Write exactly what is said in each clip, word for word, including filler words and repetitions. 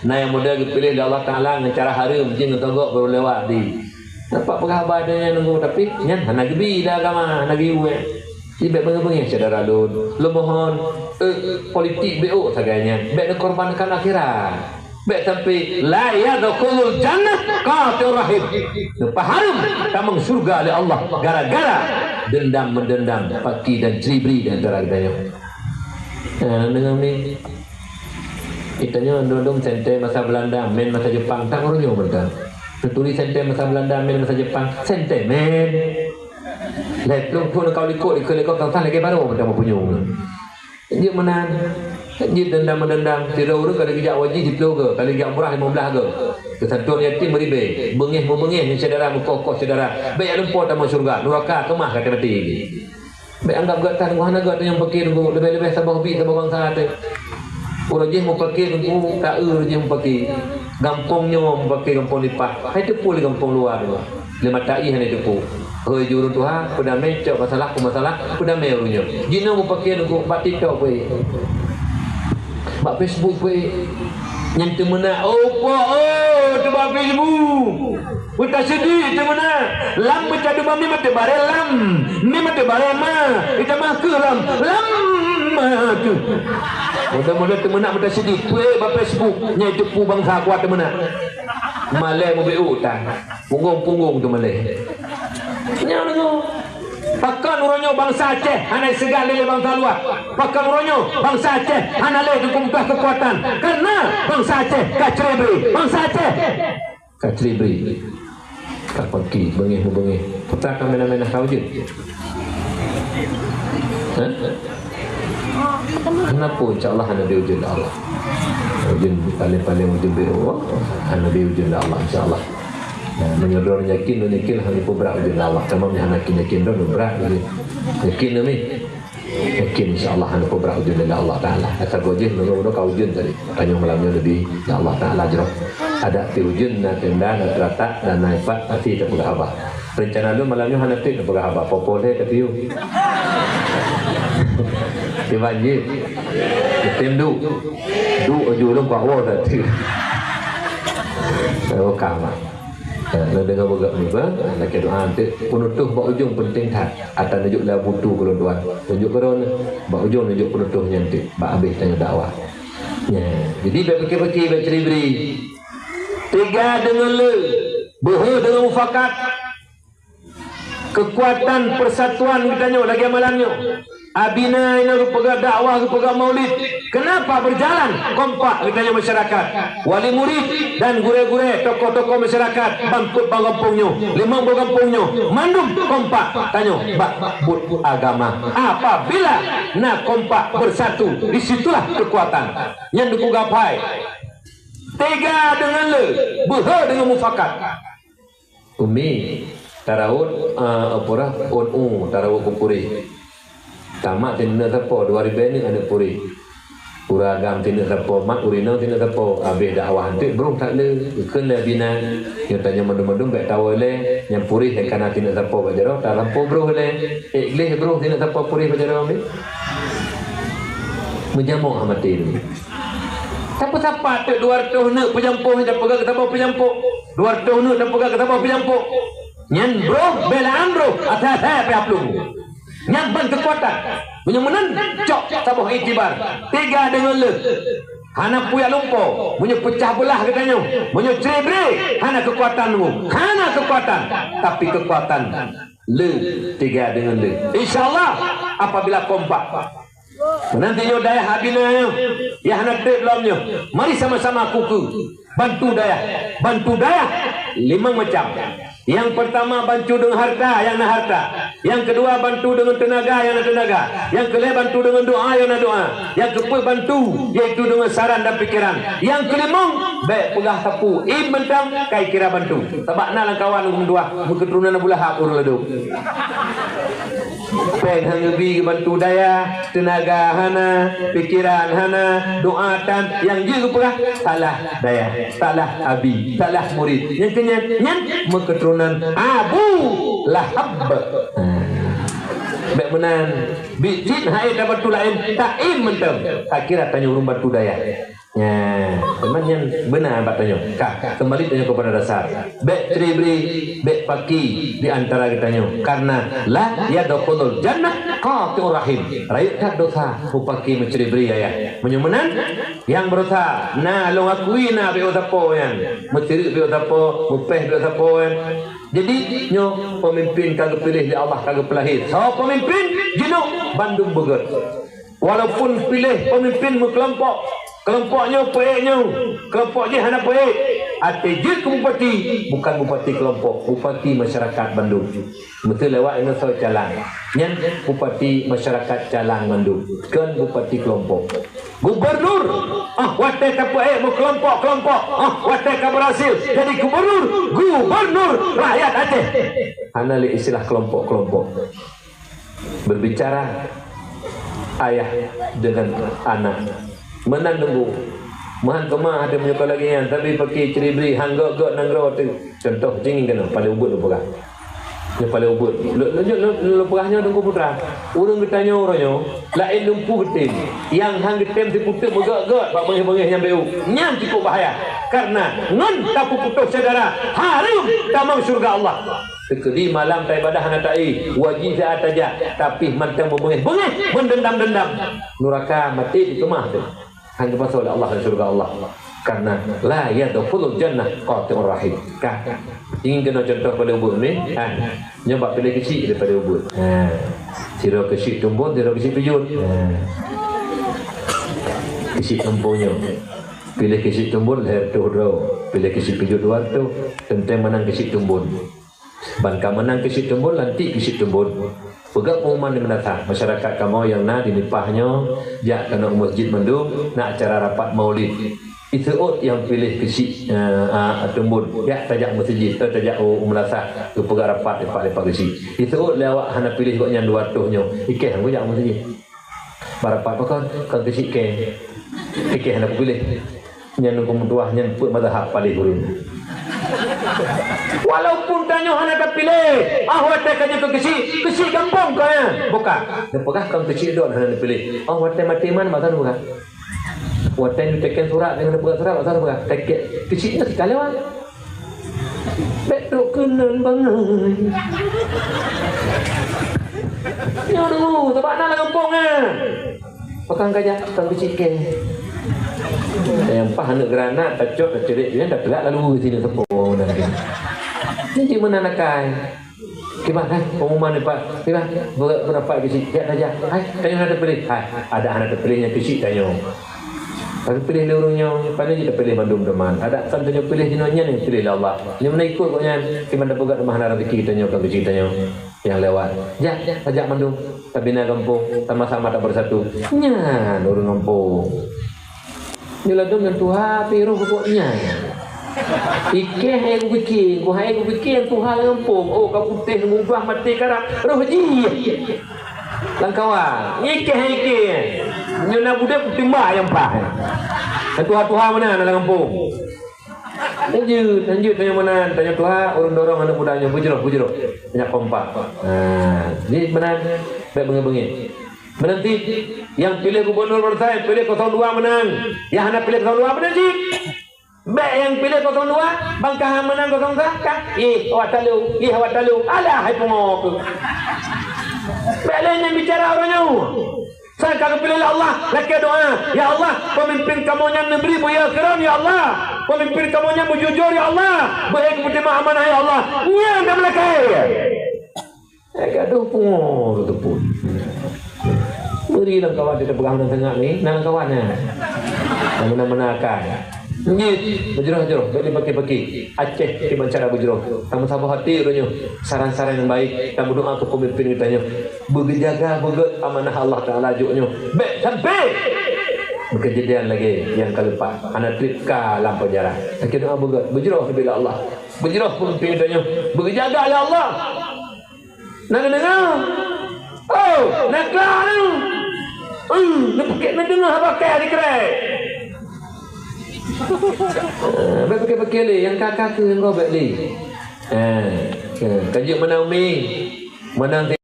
Na nyang model geupiléh lé Allah Taala ngon cara hareuem, jih ngon togok baru lewat di. Nampak peugah haba nyan nunggu, tapi nyan hana geubi lé agama, hana geuyue. Jadi bèk beungéh-beungéh syedara lôn. Lôn mohon, eh, politik beuôt sagai nyan. Bèk neukorbankan akhirat. Bèk sampai la yadkhulul jannah qati'ur rahim. Leupah hareuem tamong syeuruga lé Allah gara-gara dendam-meudendam, paki dan ceuri-bri di antara geutanyoe. Nah, deungon ni. Geutanyoe dum-dum senten masa Belanda, mén masa Jepang, tan uroe nyoe mantong. Neuturi senten masa Belanda, mén masa Jepang, senten mén. Lhèe plôh thôn ka likot, likot, likot, tan lagèe barô mantong meupunyueng. Jeuet meunan. Jeuet dendam-meudendam, sidroe ureueng ka lheueh geujak haji siplôh goe, ka lheueh geujak umrah limong blaih goe. Keusantuan yatim meuribèe, beungéh-meubeungéh ngon syedara, meukoh-koh syedara. Bèk jak lumpoe tamong syeuruga, nuraka keumah ka teumaté. Bèk anggap gata hana gata nyang peuke teungku, leubeh-leubeh saboh biet saboh bansa teuh. Uroe jih mupeuke teungku, ta-eu uroe jih mupeuke. Gampông nyoe mupeuke gampông lipah. Hai teupeu lé gampông luwa nyoe. Lé mata ié hana teupeu. Hôi ju ureueng tuha, peudamé cok masalah keu masalah, peudamé ureueng nyoe. Jinoe mupeuke teungku bak TikTok peué. Bak Facebook peué. Nyang teumeunak, oh, po, oh, teuh bak Facebook. Meutaseudiek teumeunak. Lam meucadu bak mim ateueh baré lam. Mim ateueh baré ma. Itamah kheueh lam. Lam ma kheueh. Mudah-mudahan teumeunak meutaseudiek. Peuet bak Facebook. Nyan teupeu bansa kuat teumeunak. Malèe mubeuet utang. Punggong-punggong teuh malèe. Nyan deungoe. Pakon uroe nyoe bansa Aceh hana iseugat lé bansa luwa? Pakon uroe nyoe bansa Aceh hana lé teungku peugah keukuatan? Karena bansa Aceh ka ceuri-bri. Bansa Aceh ka ceuri-bri, ka peuki, beungéh-meubeungéh. Peue ka meunan-meunan ka ujeuen? Hah? Hana peue, insya Allah hana ujeuen lé Allah. Ujeuen paléng-paléng ujeuen beuet, hana ujeuen lé Allah, insya Allah. Nah, meunyoe droeneuh yakin, droeneuh yakin hana peue brat ujeuen lé Allah. Teuma meunyoe hana yakin, droeneuh brat ujeuen. Yakin neuh mi? Yakin, insya Allah hana peue brat ujeuen lé Allah Taala. Ata goe jih nurut-nurut ka ujeuen tadi. Tanyoe malam nyoe leubeh, ya Allah Taala jroh. Adak ti ujeuen na tenda, na teuratak, dan na ipat, pasti tapeugah haba. Rencana lôn malam nyoe hana trép tapeugah haba. Popo lé ka tiyu. Tiban jih. Tem duek. Duek aju lôn kuah woe tadi. Tapeugah haba. Ha, lôn deungoe beugöt meuba, lakèe doa eunteuk peunutôh bak ujong peunteng that. Ata neujok lam buku keu lôn tuan. Tunjuk keu droeneuh. Bak ujong neujok peunutôh nyan teuk. Bak abéh tanyoe dakwah. Nya, jadi bèk pike-pike, bèk ceuri-bri. Teuga deungon le, beuhe deungon mufakat. Keukuatan persatuan geutanyoe lagèe malam nyoe. Abina inoe geupeugah dakwah, geupeugah maulid. Kenapa berjalan kompak geutanyoe masyarakat? Wali murid dan gurèe-gurèe, tokoh-tokoh masyarakat bangkot bak gampông nyoe, limong boh gampông nyoe, mandum kompak tanyoe bak buet agama. Apabila na kompak bersatu, di situlah kekuatan. Nyan dipeugah phai. Teuga deungon le, beuhe deungon mufakat. Umi, tarawot, eh, apa dah, ôn u, tarawot keu puréh. Tamat sineuk sapo, dua ribèe neuk aneuk puréh. Ureueng agam sineuk sapo, mat ureueng inong sineuk sapo, abéh dakwah eunteuk broh that le, geukheun lé abina. Nyoe tanyoe mandum-mandum bèk tawoe lé, nyang puréh nyang kana sineuk sapo bak jaroe, talampôh broh lé. Ék gleh broh sineuk sapo puréh bak jaroe, Umi? Meujamok ha maté tu. Sapeue-sapeue teuk dua reutôh neuk peujampôh, tapeugah keu saboh peujampôh. Dua reutôh neuk tapeugah keu saboh peujampôh. Nyan broh, beulaan broh, asai-asai pih aplueng. Nyan ban keukuatan. Meunyoe meunan, cok saboh iktibar. Teuga deungon le. Hana peue jak lumpoe. Meunyoe peucah beulah geutanyoe, meunyoe ceuri-bri, hana keukuatan nyoe. Hana keukuatan. Tapi keukuatan le, teuga deungon le. Insya Allah, apabila kompak. Meunan tanyoe dayah abina nyoe, nyang hana trép lom nyoe. Mari sama-sama kukeue bantu dayah. Bantu dayah limong macam. Nyang peurtama bantu deungon hareuta, nyang na hareuta. Nyang keudua bantu deungon teunaga, nyang na teunaga. Nyang keulhèe bantu deungon doa, nyang na doa. Nyang keupeuet bantu, yaitu deungon saran dan pikeran. Nyang keulimong, bèk peugah sapeue, im mantong kai kira bantu. Sabab na lam kawan ureueng dua, meukeuturonan Abu Lahab ureueng ladôm. Péng han geubi geubantu dayah, teunaga hana, pikeran hana, doa tan, nyang jeuet geupeugah, salah dayah, salah abi, salah murit. Nyang keu nyan, nyan meukeuturonan Abu Lahab. Ha. Bèk meunan, biet cit hai tabantu laén, taim mantong. Takira tanyoe ureueng bantu dayah. Nah, teman yang benar bak tanyoe. Ka, kembali tanyoe kepada dasar. Bèk ceuri-bri, bèk paki di antara geutanyoe. Karena la yadkhulul jannah qati'ur rahim. Rayeuk that dosa mupaki meuceuri-bri ayah. Meunyoe meunan, nyang beurasa, na lôn akui na bèk sapo nyan. Meuceuri bèk sapo, mupèh bèk sapo nyan. Jadi, nyoe peumimpin ka geupiléh lé Allah, ka geupeulahé. Soe peumimpin? Jihnyoe bandum beugèt. Walaupun piléh peumimpin meukelompok, kelompok nyoe peuék nyoe, kelompok jih hana peuék, até jeuet keu bupati, bukan bupati kelompok, bupati masyarakat bandum. Meuteulewat inoe soe calang. Nyan bupati masyarakat calang bandum, kon bupati kelompok. Gubernur, ah, watèe ka peuék meukelompok-kelompok, ah, watèe ka berhasil jadi gubernur, gubernur rakyat Aceh. Hana lé istilah kelompok-kelompok. Berbicara ayah dengan anak. Meunan teungku. Meuhan keumah ada meunyoe lagèe nyan, tapi paki ceuri-bri, han gèt-gèt nanggroe teuh. Contoh, jih ngieng keunoe, Paleng Ubeuet lôn peugah. Nyoe Paleng Ubeuet. Lôn, lôn, lôn, lôn peugah nyoe Teungku Putra. Ureueng geutanyoe uroe nyoe, laén lumpu geutem. Nyang han geutem siputeuk meugèt-gèt bak beungèh-beungèh nyang beu. Nyan cukup bahaya. Karena ngon tapeuputoh syedara, hareuem tamong syeuruga Allah. Teukeudi malam taibadah hana taéh, wajéb siat tajak, tapi mantong meubeungèh-beungèh, meudendam-dendam. Nuraka maté dikeumah teuh. Han geupasoe lé Allah lam syeuruga Allah. Karena la yadkhulul jannah qati'ur rahim. Ka. Ingat keunoe contoh Paleng Ubeuet ni? Ha. Nyoe bak piléh keuchik daripada Ubeuet. Ha. Sidroe keuchik Tumbon, sidroe keuchik Pijuet. Ha. Keuchik Tumbon nyoe. Piléh keuchik Tumbon lhèe reutôh droe. Piléh keuchik Pijuet dua reutôh. Teuntèe meunang keuchik Tumbon. Ban ka meunang keuchik Tumbon, lantik keuchik Tumbon. Peugah pengumuman di meunasah, masyarakat kamoe nyang na di Nipah nyoe, jak keunoe u masjid mandum, na acara rapat maulid. Iseuôt nyang piléh keuchik, eh, ah, Tumbon, jak tajak masjid, eh, tajak u, u meunasah, geupeugah rapat lepak-lepak keuchik. Iseuôt lé awak hana piléh gobnyan dua reutôh nyoe, i kèe han geujak masjid. Bak rapat pakon, kon keuchik kèe. I kèe hana kupiléh. Nyan Teungku meutuah nyan peuet mazhab paléh ureueng. Walaupun tanyoe hana tapiléh, ah, watèe ka jeuet keu keuchik, keuchik gampông kon nyan. Bukan. Neupeugah kon keuchik droen hana neupiléh. Ah, watèe maté man, masa neupeugah. Watèe neuteken surat, neupeugah surat, masa neupeugah. Teken keuchik nyan sikalon. Bèk trok keunan bangai. Nyoe dulu, sabab na lam gampông nyan. Pakon ka jak, pakon keuchik kèe. Nyang paih aneuk geuranat, tacok, tacurek, nyan tapeugah lalu sinan sapo nan. Nyan cit meunan akai. Kiban, hai, pengumuman ni, Pak. Kiban, beurapa keuchik, jak tajak. Hai, tanyoe hana tapiléh. Hai, adak hana tapiléh nyan keuchik tanyoe. Tapi piléh lé ureueng nyoe, pane jeuet tapiléh mandum teuma. Adak kon tanyoe piléh jinoe nyan nyang piléh lé Allah. Nyoe meunan ikot gobnyan, kiban tapeugah teuma hana rezeki tanyoe, kon keuchik tanyoe. Nyang lewat. Jak, jak, tajak mandum. Tabina gampông, sama-sama tabersatu. Nyan ureueng gampông. Nyoe ladôm nyang tuha pih roh pokok nyan. I kèe hai kupike, ku hai kupike nyang tuha lam gampông. Oh, ka putéh mubah maté karab. Roh jih. Lam kawan. I kèe hai i kèe. Nyoe na budép kutimbak nyang paih. Nyang tuha-tuha meunan lam gampông. Lanjut, lanjut tanyoe meunan, tanyoe tuha, ureueng dorong aneuk muda nyoe beujroh, beujroh. Banyak kompak. Ha, jadi meunan, bèk beungèh-beungèh. Meunan cit, nyang piléh gubernur bansa, nyang piléh kosong dua meunan. Nyang hana piléh kosong dua meunan cit. Bèk nyang piléh kosong dua, ban ka hana meunan kosong sa, ka, ih, awak talu, ih, awak talu. Alah, hai pungo tu. Bèk lé nyan bicara uroe nyoe. Sang ka geupiléh lé Allah, lakèe doa, "Ya Allah, peumimpén kamoe nyan neubri buya keu droen, ya Allah. Peumimpén kamoe nyan beujujur, ya Allah. Beuhèe geupeutimang amanah, ya Allah." Nyan ka meulakèe. Eh, gadoh pungo teupeu. Bri lam kawan teupeugah meunan teungoh ni, na lam kawan nyan. Nyang meunan-meunan akai. Nyan, beujroh-jroh, bèk lé paki-paki. Aceh kiban cara beujroh. Tameusaboh até uroe nyoe. Saran-saran nyang baik, tameudoa keu peumimpén geutanyoe. Beugeujaga beugèt amanah Allah Taala jok nyoe. Bèk sampai kejadian lagèe nyang ka leupah, hana trép ka lam penjara. Lakèe doa beugèt, beujroh neubela Allah. Beujroh peumimpin geutanyoe, beugeujaga lé Allah. Na neudeungoe? Oh, na kla nyoe. Hmm, neupakèk neudeungoe haba kèe di keurèk. Eh, bèk pakè-pakè lé, nyang ka-ka keu nyang gob bèk lé. Eh, eh, ka jeuet meunan umi. Meunan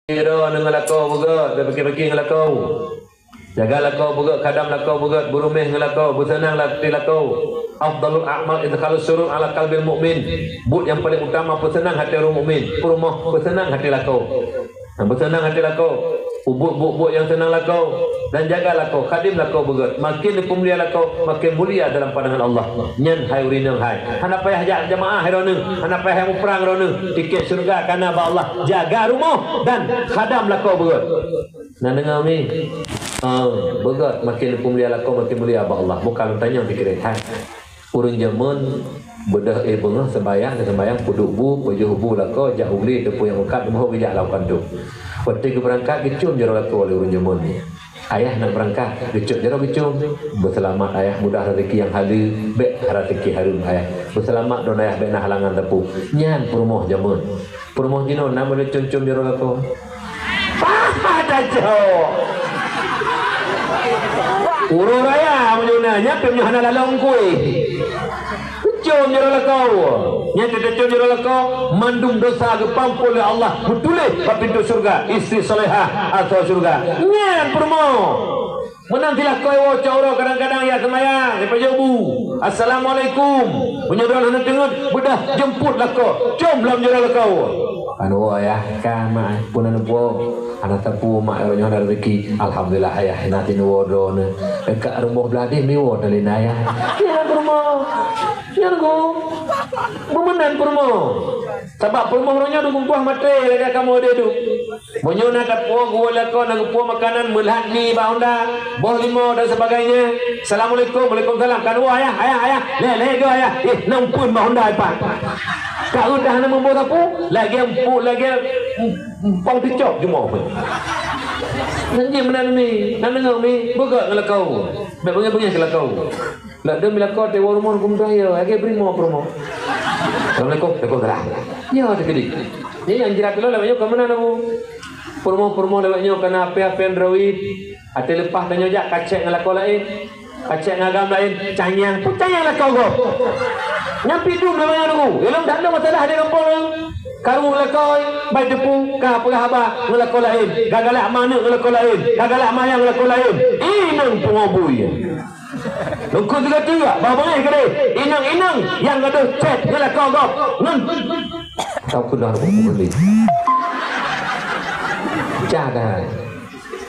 Sidroe ngon lakoe beugèt, bèk pike-pike ngon lakoe. Jaga lakoe beugét, khadam lakoe beugét, beuruméh ngon lakoe, beuseunang ati lakoe. Afdalul a'mal idkhalus surur ala qalbil mu'min. Buet nyang paleng utama peuseunang até ureuëng mukmin. Peurumoh peuseunang até lakoe. Nah, peuseunang até lakoe. Peubuet buet-buet nyang seunang lakoe dan jaga lakoe, khadam lakoe beugét. Makin dipeumulia lakoe, makin mulia dalam pandangan Allah. Nyan hai ureuëng inong hai. Hana payah jak jamaah hai droeneuh, hana payah muprang droeneuh. Tiket syeuruga ka na bak Allah. Jaga rumoh dan khadam lakoe beugét. Na deungoe mi? Oh, beugét, makin dipeumulia lakoe, makin mulia bak Allah. Bukan tanyong pikiran hai. Ureuëng jameun beudôh éh beungoh, seumbahyang, seumbahyang, peuduek bu, pajoh bu lakoe, jak u glé, teupeu nyang meukat, meuhok geujak lam kantô. Watée geubeurangkat, geucôm jaroe lakoe lé ureuëng jameun nyan. Ayah nak beurangkat, geucok jaroe geucôm. Beuseulamat ayah, mudah raseuki nyang haleue, bék raseuki hareuem ayah. Beuseulamat droeneuh ayah, bék na halangan teupeu. Nyan peurumoh jameun. Peurumoh jinoe na meunyoe com-com jaroe lakoe. Paha tacok. Uroe raya meunyoe na, nyan pih meunyoe hana lalong kueh. Com jaroe lakoe. Nyan teuka com jaroe lakoe, mandum dosa geupampon lé Allah, beutuléh bak pintoe syeuruga, istri salehah asoe syeuruga. Nyan peurumoh. Meunan silakoe woe cot uroe kadang-kadang ya seumayang, ya pajoh bu. Assalamualaikum. Meunyoe droeneuh hana teungeut, beudôh jeumput lakoe, com lom jaroe lakoe. Kan woe ayah, ka mak, pun hana puwoe. Hana teupeu mak, uroe nyoe hana raseuki. Alhamdulillah ayah, na tin woe droeneuh. Dekat rumoh blah deh miwoe talina ayah. Ya peurumoh. Nyan ku. Beumeunan peurumoh. Sabab peurumoh uroe nyoe dum kumpoh maté lagée kamoe deh duek. Meunyoe na tapuwoe geuwoe lakoe, na geupuwoe makanan, meulhat mi bak honda, boh limo dan sebagainya. Assalamualaikum, waalaikumsalam. Kan woe ayah, ayah, ayah. Lé, lé go ayah. Eh, na umpeuen bak honda ipat. Ka udah na meuboh sapu, lagée umpu, lagée um-, umpang teucok jumoe. Nan jih meunan mi, nan deungoe mi, beugét ngon lakoe. Bék beungéh-beungéh keu lakoe. Lak deuh mi lakoe teuwoe rumoh huköm tuha yo, lagée bri mo peurumoh. Assalamualaikum, waalaikumsalam. Yo teukeudi. Nyan nyang jrat lôn lawét nyoe ka meunan abu. Peurumoh-peurumoh lawét nyoe ka na H P-H P Android. Até leupah tanyoe jak kacék ngon lakoe laén. Kacék ngon agam laén, cangiang, peue cangiang lakoe gob. Nyan pih dum lawét nyoe nunggu. Ilôn that lôn masalah di gampông lôn. Karu lakoe, bai teupeu, ka peugah haba ngon lakoe laén. Ka galak ma aneuk ngon lakoe laén. Ka galak ma ayah ngon lakoe laén. Inong pungo bui. Lungkot juga-juga, bah bangai keudeh. Inong-inong nyang gadoh chat ngon lakoe gob. Ngon. Tau keunoe buku beli. Jadah.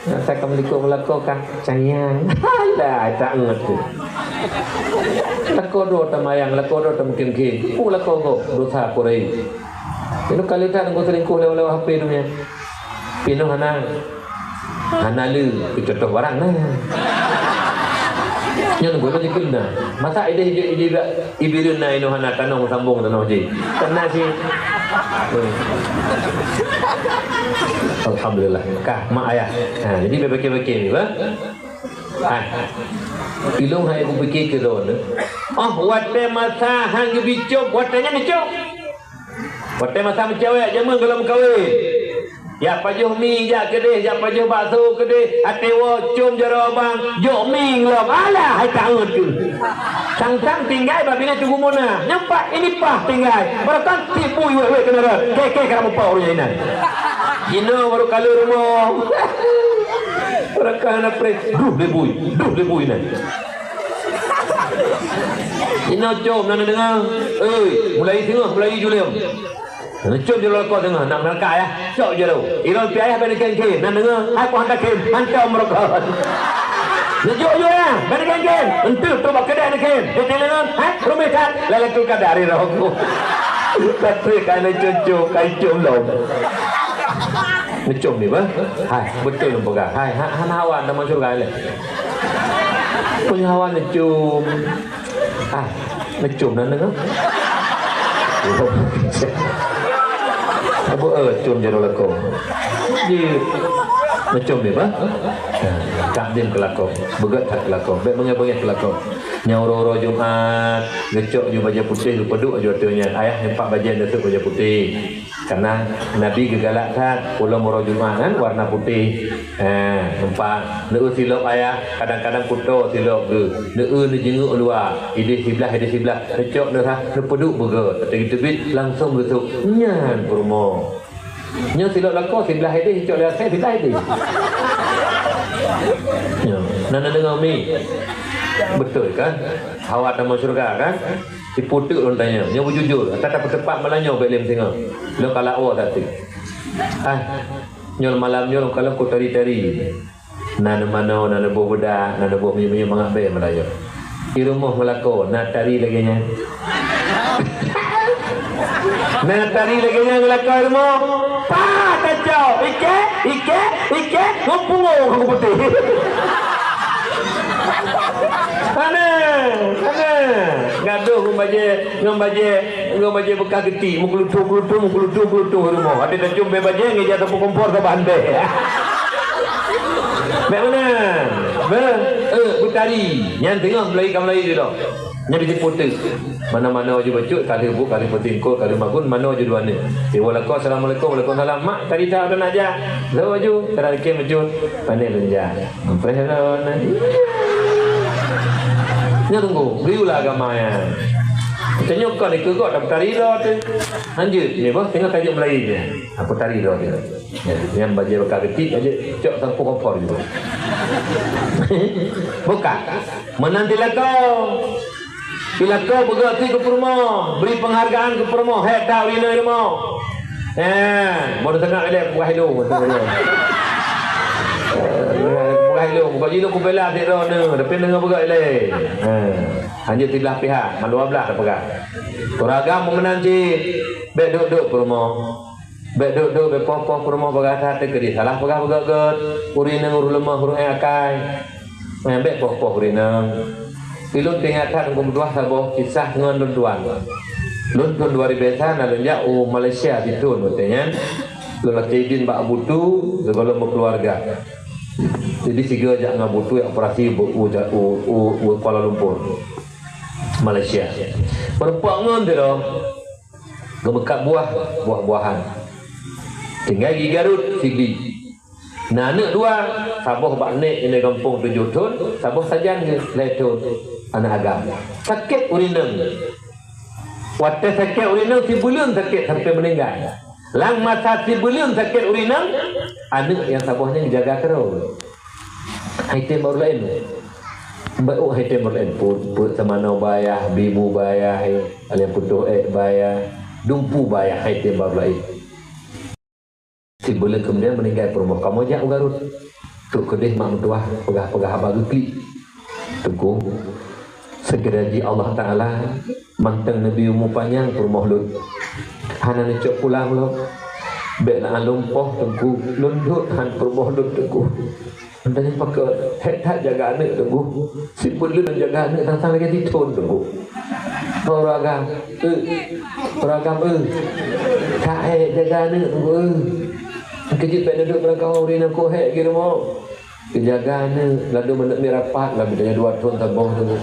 Nak takam likot ngon lakoe kah? Sayang. Alah, tak ngerti. Lakoe droe tamayang, lakoe droe tameukim-kim. Peue lakoe gob, dosa kureueng. Inoe kali that ngon selingkuh lewat-lewat H P dunia. Pinoh hana. Hana le keucontoh barang na. Nyan guna jikheun na. Masa ideh ije ije bak ibireuen na inoe hana tanoh meusambong tanoh jih. Kana si. Alhamdulillah. Kah mak ayah. Ha, jadi bèk pikir-pikir ni bah. Ha. Ilong hai kupikir keu lôn. Oh, watèe masa han geubicok, watèe nyan dicok. Watèe masa meucewek jameun gohlom meukawen. Jak pajoh mi jak keudeh, jak pajoh bakso keudeh, até woe com jaroe abang, jok mi lom. Alah, hai taun tu. Sang-sang tinggai bak binéh Teungku Mona. Nyoe pat ini pah tinggai. Barokon tiep bui wéh-wéh keunoe rot. Kèe-kèe ka muphom ureueng inan. Jinoe baru kaleue rumoh. Barokon hana preh. Duh lé bui, duh lé bui inan. Jinoe com na neudeungoe. Oi, mulai singoh, mulai julem. Neucom jaroe lakoe teungoh, nak meurangkak ayah. Cok jaroe. Ilôn pih ayah bèk neukhém-khém. Na deungoe, hai pih hana khém, hantom meurokok. Neujok-jok ayah, bèk neukhém-khém. Enteuk trok bak keudè neukhém. Neuteuleueng, hai, rumeh that. Lailatul Qadar ri roh ku. Tapi ka neucom-com, ka icom lom. Neucom ni bah. Hai, beutôi lôn peugah. Hai, ha-, hana hawa tamong syeuruga lé. Peue hawa neucom. Ah, neucom na deungoe. Abu, eh, com jaroe lakoe. Jeuet. Neucom ni bah. Ah, takdim keu lakoe. Beugét that keu lakoe. Bèk beungèh-beungèh keu lakoe. Nyang uroe-uroe Jumat, geucok ju bajèe putéh, geupeuduek ju ateueh nyan. Ayah nyoe pat bajèe neusok bajèe putéh. Karena Nabi geugalak that, ulôn uroe Jumat nyan warna putéh. Eh, nampak. Neueu silop ayah, kadang-kadang kuto silop geuh. Neueu neujeungeuk luwa, ideh siblah, ideh siblah. Neucok neurhah, neupeuduek beugét. Tapi geuteubiet, langsong geusok. Nyan peurumoh. Nyoe silop lakoe, siblah ideh, cok lé asèe, siblah ideh. Nyoe. Na neudeungoe mi? Beutôi kan? Hawa tamong syeuruga kan? Sipu teuk lôn tanyong. Nyoe beujujur, ata tapeuteupah malam nyoe bèk lé meusingoh. Lôn ka lawa sateuk. Ah, nyoe malam nyoe lôn kalon ku tari-tari. Na neumanoe, na neuboh beudak, na neuboh miyueb-miyueb mangat bèe meurayeuk. Di rumoh meulakoe na tari lagèe nyan. Na tari lagèe nyan meulakoe di rumoh. Pah tacok, ikèk, ikèk, ikèk, ngon pungo ngon putéh. Hana, hana. Gadoh ngon bajèe, ngon bajèe, ngon bajèe beukah geuti, meukeulutu-keulutu, meukeulutu-keulutu di rumoh. Até tacok bèe bajèe, ngeujak sapu kompor saban bèe. Bèk meunan. Beuh, eh, beutari. Nyan teungoh meulayeue ka meulayeue jih dong. Nyan di sipu teuk. Mana-mana aju bacut, ka lheueh buet, ka lheueh peutingkot, ka lheueh magun, mana aju dua aneuk. Di walaupun assalamualaikum, waalaikumsalam. Mak, tari that udah nak jak. Lheueh aju, tara leuki bacut. Pandai lôn jak. Preh lôn. Nyan tunggu, geuyue lah agama nyan. Tanyoe kon ikeu gob, tapi tari droe teuh. Lanjut, ni boh, teungoh tajak meulayeue nyan. Aku tari droe teuh. Ya, nyan bajèe beukah geuti, bajèe cok sapu kompor juga. Bukan. Meunan di lakoe. Di lakoe beugöt ti keu peurumoh, bri peunghargaan keu peurumoh, hék that ureueng inong rumoh. Eh, baru sangat ilèe peugah ilong. Peugah ilong, bukan jilong kubela até droeneuh, tapi deungoe peugah ilèe. Eh, hanjeuet siblah pihak, mandua blah tapeugah. Ureueng agam meunan cit, bèk duek-duek peurumoh. Bèk duek-duek, bèk poh-poh peurumoh bagah that teukeudi salah peugah beugöt-göt. Ureueng inong ureueng leumoh, ureueng ék akai. Nyan bèk poh-poh ureueng inong. Ulôn teuingat that lôn meutuah saboh kisah ngon lôn tuan. Lôn thôn dua ribèe sa na lôn jak u Malaysia sithôn watèe nyan. Lôn lakèe idin bak Abu Tu sigohlom beukeuluwarga. Jadi sigoe jak ngon Abu Tu jak operasi u, u, u, u Kuala Lumpur, Malaysia. Meureumpok ngon sidroe. Geumeukat buah, buah-buahan. Tinggai geugarot, sibli. Na aneuk dua, saboh bak nek nyoe gampông tujoh thôn, saboh sajan geuh lhèe thôn, aneuk agam. Sakét ureueng inong. Watèe sakét ureueng inong, sibuleuen sakét sampai meuninggai. Lam masa sibuleuen sakét ureueng inong, aneuk nyang saboh nyan geujaga keudroe. Hai tem baru laén. Baik, oh, hai tem baru laén. Peuet, peuet seumanoe bak ayah, bibu bak ayah, eh, alèh putôh ék bak ayah, dumpeue bak ayah, hai tem baru laén. Sibuleuen keumudian meuninggai peurumoh, kamoe jak u Garut. Trok keudeh mak meutuah peugah-peugah haba geuklik. Teungku, seukira jih Allah Taala mantong neubri umu panyang peurumoh lôn. Hana neucok pulang lom. Bèk na lôn poh, Teungku, lôn dot han peurumoh lôn, Teungku. Mantong nyan pakon, hék that jaga aneuk, Teungku. Sibuleuen jaga aneuk sang-sang lagèe sithôn, Teungku. Ureueng agam, eu. Ureueng agam, eu. That hék jaga aneuk, Teungku, eu. Keujeuet bèk neudok meurangkaho ureueng inong, kok hék geurumoh. Geujaga aneuk, ladôm aneuk miet rapat, lam tanyoe dua thôn saboh, Teungku.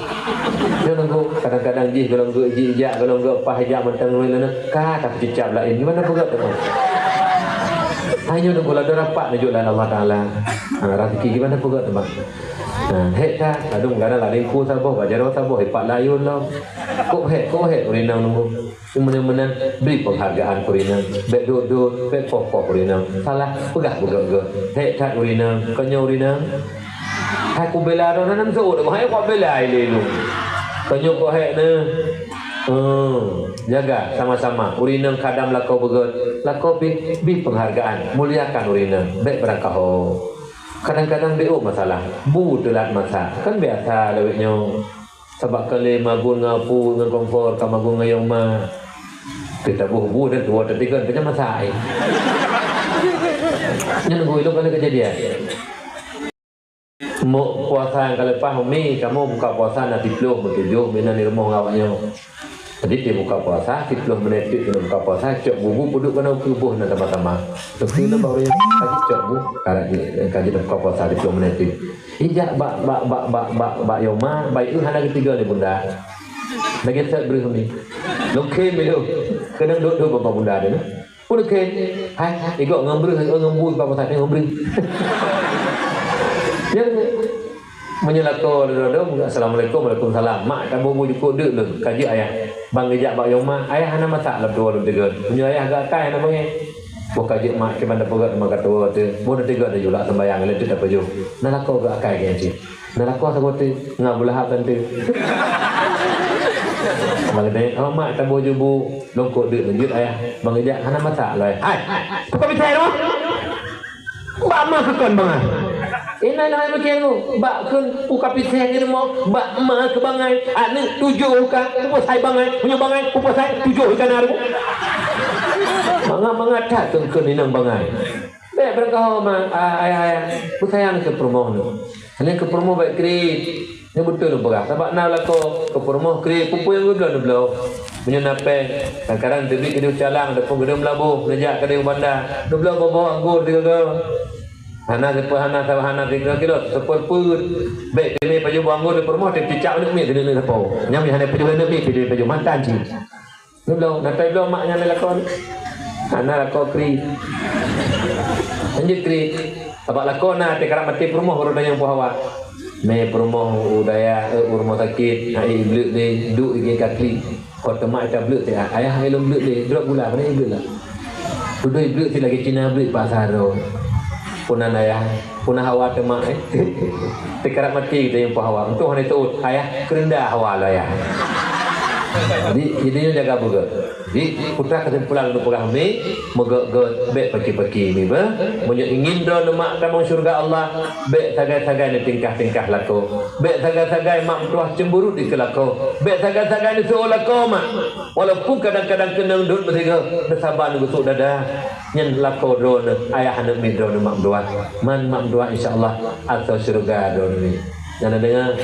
Nyoe, Teungku, kadang-kadang jih gohlom geuh jih ijak, gohlom geuh paih ijak mantong ngon aneuk, ka tapeucicap laén. Gimana peugah, Teungku? Hai nyoe, Teungku, ladôm rapat neujok laén Allah Taala. Ha, raseuki gimana peugah, Teungku? Nah, hék that, ladôm gana lam lingku saboh, bak jaroe saboh, ipat layôn lom. Kok hék, kok hék ureueng inong, Teungku. Meunan-meunan bri peunghargaan keu ureueng inong. Bèk dot-dot, bèk poh-poh ureueng inong. Salah peugah beugöt-göt. Hék that ureueng inong, kon nyoe ureueng inong. Hai kubela droeneuh, nam seuôt, hai kubela ilèe lôn. Kon nyoe kok hék neuh. Hmm, jaga sama-sama. Ureueng inong kadang lakoe beugöt, lakoe pih bri peunghargaan, muliakan ureueng inong. Bèk beurangkaho. Kadang-kadang beuôt masalah. Bu teulat masak. Kan biasa lawét nyoe. Sabab ka lé magun ngon apui ngon kompor, ka magun ngon yong ma. Teutaboh bu dan tuwoe teutegon, peue nyang masak, eh. Nyan gui lôn ka lheueh keujadian. Mok puasa nyang ka leupah, Umi, kamoe buka puasa na siplôh meutujoh, meunan di rumoh ngon awak nyoe. Jadi, tiep buka puasa, siplôh menit teuk keuneuk buka puasa, cok bu-bu peuduek keunoe keu boh na tamah-tamah. Teupeu na baru nyang ka jicok bu, ka jeuet buka puasa siplôh menit teuk. Ijak bak, bak, bak, bak, bak, bak yong ma, bak yong hana geuteugah lé bunda. Lagèe sat breuh ni. Lôn khem ilôn. Keunong duek-duek bak bunda teuh. Peue lôn khem? Hai, igok ngon breuh, igok ngon bui, bak masa ngon breuh. Nyan, meunyoe lakoe lôn, assalamualaikum, waalaikumsalam. Mak, ka bu-bu jukuk deuk lôn. Ka jeuet ayah. Ban geujak bak yong ma, ayah hana masak lam tuwoe lôn teugön. Meunyoe ayah geuakai hana beungèh. Boh ka jeuet mak, kiban tapeugöt teuma ka tuwoe teuh. Boh na teugön laju lak seumbahyang, lé teuk tapajoh. Na lakoe geuakai keu nyan cit. Na lakoe saboh teuk, ngon Abu Lahab tante. Bang Gede, oh, mak, taboh jubu, longkok deuk lanjut ayah. Bang Ejak, hana masak lé. Hai, buka pisai tu. Bak ma keu kon bangai. Inai na hai makian tu. Bak kon buka pisai di rumoh, bak ma keu bangai. Aneuk tujoh ka, buka sai bangai, punya bangai, buka sai tujoh ka na rumoh. Manga-manga that kon, kon inong bangai. Bèk beurangkaho ma, a, ayah-ayah, peusayang keu peurumoh nyoe. Hana keu peurumoh bèk kriet. Nyoe beutôi lôn peugah. Sabab na lakoe keu peurumoh kriet, peue-peue nyang geubloe neubloe. Meunyoe na péng, kadang-kadang teubiet keudéh u Calang ataupun keudéh u Meulaboh, neujak keudéh u banda, neubloe boh-boh anggô sigoe-goe. Hana seupeu hana, hana sigoe kilo, seupeu peuet. Bèk teumé pajoh boh anggô di peurumoh, teucicak aneuk miet keuneuk sapo. Nyan hana pajoh aneuk miet, pajoh mantan cit. Nibloe, na tai bloe mak nyan lé lakoe. Hana lakoe kriet. Lanjut kriet. Sabab lakoe na teukarab maté peurumoh baru tanyong poh awak. Mé peurumoh u dayah, eh, u rumoh sakét, hai ibleuet lé, duek igi kaki. Kau teuma ita bleuet teuh, ayah hai lôn bleuet lé, drop gula, mana ibleuet lah. Tudoe ibleuet teuh lagèe Cina bleuet pasar tu. Puna ayah. Puna Hawa teuma, eh. Teukarab maté geutanyoe poh Hawa. Untung hana teuôt, ayah keureunda Hawa lé ayah. Jadi, jadi nyoe jaga beugèt. Jadi, putra kesimpulan untuk peugah mi, meugèt-gèt bèk paki-paki mi, bah. Meunyoe ingin droeneuh mak tamong syurga Allah, bèk sagai-sagai neutingkah-tingkah lakoe. Bèk sagai-sagai mak meutuah cemburut dikeue lakoe. Bèk sagai-sagai neuseuôt lakoe mak. Walaupun kadang-kadang keunong dot meusigoe, neusaba neugeutuk dada. Nyan lakoe droeneuh, ayah aneuk miet droeneuh mak meutuah. Man mak meutuah insya Allah ateueh syeuruga droeneuh. Nyan na deungoe?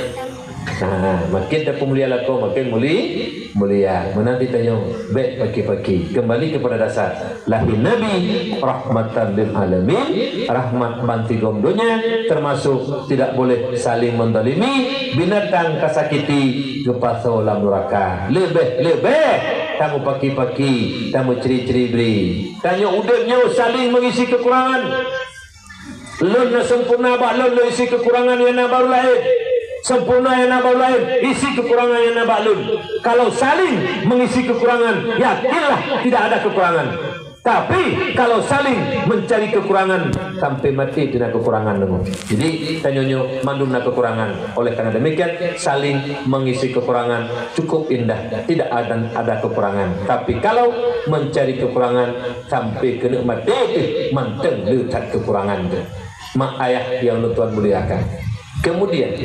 Ha, makin tapeumulia lakoe, makin muli-, mulia. Meunan tanyoe, bèk paki-paki. Kembali kepada dasar. Lahé Nabi rahmatan lil alamin, rahmat bansigom donya, termasuk tidak boleh saling menzalimi, binatang kasakiti, geupasoe lam nuraka. Leubeh-leubeh tamupaki-paki, tamucri-cri bri. Tanyoe udép nyoe saling mengisi kekurangan. Lôn na sempurna bak lôn, lôn isi kekurangan nyang na bak ureueng laén. Sempurna nyang na bak ureueng laén, isi kekurangan nyang na bak lôn. Kalau saling mengisi kekurangan, yakinlah tidak ada kekurangan. Tapi kalau saling mencari kekurangan, sampai mati tidak kekurangan deungoe. Jadi, tanyoe nyoe mandum na kekurangan. Oleh karena demikian, saling mengisi kekurangan cukup indah. Tidak ada, ada kekurangan. Tapi kalau mencari kekurangan, sampai keuneuk maté teuh mantong le that kekurangan teuh. Mak ayah nyang lôn tuan muliakan. Kemudian,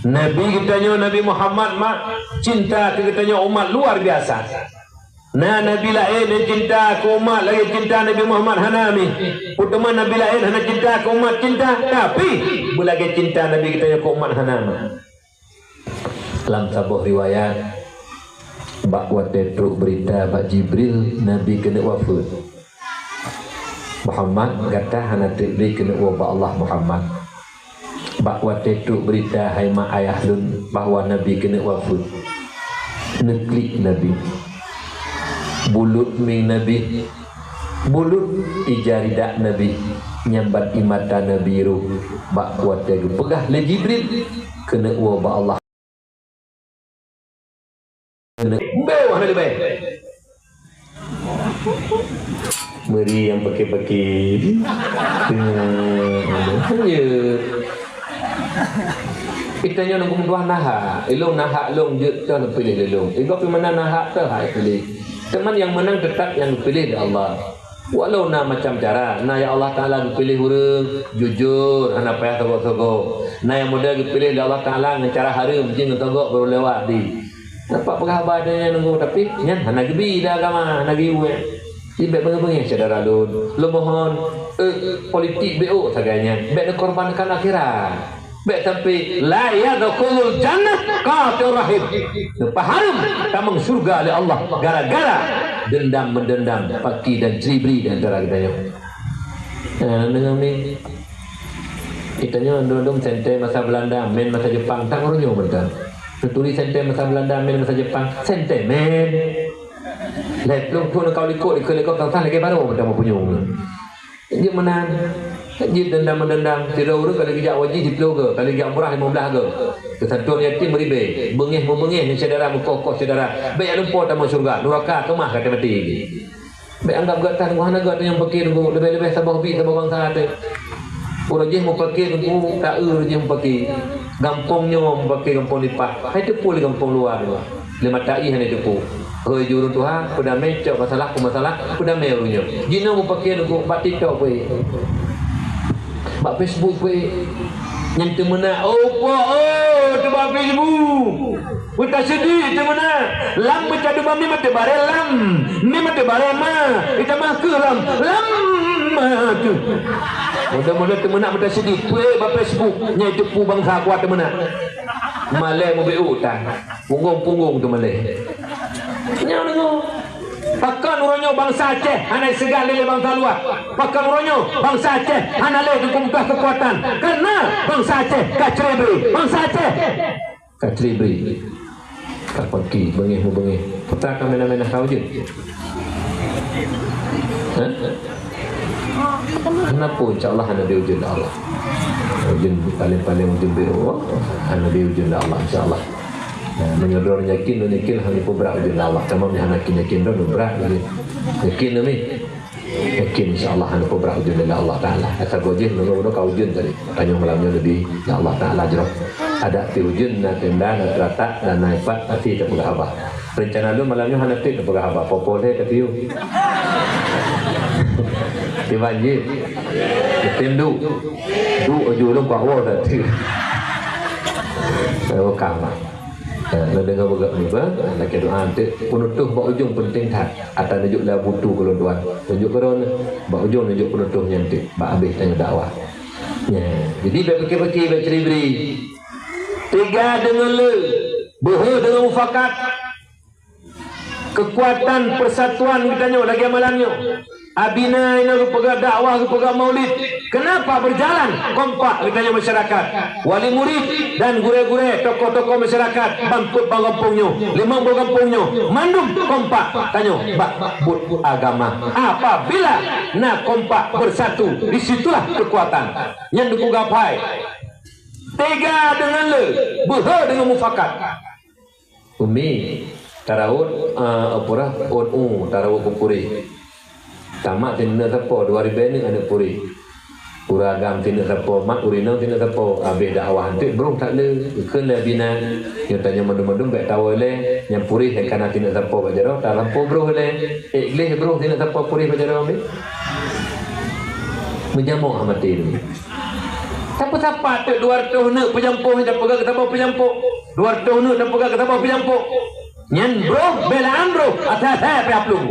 Nabi geutanyoe, Nabi Muhammad, mak, cinta keu geutanyoe umat luar biasa. Na nabi laén nyang cinta keu umat lagèe cinta Nabi Muhammad hana mi. Peue teuma nabi laén hana cinta keu umat cinta, tapi beulagèe cinta Nabi geutanyoe keu umat hana mi. Lam saboh riwayat, bak watèe trok beurita bak Jibril, Nabi keuneuk wafeuet. Muhammad, gata hana teuk lé keuneuk woe bak Allah, Muhammad. Bak watèe trok beurita hai mak ayah lôn bahwa Nabi keuneuk wafeuet, neuklik Nabi. Bulut mieng Nabi, bulut ija ridak Nabi, nyang ban ie mata Nabi roh bak watèe geupeugah lé Jibril keuneuk woe bak Allah. Mbeu hana leubeh. Meuri nyang paki-paki. Tengok. Lanjut. Geutanyoe nunggu meutuah na hak. Ilôn na hak lôn jeuet teuh neupiléh lé lôn. Igoe pih meunan na hak teuh hak piléh. Teuma nyang meunang teutap nyang geupiléh lé Allah. Walau na macam cara, na nyang Allah Taala geupiléh ureueng jujur, hana payah sogoe-sogoe. Na nyang model geupiléh lé Allah Taala ngon cara hareuem, jih ngon sogoe baru lewat di. Nampak peugah haba nyan nunggu, tapi nyan hana geubi lam agama, hana geuiwet. Jadi bèk beungèh-beungèh syedara lôn. Lôn mohon, eh, politik beuôt sagai nyan. Bèk neukorbankan akhirat. Bèk sampai la yadkhulul jannah qati'ur rahim. Leupah hareuem tamong syeuruga lé Allah gara-gara dendam-meudendam, paki dan cri-bri di antara geutanyoe. Nah, deungoe ni. Geutanyoe dum-dum sentée masa Belanda, mén masa Jepang, tan ureueng nyoe mantong. Neuturi sentée masa Belanda, mén masa Jepang, sentée mén. Lhèe ploh thôn ka likot dikeue lé gob, tan lagèe barô mantong meupunyueng. Jeuet meunan. Jeuet dendam-meudendam. Sidroe ureueng ka lheueh geujak haji siplôh goe, ka lheueh geujak umrah limong blaih goe. Keusantuan yatim meuribèe. Beungèh-meubeungèh ngon syedara, meukoh-koh syedara. Bèk jak lumpoe tamong syeuruga. Nuraka keumah ka teumaté jih. Bèk anggab gata hana gata nyang peuké teungku. Leubeh-leubeh saboh bi, saboh bansa teuh. Uroe jih mupeuké teungku, taeu uroe jih mupeuké. Gampông nyoe meupaké gampông nipah, hai teupeu lé gampông luwa nyoe. Lé mata ié hana teupeu. Hôi ju ureuëng tuha, peudamé cok masalah, peumasalah, peudamé ureuëng nyoe. Jinoe meupaké nunggu bak TikTok peuék. Bak Facebook peuék. Nyang teumeunak, oh, po, oh, teuba Facebook. Meutaseudiek teumeunak. Lam meucadu bak mim ateueh baré lam. Mim ateueh baré ma. Itamah kheueh lam. Lam ma tu. Mudah-mudahan teumeunak meutaseudiek. Peuék bak Facebook. Nyang teupeu bansa kuat teumeunak. Malée meubiu tan. Punggong-punggong tu malée. Nyoe deungoe. Pakon uroe nyoe bansa Aceh hana iseugat lé bansa luwa? Pakon uroe nyoe bansa Aceh hana lé teukumtah keukuatan? Karena bansa Aceh ka cerebre. Bansa Aceh ka cerebre. Ka paki, beungéh-beungéh. Peue ka meunan-meunan ka ujeuen? Hah? Hana peue, insya Allah hana ujeuen lé Allah. Ujeuen paléng-paléng ujeuen biru. Hana ujeuen lé Allah, insya Allah. Nah, meunyoe droeneuh yakin, droeneuh yakin hana peubrat ujeuen lé Allah. Teuma meunyoe hana yakin, yakin droeneuh brat ujeuen. Yakin mi? Yakin, insya Allah hana peubrat ujeuen lé Allah Taala. Asa goh jih meunyoe ka ujeuen tadi. Tanyoe malam nyoe leubeh lé Allah Taala jroh. Adak ti ujeuen na tenda, na teuratak, dan na ipat, pasti tapeugah haba. Rencana lôn malam nyoe hana trép tapeugah haba. Popo lhée ka tiup. Tiban jih. Tem du. Du uju lôn kuat woe tadi. Oh, ka. Ha, neudeungoe beugöt nibak, lakée doa eunteuk peunutôh bak ujong peunteng that. Ata neujok lé Abu Tu keu lôn tuan. Tunjuk keu droeneuh, bak ujong neujok peunutôh nyan teuk, bak abéh tanyoe dakwah. Nya, jadi bèk pike-pike, bèk ceuri-bri. Teuga deungon le, beuhe deungon mufakat. Keukuatan persatuan geutanyoe lagèe malam nyoe. Abina inoe geupeugah dakwah, geupeugah maulid. Kenapa berjalan kompak geutanyoe masyarakat? Wali murid dan gurèe-gurèe, tokoh-tokoh masyarakat, ban peuet ban gampông nyoe, limong boh gampông nyoe, mandum kompak tanyoe bak buet agama. Apabila na kompak bersatu, di situlah kekuatan. Nyan geupeugah phai. Teuga deungon le, beuhe deungon mufakat. Umi, tarawot, eh, peurah, ôn u, tarawot keu puréh. Tamat sineuk sapo, dua ribèe neuk aneuk puréh. Ureueng agam sineuk sapo, mat ureueng inong sineuk sapo, abéh dakwah eunteuk broh that le, geukheun lé abina. Nyoe tanyoe mandum-mandum bèk tawoe lé, nyang puréh nyang ka na sineuk sapo bak jaroe, talampôh broh lé. Ék gleh broh sineuk sapo puréh bak jaroe, Umi? Meujamok hamaté nyoe. Sapeue-sapeue teuk dua reutôh neuk peujampôh, tapeugah keu saboh peujampôh. Dua reutôh neuk tapeugah keu saboh peujampôh. Nyan broh, beulaan broh, asai-asai pih plueng.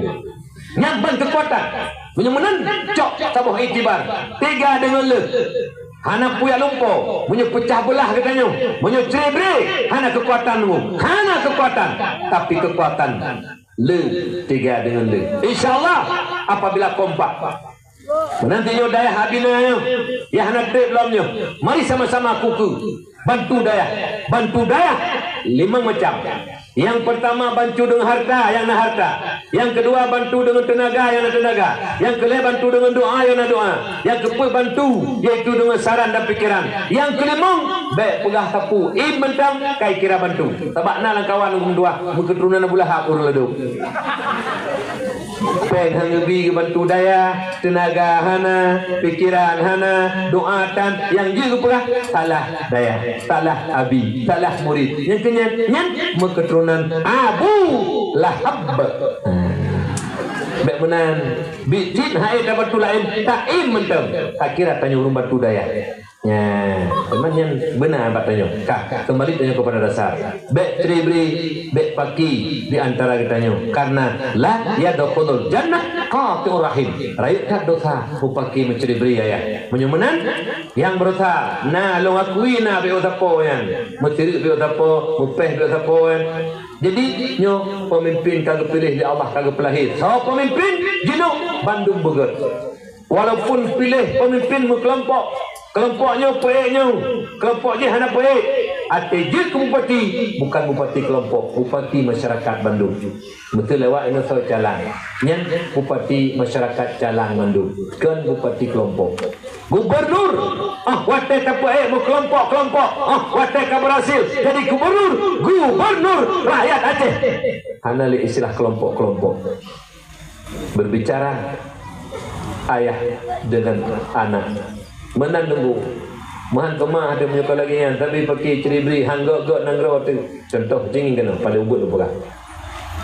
Nyan ban keukuatan. Meunyoe meunan, cok saboh iktibar. Teuga deungon le. Hana peue jak lumpoe. Meunyoe peucah beulah geutanyoe, meunyoe ceuri-bri, hana keukuatan nyoe. Hana keukuatan. Tapi keukuatan le, teuga deungon le. Insya Allah, apabila kompak. Meunan tanyoe dayah abina nyoe, nyang hana trép lom nyoe. Mari sama-sama kukeue bantu dayah. Bantu dayah limong macam. Nyang peurtama bantu deungon hareuta, nyang na hareuta. Nyang keudua bantu deungon teunaga, nyang na teunaga. Nyang keulhèe bantu deungon doa, nyang na doa. Nyang keupeuet bantu, yaitu deungon saran dan pikeran. Nyang keulimong, bèk peugah sapeue, im mantong, kai kira bantu. Sabab na lam kawan ureueng dua, meukeuturonan Abu Lahab ureueng ladôm. Péng han geubi geubantu dayah, teunaga hana, pikeran hana, doa tan, nyang jeuet geupeugah, salah dayah, salah abi, salah murit. Nyang keu nyan, nyan meukeuturonan Abu Lahab. Ha. Bèk meunan, biet cit hai tabantu laén, taim mantong, takira tanyoe ureueng bantu dayah. Nya, teuma nyan beuna bak tanyoe. Ka, keumbali tanyoe keupada dasar. Bèk ceuri-bri, bèk paki di antara geutanyoe. Karena la yadkhulul jannah qati'ur rahim. Rayeuk that dosa mupaki meuceuri-bri ayah. Meunyoe meunan, nyang beudosa, na lôn akui na bèk sapo nyan. Meusireuk bèk sapo, mupéh bèk sapo nyan. Jadi, nyoe peumimpin ka geupiléh lé Allah, ka geupeulahé. Soe peumimpin? Jinoe bandum beugèt. Walaupun piléh peumimpin meukeulompok, keulompok nyoe peuék nyoe, keulompok jih hana peuék, até jeuet keu bupati, bukan bupati keulompok, bupati masyarakat bandum. Meuteulewat inoe soe calang. Nyan bupati masyarakat calang bandum, kon bupati keulompok. Gubernur, ah, watèe tapeuék meukeulompok-keulompok, ah, watèe ka beurhasil jadi gubernur, gubernur rakyat Aceh. Hana lé istilah keulompok-keulompok. Berbicara ayah dengan anak. Meunan nunggu. Meuhan keumah teuh meunyoe ka lagèe nyan, tapi paké ceuri-bri han gèt-gèt nanggroe teuh. Contoh, jih ngieng keunoe, Paleng Ubeuet lôn peugah.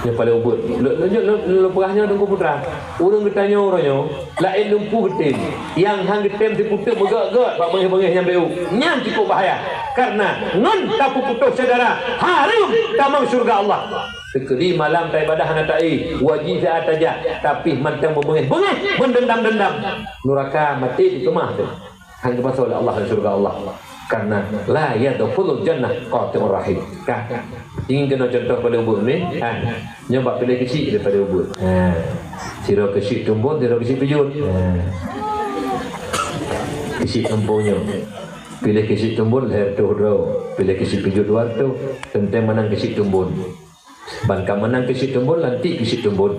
Nyoe Paleng Ubeuet. Lôn, lôn, lôn, lôn peugah nyoe Teungku Putra. Ureueng geutanyoe uroe nyoe, laén lumpu geutem. Nyang han geutem siputôh meugèt-gèt bak beungèh-beungèh nyang beu. Nyan cukup bahaya. Karena ngon tapeuputoh syedara, hareuem tamong syeuruga Allah. Teukeudi malam taibadah hana taéh, wajéb siat tajak, tapi mantong meubeungèh-beungèh, meudendam-dendam. Nuraka maté dikeumah teuh. Han geupasoe lé Allah dan syeuruga Allah. Karena la yadkhulul jannah qati'ur rahim. Ka. Ngieng keunoe contoh Paleng Ubeuet ni. Ha. Nyoe bak piléh keuchik daripada Ubeuet. Ha. Sidroe keuchik Tumbon, sidroe keuchik Pijuet. Ha. Keuchik kampung nyoe. Piléh keuchik Tumbon lhèe reutôh droe. Piléh keuchik Pijuet dua reutôh. Teuntèe meunang keuchik Tumbon. Ban ka meunang keuchik Tumbon, lantik keuchik Tumbon.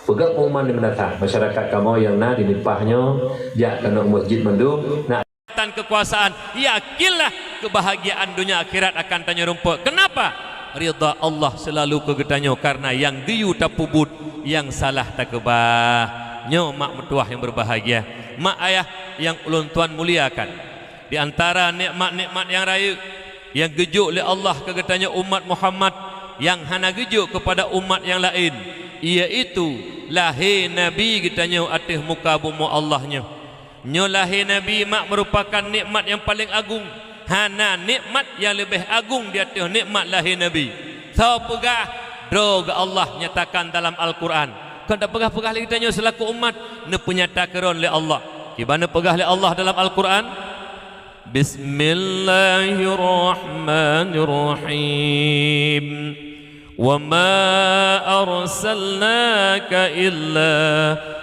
Peugah pengumuman di meunasah, masyarakat kamoe nyang na di Nipah nyoe, jak keunoe u masjid mandum, na tan keukuasaan, yakinlah keubahgiaan donya akhirat akan tanyoe rumpok. Keunapa? Ridha Allah seulalu keu geutanyoe, kareuna nyang geuyue tapeubuet, nyang salah takeubah. Nyoe mak meutuwah nyang beubahgia, mak ayah nyang ulôn tuan muliakan. Di antara nikmat-nikmat nyang rayeuk nyang geujok lé Allah keu geutanyoe umat Muhammad nyang hana geujok keupada umat nyang laén, iaitu lahé Nabi geutanyoe ateueh muka bumoe Allah nyoe. Nyoe lahé Nabi mak meurupakan nikmat nyang paleng agong. Hana nikmat nyang leubeh agong di ateueh nikmat lahé Nabi. Soe peugah? Droe geuh Allah nyatakan dalam Al-Qur'an. Kon tapeugah-peugah lé geutanyoe seulaku umat, neupeunyata keudroe lé Allah. Kiban neupeugah lé Allah dalam Al-Qur'an, Bismillahirrahmanirrahim. Wa ma arsalnaka illa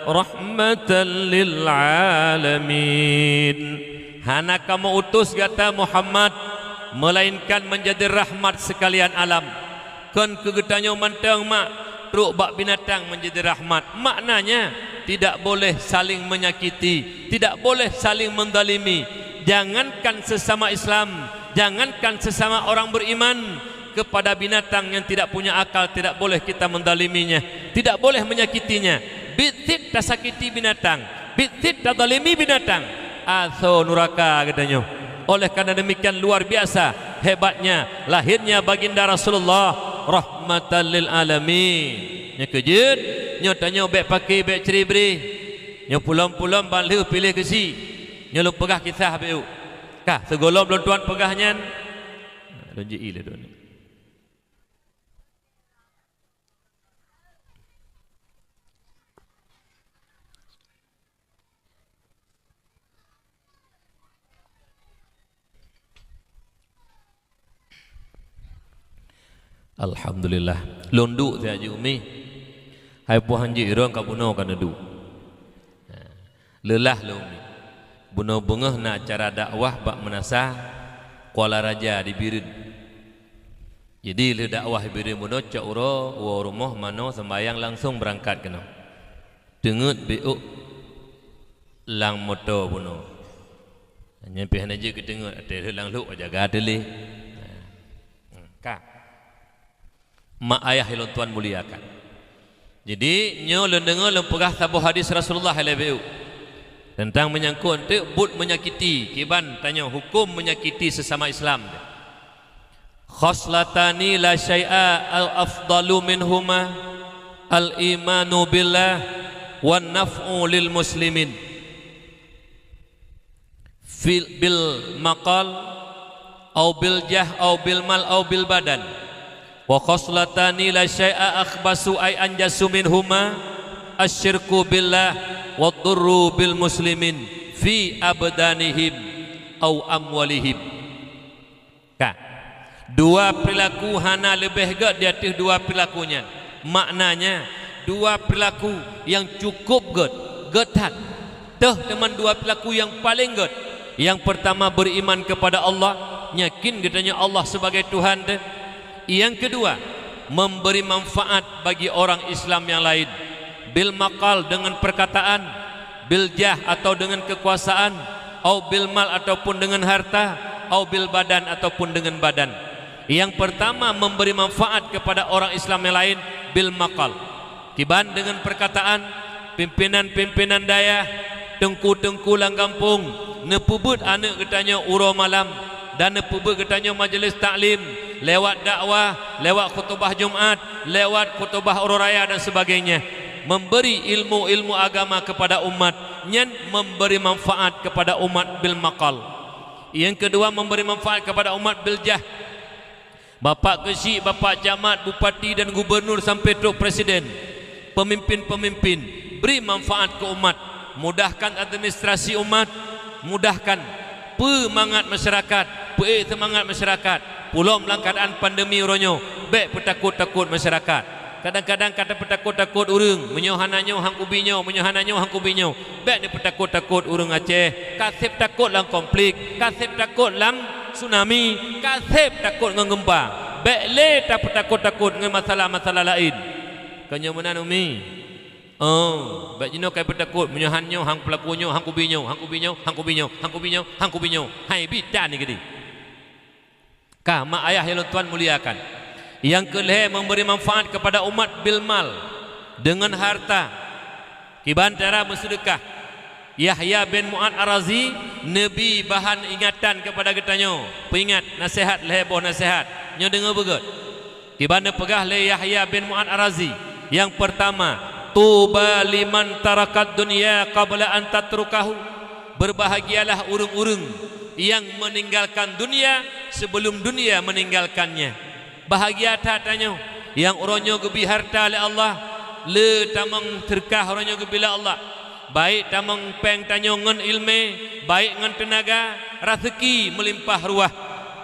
rahmatan lil alamin. Hana kamoe utus gata Muhammad, melainkan menjadi rahmat sekalian alam. Kon keu geutanyoe mantong mak, trok bak binatang menjadi rahmat. Maknanya, tidak boleh saling menyakiti, tidak boleh saling mendalimi. Jangankan sesama Islam, jangankan sesama orang beriman, kepada binatang yang tidak punya akal tidak boleh kita mendaliminya, tidak boleh menyakitinya. Biet cit tasakiti binatang, biet cit tadalimi binatang, asoe nuraka geutanyoe. Oleh karena demikian luar biasa hebatnya lahirnya baginda Rasulullah rahmatan lil alamin. Nyang keujeuet, nyoe tanyoe bèk paké, bèk ceuri-bri. Nyoe pulom-pulom ban lheueh piléh keuchik. Nyoe lôn peugah kisah beu. Ka, sigohlom lôn tuan peugah nyan, lôn ji-i lé droeneuh. Alhamdulillah. Lôn duek siat jih, Umi. Hai puih hanjeuet droe ka bunoe ka neuduek. Leulah lôn, bunoe beungoh na acara dakwah bak Meunasah Kuala Raja di Bireuen. Jadi lheueh dakwah di Bireuen bunoe cok uroe woe rumoh manoe seumbahyang langsong beurangkat keunoe. Teungeut beu lam moto bunoe. Nyan pih hana jeuet keu teungeut, até lheueh lam lhok jaga teuh lé. Ka. Mak ayah nyang lôn tuan muliakan. Jadi, nyoe lôn deungoe lôn peugah saboh hadis Rasulullah lé beu. Teuntang meunyangkot teuk buet meunyakiti, kiban tanyoe huköm meunyakiti sesama Islam. Khoslatani la syai'a afdalu minhuma, al-imanu billah wan naf'u lil muslimin. Fil, bil maqal, au bil jah, au bil mal, au bil badan. Wa khoslatani la syai'a akhbasu ay anjasu minhuma, asyirku billah, wa durru bil muslimin fi abdanihim au amwalihim. Ka. Dua perilaku hana leubeh gét di ateueh dua perilaku nyan. Maknanya, dua perilaku nyang cukup gét, gét that. Teuh teuma dua perilaku nyang paleng gét. Nyang peurtama beriman kepada Allah, yakin geutanyoe Allah sebagai Tuhan teuh. Nyang keudua, memberi manfaat bagi orang Islam nyang laén. Bil maqal, dengan perkataan, bil jah atau dengan kekuasaan, au bil mal ataupun dengan harta, au bil badan ataupun dengan badan. Yang pertama memberi manfaat kepada orang Islam yang lain bil maqal. Kiban dengan perkataan, pimpinan-pimpinan dayah, teungku-teungku lam gampông, Neupeubuet aneuëk geutanyoe uroe malam dan neupeubuet geutanyoe majelis taklim, lewat dakwah, lewat khutubah Jumat, lewat khutubah uroe raya dan sebagainya, memberi ilmu-ilmu agama kepada umat, nyan memberi manfaat kepada umat bil maqal. Yang kedua, memberi manfaat kepada umat bil jah. Bapak Keuchik, Bapak Camat, Bupati dan Gubernur sampai trok Presiden, pemimpin-pemimpin, beri manfaat keu umat, mudahkan administrasi umat, mudahkan peumangat masyarakat, peuék seumangat masyarakat. Pulom lam keuadaan pandemi uroe nyoe, bék peutakot-takot masyarakat. Kadang-kadang ka tapeutakot-takot ureuëng, meunyoe hana nyoe han kubi nyoe, meunyoe hana nyoe han kubi nyoe. Bék neupeutakot-takot ureuëng Aceh, ka seb takot lam konflik, ka seb takot lam tsunami, ka seb takot ngon gempa. Bék lé tapeutakot-takot ngon masalah-masalah laén. Kon nyoe meunan, Umi? Oh, bék jinoe ka peutakot, meunyoe han nyoe, han peulaku nyoe, han kubi nyoe, han kubi nyoe, han kubi nyoe, han kubi nyoe, han kubi nyoe. Hai, bi tan ni keudeh. Ka, mak ayah nyang lôn tuan muliakan. Nyang keu lhée, memberi manfaat kepada umat bil mal, dengan harta. Kiban cara meuseudeukah. Yahya bin Mu'ad Ar-Razi neubi bahan ingatan kepada geutanyoe, peuingat, naseuhat, lhée boh naseuhat. Nyoe deungoe beugét. Kiban neupeugah lé Yahya bin Mu'ad Ar-Razi, nyang peurtama, "Tuba liman tarakat dunya qabla an tatrukahu." Berbahagialah ureuëng-ureuëng nyang meninggalkan dunia sebelum dunia meninggalkannya. Bahagia that tanyoe nyang uroe nyoe geubi harta lé Allah, le tamong seudeukah uroe nyoe geubi lé Allah. Baik tamong péng tanyoe ngon iéleumé, baik ngon teunaga, raseuki meulimpah ruah.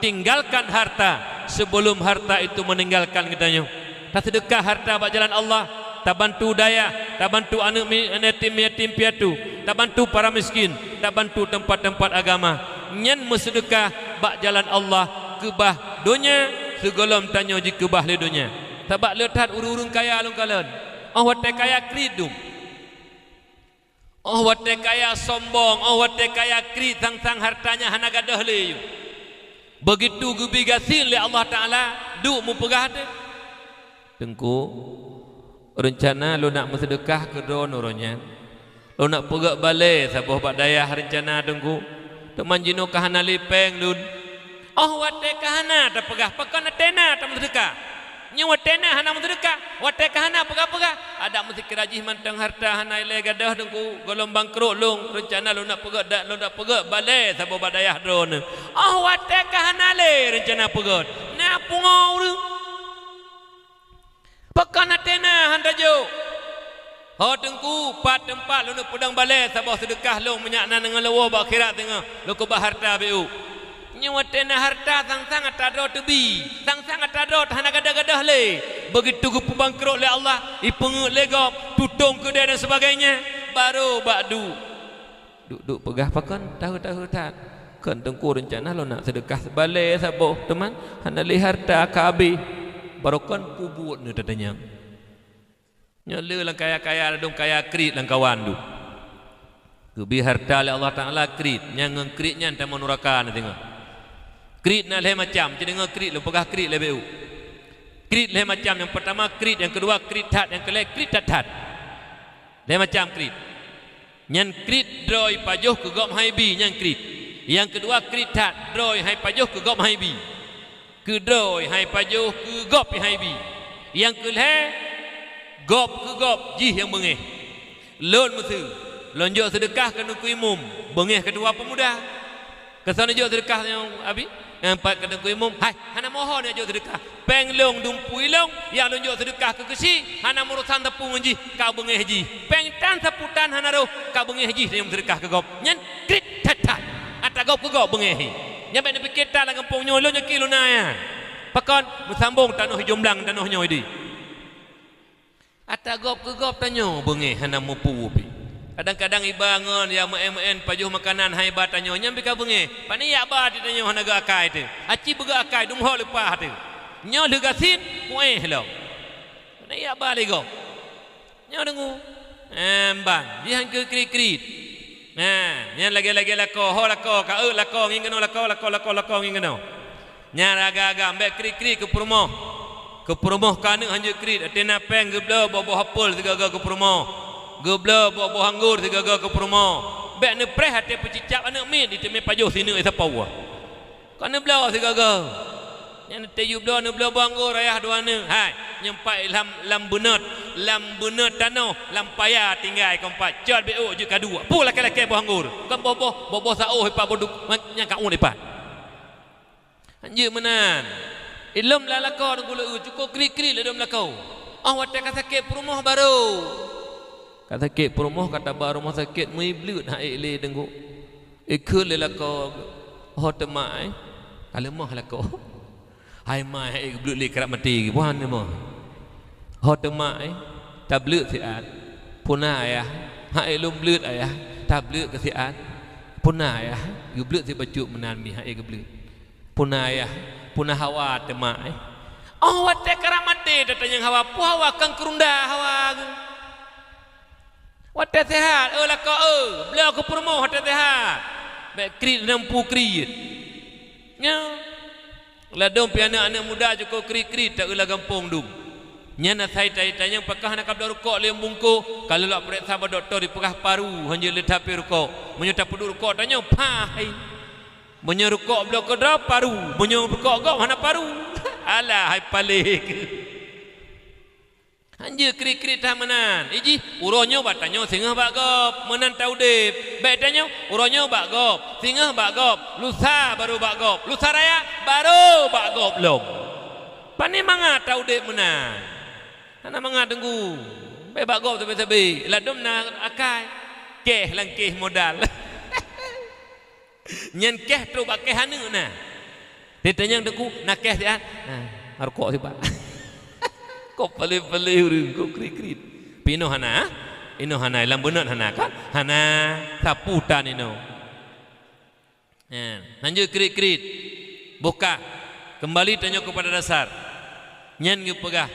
Tinggalkan harta sebelum harta itu meninggalkan geutanyoe. Taseudeukah harta bak jalan Allah, tabantu dayah, tabantu aneuëk mi-, yatim, yatim piatu, tabantu para miskin, tabantu teumpat-teumpat agama. Nyan meuseudeukah bak jalan Allah keubah donya, sigohlom tanyoe jikeubah lé donya. Sabab le that ureuëng-ureuëng kaya lôn kalon. Oh watée kaya kriet dum. Oh watée kaya sombong, oh watée kaya kriet, sang-sang harta nyan hana gadôh lé yue. Begitu geubi gasien lé Allah Taala, duek meupeugah teuh, "Teungku, reuncana lôn nak meuseudeukah keu droeneuh uroe nyan. Lôn nak peugét balée saboh bak dayah reuncana, Teungku. Teuma jinoe ka hana lé péng lôn." Oh watée ka hana tapeugah, pakon ateueh na tameuseudeukah? Nyoe watée na hana meuseudeukah, watée ka hana peugah-peugah, adak meusikira jih mantong harta hana ilée gadôh, Teungku, gohlom bangkrot lôn, reuncana lôn nak peugét, lôn nak peugét balée saboh bak dayah droeneuh. Oh watée ka hana lé reuncana peugét, na pungoe ureuëng. Pakon ateueh na han tajok? Ho Teungku, pat teumpat lôn peudong balée saboh seudeukah lôn meunyak na deungon leuwoe bak akhirat teungoh lôn keubah harta beu. Nyoe watée na harta sang-sang atra droe teubi, sang-sang atra droe hana gadôh-gadôh lé. Begitu geupeubangkrot lé Allah, ipeungeuet lé gob, tutong keudée dan sebagainya, barô bak duek. Duek-duek peugah pakon, taheu-taheu that. Kon Teungku, reuncana lôn nak seudeukah balée saboh, teuma hana lé harta ka habéh. Barokon peubuet nyoe tatanyong. Nyoe le lam kaya-kaya ladôm kaya kriet lam kawan duek. Geubi harta lé Allah Taala kriet, nyang ngon kriet nyan tamong nuraka na singoh. Kriet na lhée macam, ci deungoe kriet lôn peugah kriet lé beu. Kriet lhée macam, nyang peurtama kriet, nyang keudua kriet that, nyang keulhée kriet that-that. Lhée macam kriet. Nyan kriet droe pajoh keu gob hai bi, nyan kriet. Nyang keudua kriet that, droe hai pajoh keu gob hai bi. Keu droe hai pajoh keu gob hai bi. Nyang keulhée, gob keu gob jih nyang beungéh. Lôn miseue, lôn jok seudeukah keu Teungku Imum, beungéh keudua peumuda. Keu soe neujok seudeukah nyang abi? Nyang pat keu Teungku Imum, hai, hana mohon neujok seudeukah. Péng lôn dum pui lôn, nyang lôn jok seudeukah keu Keuchik, hana meurusan teupeu ngon jih, ka beungéh jih. Péng tan sapeue tan hana rhoh, ka beungéh jih nyang seudeukah keu gob. Nyan kriet that-that. Atra gob keu gob beungéh. Nyan bék neupike that lam gampông nyoe, lôn nyaki lôn na nyan. Pakon meusambong tanoh ijomblang tanoh nyoe di. Atra gob keu gob tanyoe beungéh hana mupu pih. Kadang-kadang iba ngon nyang meu'en-meu'en pajoh makanan hai ba tanyoe, nyan pih ka beungéh. Pane jak ba di tanyoe hana geuakai teuh. Aci beugeuakai dum ho leupah teuh. Nyoe lheueh gasien, mu'éh lom. Pane jak ba lé gob. Nyoe deungoe. Em, ban, jihan keu kriet-kriet. Nah, nyan lagée-lagée lakoe, ho lakoe, ka eu lakoe ngieng keunoe lakoe, lakoe, lakoe, lakoe ngieng keunoe. Nyan agam-agam, bék kriet-kriet keu peurumoh. Keu peurumoh ka aneuëk hanjeuet kriet, até na péng geubloe boh-boh apel sigaga keu peurumoh. Geubloe boh-boh anggor sigaga keu peurumoh. Bék neupreh até peucicab aneuk miet, diteumé pajoh sineuk sapoe. Kon neubloe sigoe-goe. Nyan teuh yub bloe, neubloe boh anggô rayah dua neuk. Hai, nyang pat lam, lam beunot, lam beunot tanoh, lam paya tinggai kon pat. Cot bék ôk jeuet ka duek. Peue lakée-lakée boh anggô. Kon boh-boh, boh-boh saôh ipat boh duk, nyang ka uet ipat. Hanjeuet meunan. Ilom lam lakoe teungku leueu, cukôp kriet-kriet ladôm lakoe. Óh watée ka sakét peurumoh barô. Ka sakét peurumoh, ka taba rumoh sakét, meuibleuet han ék lé teungku. Ikheun lé lakoe, ho teuma, eh, ka leumoh lakoe. Hai ma, han ék geubleuet lé karab maté, buhan leumoh. Ho teuma, eh, tableuet siat. Puna ayah, han ék lôn bleuet ayah, tableuet keu siat. Puna ayah, geubleuet sibacut meunan mi han ék geubleuet. Puna ayah, puna hawa teuma, eh. Óh watée karab maté tatanyong hawa, peue hawa, kan keurunda hawa geuh. Watée seuhat, eu lakoe eu, bloe keu peurumoh watée seuhat. Bék kriet neumpu kriet. Nyoe. Ladôm pih aneuk-aneuk muda cukôp kriet-kriet ta-eu lam gampông dum. Nyan asai ta-, tanyong pakon hana kabloe rukok lé bungkôh, ka lheueh lak peureksa bak dokto dipeugah paru, hanjeuet lé tapi rukok. Meunyoe tapeuduek rukok tanyoe, pah hai. Meunyoe rukok bloe keudroe, paru. Meunyoe rukok gob, hana paru. Alah, hai paléh. Hanjeuet kriet-kriet that meunan. Ijih, uroe nyoe bak tanyoe singoh bak gob, meunan taudeb. Bék tanyoe, uroe nyoe bak gob, singoh bak gob, lusa barô bak gob, lusa raya barô bak gob lom. Pane mangat taudeb meunan. Hana mangat teungku. Bék bak gob sabe-sabe. Ladôm na akai. Kéh lam kéh modal. Nyan kéh trok bak kéh aneuk na. Teuh tanyong teungku, na kéh siat? Na, rukok sibak. Kok paléh-paléh ureuëng, kok kriet-kriet. Pinoh hana, inoe hana, lam beunot hana kan? Hana, sapu tan inoe. Nyan, hanjeuet kriet-kriet. Boh kah. Kembali tanyoe kepada dasar. Nyan geupeugah,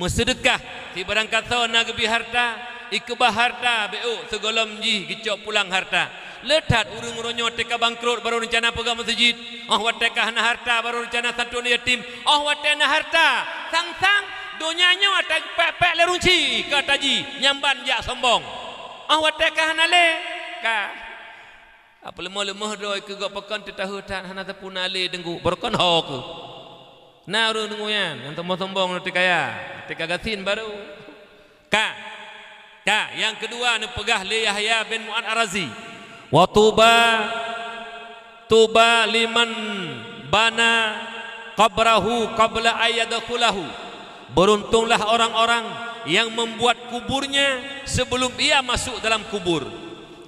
meuseudeukah sibarang kasoe na geubri harta, ikeubah harta bék ôk sigohlom jih geucok pulang harta. Le that ureuëng uroe nyoe teuka bangkrot barô reuncana peugah meuseujid, óh watée ka hana harta barô reuncana santun yatim, óh watée na harta, sang-sang donya nyoe ata geupék-pék lé runci ka taji nyang ban jak sombong. Óh watée ka hana lé, ka Apa leumoh-leumoh droe keu gob pakon teutahue that hana teupuna lé teungku, barokon ho keuh. Na ureuëng deungoe nyan, nyang sombong-sombong ngon teuka ya, teuka gasien barô. Ka, ka, nyang keudua neupeugah lé Yahya bin Mu'ad Ar-Razi, "Wa tuba, tuba liman bana qabrahu qabla ayyadkhulahu." Beruntunglah orang-orang yang membuat kuburnya sebelum ia masuk dalam kubur.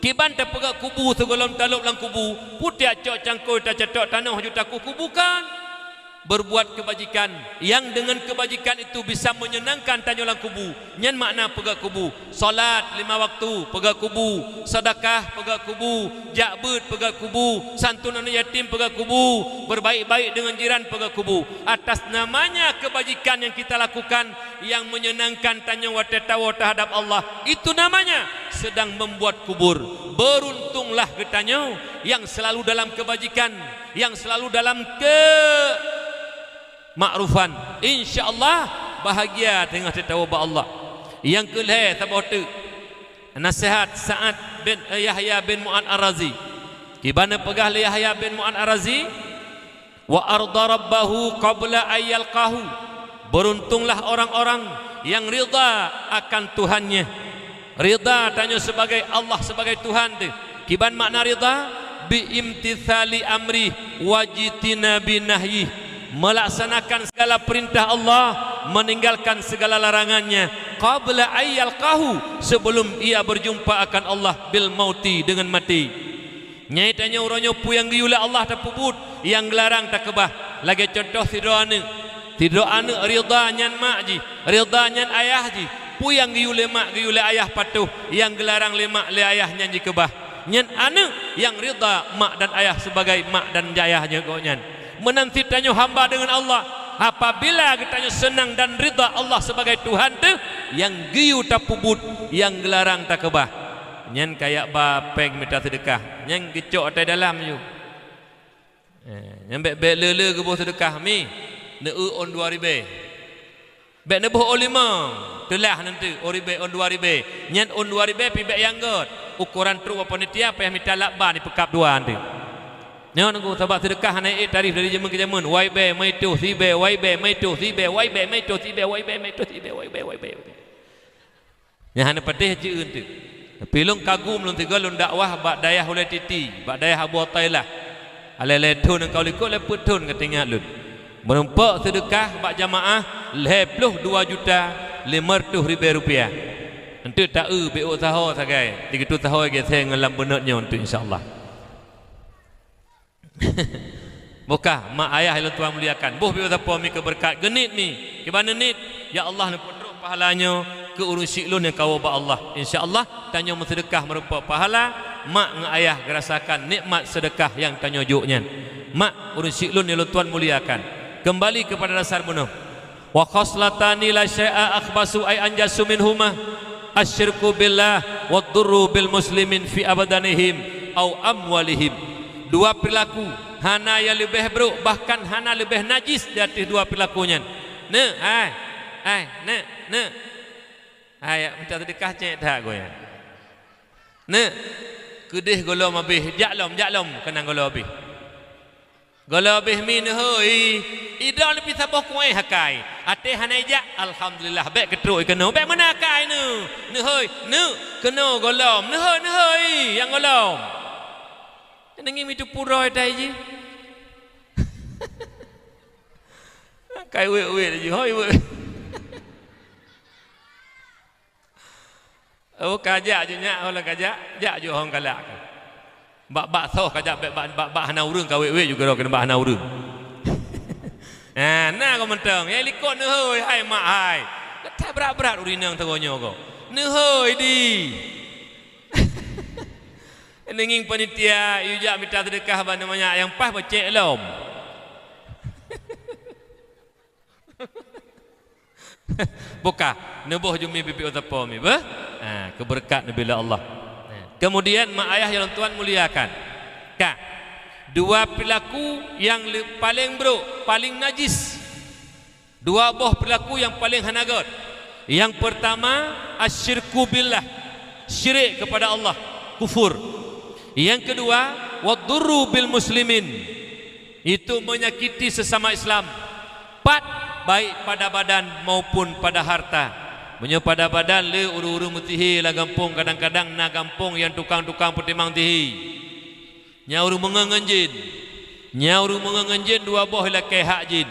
Kiban tapeugah kubu sigohlom talôb lam kubu, putiak cok cangkôi tacatok tanoh ju takue kubu kan? Berbuat kebajikan yang dengan kebajikan itu bisa menyenangkan tanyoe lam kubu. Nyan makna peugah kubu. Salat lima waktu peugah kubu, sedekah peugah kubu, jak beuet peugah kubu, santun aneuk yatim peugah kubu, berbaik-baik dengan jiran peugah kubu. Atas namanya kebajikan yang kita lakukan, yang menyenangkan tanyoe watée tawoe teuhadap Allah, itu namanya sedang membuat kubur. Beruntunglah geutanyoe yang selalu dalam kebajikan, yang selalu dalam kemakrufan. Insya Allah bahagia teungoh teuwoe bak Allah. Nyang keulhée saboh teuk, nasihat Sa'ad bin, eh, Yahya bin Mu'ad Ar-Razi. Kiban neupeugah lé Yahya bin Mu'ad Ar-Razi, "Wa arda rabbahu qabla ayyalqahu." Beruntunglah orang-orang yang ridha akan Tuhannya. Ridha tanyoe sebagai Allah sebagai Tuhan teuh. Kiban makna ridha? Bi imtithali amri wajtinabi nahyi. Melaksanakan segala perintah Allah, meninggalkan segala larangannya. Qabla ayyalqahu, sebelum ia berjumpa akan Allah bil mauti, dengan mati. Nyan tanyoe uroe nyoe peue nyang geuyue lé Allah tapeubuet, nyang geularang takeubah. Lagée cuntoh sidroe aneuk. Sidroe aneuk ridha nyan mak jih, ridha nyan ayah jih. Peue nyang geuyue lé mak, geuyue lé ayah patuh, nyang geularang lé mak, lé ayah nyan jikeubah. Nyan aneuk nyang ridha mak dan ayah sebagai mak dan ayah gobnyan. Meunan cit tanyoe hamba deungon Allah, apabila geutanyoe seunang dan ridha Allah sebagai Tuhan teuh, nyang geuyue tapeubuet, nyang geularang takeubah. Nyan kayak ba péng mita seudeukah, nyan geucok atai dalam ju. Eh, nyan bék-bék le-le geuboh seudeukah mi, neueu ôn dua ribée. Bék neuboh ôn limong, teulah nanti ôn ribée, ôn dua ribée. Nyan ôn dua ribée pih bék nyang gét. Ukoran trok bak panitia payah mita lakban ipeukab dua anteuk. Nyoe nunggu sabab seudeukah hana ék tarif dari jameun keu jameun. Wai bèe, mai toh, si bèe, wai bèe, mai toh, si bèe, wai bèe, mai toh, si bèe, wai bèe, mai toh, si bèe, wai bèe, wai bèe, wai bèe. Nyang hana patéh ceu'eun teuk. Tapi lôn kagum lôn sigoe lôn dakwah bak dayah Ulèe Titi, bak dayah Abu Thailah. Alèh-alèh thôn nyang ka u likot lhèe peuet thôn ka teuingat lôn. Meurumpok seudeukah bak jamaah lhèe ploh dua juta limong reutôh ribèe rupiah. Eunteuk taeu beuôk saho sagai, sigeutôh saho geuséng ngon lam beunôt nyoe eunteuk insya Allah. Bukah, mak ayah nyang lôn tuan muliakan. Boh beuôk sapo mi keu beureukat geuniet mi. Kiban neuniet, ya Allah neupeutrok pahala nyoe keu ureueng syiek lôn nyang kawoe bak Allah. Insya Allah, tanyoe meuseudeukah meurumpok pahala, mak ngon ayah geurasakan nikmat seudeukah nyang tanyoe jok nyan. Mak, ureueng syiek lôn nyang lôn tuan muliakan. Keumbali keupada dasar bunoe. Wa khaslatani la syai'a akhbasu ay anjasu minhuma, asyirku billah wa dhurru bil muslimin fi abdanihim au amwalihim. Dua peurilaku hana nyang leubeh brok, bahkan hana leubeh najis di ateueh dua peurilaku nyan. Neuk, hai, hai, neuk, neuk. Hai, minta seudeukah cék that goe nyan. Neuk, keudeh gohlom abéh, jak lom, jak lom, keunan gohlom abéh. Gohlom abéh mi neuhôi, idong leupie saboh kuéh akai. Até hana ijak, alhamdulillah, bèk keutrok i keunoe, bèk meunan akai neu. Neuhôi, neuk, keunoe gohlom, neuhôi, neuhôi, nyang gohlom. Neungieng mi teupue droe tai jih. Akai wék-wék laju, hôi wék. Oh, kajak ju nyak, oh, lah kajak, jak ju hong kalak. Bak-bak soh kajak, bak, bak, bak, bak hana ureueng ka wék-wék ju keudroe keuneuk bak hana ureueng. Ha, na kau mantong. Nyang likot neuhôi, hai mak hai. Gata brat-brat ureueng inong tanyoe nyoe ko. Neuhôi di. Neungieng panitia, yue jak mita seudeukah bak neu manyak nyang paih beucék lom. Bukah, neuboh ju mi bibit sapo mi, beuh? Ha, keubeureukat neubi lé Allah. Ha. Keumudian, mak ayah nyang lôn tuan muliakan. Ka, dua peurilaku nyang le-, paleng brok, paleng najis. Dua boh peurilaku nyang paleng hana göt. Nyang peurtama, asyirku billah, syirik keupada Allah, kufur. Nyang keudua, wadhurru bil muslimin, itu menyakiti sesama Islam, pat baik pada badan maupun pada harta. Meunyoe pada badan le ureueng-ureueng meusihé lam gampông, kadang-kadang na gampông nyang tukang-tukang peutimang sihé. Nyan ureueng meungon ngon jén. Nyan ureueng meungon ngon jén dua boh ilakèe hak jén.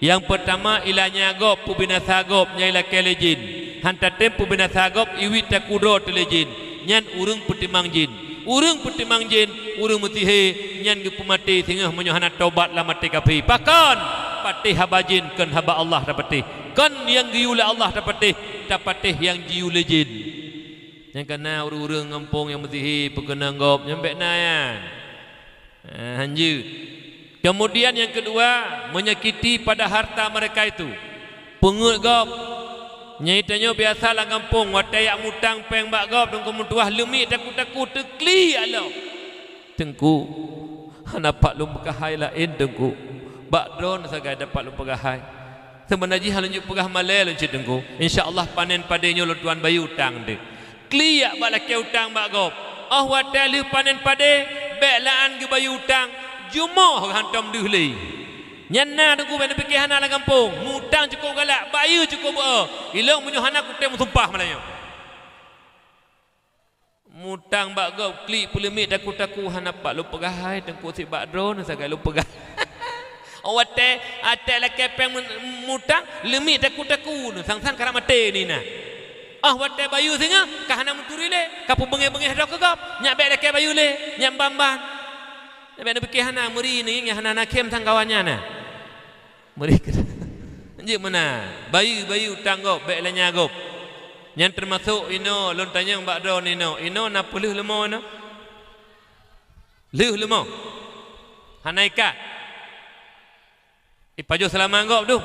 Nyang peurtama ilanya gob, peubinasa gob, nyan ilakèe lé jén. Han tatem peubinasa gob, iwit takudroe teulé jén. Nyan ureueng peutimang jén. Ureueng peutimang jén, ureueng meusihé, nyan geupeumaté singoh meunyoe hana tobat lam até kafé. Pakon? Patéh haba jén, kon haba Allah tapatéh. Kon nyang geuyue lé Allah tapatéh, tapatéh nyang jiyue lé jén. Nyang kana ureueng-ureueng gampông nyang meusihé peukeunong gob, nyan bèk na nyan. Ah, hanjeuet. Keumudian nyang keudua, menyakiti pada harta mereka itu. Peungeuet gob. Nyan tanyoe biasa lam gampông, watèe jak mutang péng bak gob, teungku meutuah leumiek taku-taku teuklik lom. Teungku, hana pat lôn peugah hai laén, Teungku. Bak droeneuh sagai dapat lôn peugah hai. Seubeuna jih lôn jeuet peugah malèe lôn cit Teungku. Insya Allah panen padé nyoe lôn tuan bayeue utang deuh. Klik bak lakèe utang bak gob. Óh watèe lheueh panen padé, bèk lam án geubayeue utang, jumoh hantom deuh lé. Nyan na Teungku bèk neupiké hana lam gampông. Mutang cukôp galak, bayeue cukôp beu. Ilôn meunyoe hana kutem meusumpah malam nyoe. Mutang bak gob klik peuleumiek taku-taku hana pat lôn peugah hai Teungku sibak droeneuh sagai lôn peugah. Watèe, watèe lakèe péng mun-, mutang leumiek taku-taku neu sang-sang karab maté nina. Óh watèe bayeue singoh ka hana meuturi lé, ka peubeungéh-beungéh droe keu gob, nyak bèk lakèe bayeue lé, nyan ban-ban. Nyak bèk neupiké hana meuri neu nyang hana na khém sang kawan nyan na. Meuri keu jeuet meunan, bayeue-bayeue utang gob, bèk lanya gob. Nyan teumasok inoe lôn tanyong bak droeneuh inoe, inoe na peulheueh leumo inoe? Lheueh leumo? Hana ikat? Ipajoh seulaman gob dum?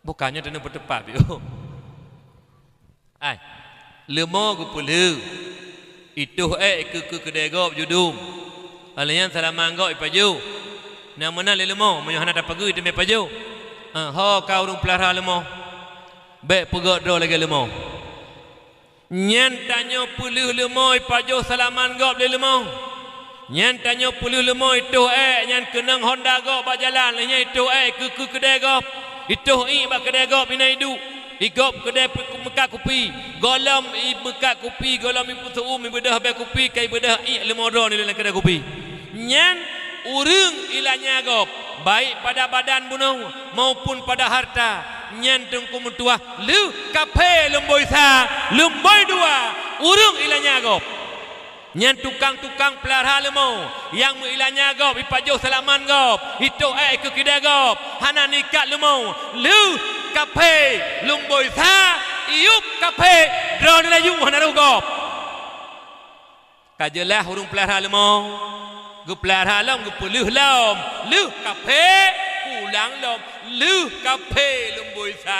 Bukan nyoe teuneuk peuteupat piôh. Ai, leumo geupeulheueh, itoh ék keu, keu keudè gob judum. Óh lheueh nyan seulaman gob ipajoh. Na meunan lé leumo, meunyoe hana tapageue teumé pajoh. Ha, ho ka ureueng peulara leumo. Bèk peugöt droe lagèe leumo. Nyan tanyoe peuleueh leumo ipajoh salaman gob lé leumo. Nyan tanyoe peuleueh leumo itoh ék nyan keunong honda gob bak jalan, lheueh nyan itoh ék keu, keu keudè gob. Itoh iék bak keudè gob inan iduek. Igob keudè pe-, meukat kupi. Gohlom imeukat kupi, gohlom ipeuseu'uem, ibeudôh bèe kupi, ka ibeudôh iék leumo droeneuh lé lam keudè kupi. Nyan ureuëng ilanya gob, baik pada badan bunoe maupun pada harta, nyan teungku meutuah lheueh kaphé lumboi sa, lumboi dua, ureuëng ilanya gob. Nyan tukang-tukang peulara leumo nyang meuilanya gob, ipajoh salaman gob, itoh ék keu keudè gob, hana nikat leumo, lheueh kaphé lumboi sa, iyup kaphé droeneuh laju hana rhoh gob. Ka jeulaih ureuëng peulara leumo, geupeulara lom, geupeuleueh lom, lheueh kaphé, pulang lom, lheueh kaphé lumboi sa,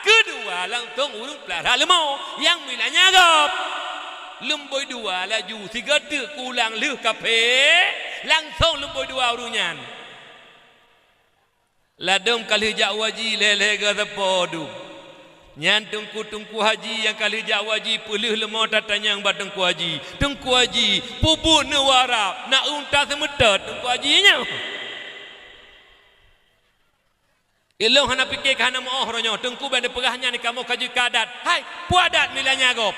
keudua langsong ureuëng peulara leumo nyang meuilanya gob. Lumboi dua laju sigoe teuk kulang lheueh kaphé, langsong lumboi dua ureuëng nyan. Ladôm ka lheueh jak u haji lhèe-lhèe geuh sapo dum. Nyan teungku-teungku haji nyang ka lheueh jak u haji peuleueh leumo tatanyong bak teungku haji, "Teungku haji, peue buet neuh u Arab, na unta seumeutôt teungku haji nyoe?" Ilôn hana pike ka hana meu'oh uroe nyoe, teungku bèk neupeugah nyan di kamoe ka jeuet keu adat. Hai, peue adat meuilanya gob?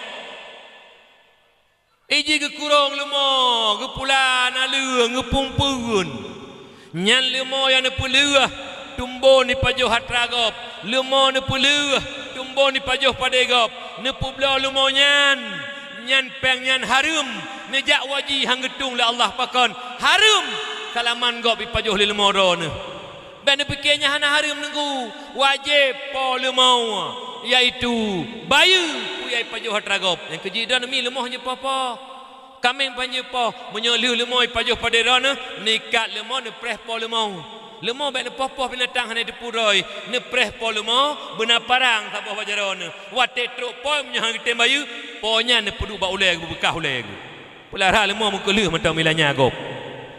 Iji geukurong leumo, geupula naleueng, geupeueun. Nyan leumo nyang neupeuleueh tumbon ipajoh atra gob, leumo neupeuleueh tumbon ipajoh padé gob, neupeubloe leumo nyan, nyan péng nyan hareuem, neujak u haji han geutueng lé Allah pakon, hareuem salaman gob ipajoh lé leumo droeneuh. Bèk neupike nyan hana hareuem teungku, wajéb po leumo, yaitu bayeue peue nyang ipajoh atra gob. Nyang keujeuet droeneuh mi leumo han jipoh-poh. Kaméng pan jipoh, meunyoe lheueh leumo ipajoh padé droeneuh, neuikat leumo neupreh po leumo. Leumo bèk neupoh-poh binatang hana jiteupeue droe, neupreh po leumo beuna parang saboh bak jaroe neuh. Watèe trok po meunyoe han geutem bayeue, po nyan neupeuduek bak ulèe geuh, beubeukah ulèe geuh. Peulara leumo meukeuleueh mantong meuilanya gob.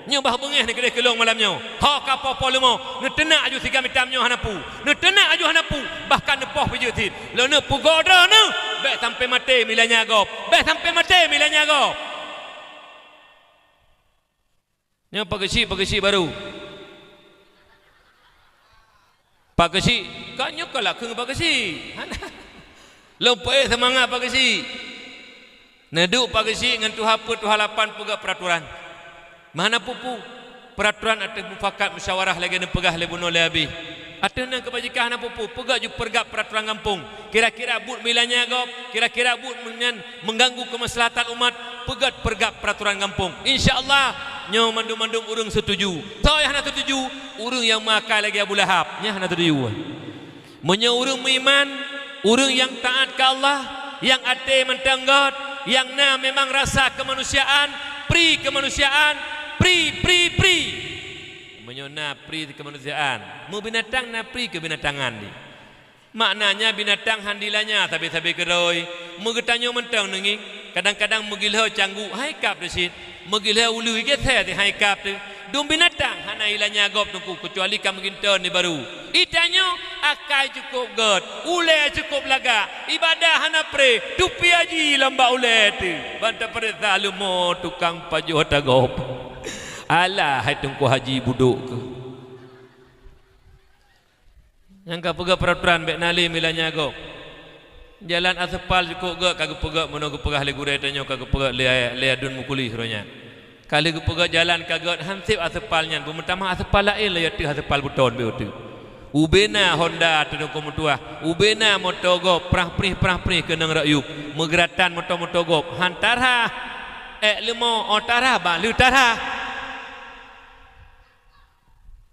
Nyoe bah beungéh neuh keudéh keu lôn malam nyoe. Ho ka poh-poh leumo, neuteunak aju si gam itam nyoe hana peue. Neuteunak aju hana peue, bahkan neupoh pih jeuet cit. Lôn neuk peugoe droeneuh, bèk sampai maté meuilanya gob. Bèk sampai maté meuilanya gob. Nyoe Pak Geuchik, Pak Geuchik baru. Pak Geuchik, ka nyoe ka lakheue Pak Geuchik. Hana. Lôn peuék seumangat Pak Geuchik. Neuduek Pak Geuchik ngon tuha peuet, tuha lapan peugöt peuraturan. Meuhana peue-peue. Peuraturan ateueh mufakat musyawarah lagèe neupeugah lé bunoe lé Abi. Ateueh nyan keubajikan hana peue-peue, peugöt ju peurgab peuraturan gampông. Kira-kira buet meuilanya gob, kira-kira buet nyan meuganggu keumaslahatan umat, peugöt peurgab peuraturan gampông. Insya Allah, nyoe mandum-mandum ureuëng seutuju. Soe nyang hana seutuju? Ureuëng nyang meuakai lagèe Abu Lahab. Nyan hana seutuju. Meunyoe ureuëng meuiman, ureuëng nyang taát keu Allah, nyang até mantong göt, nyang na memang rasa keumanusiaan, pri keumanusiaan, pri, pri, pri. Meunyoe na pri keumanusiaan, meubinatang na pri keubinatangan di. Maknanya binatang han dilanya sabe-sabe keudroe. Meugeutanyoe mantong neungieng, kadang-kadang meugilhö cangguk hai kab teuh cit, meugilhö uleue geuthèe teuh hai kab teuh. Dum binatang hana ilanya gob teungku keucuali ka meuginton di baru. Itanyoe akai cukôp göt, ulèe cukôp lagak, ibadah hana preh, tupi haji lam bak ulèe teuh. Ban tapareksa leumo tukang pajoh atra gob. Alah hai teungku haji budok keuh. Nyang ka peugöt peuraturan bèk na lé meuilanya gob. Jalan aspal cukôp göt ka geupeugöt, meunoe geupeugah lé gurèe tanyoe ka geupeugöt lé, lé aduen mukuli uroe nyan. Ka lheueh geupeugöt jalan ka göt, han sép aspal nyan, beumeutamah aspal laén lagèe ateueh aspal beuton bèk ateueh. Ubena honda teuh teungku meutuah, ubena moto gob, prah-prih, prah-prih keunong rot yup, meugeuratan moto-moto gob, han tarhah. Èk leumo, oh tarhah, ban lheueh tarhah.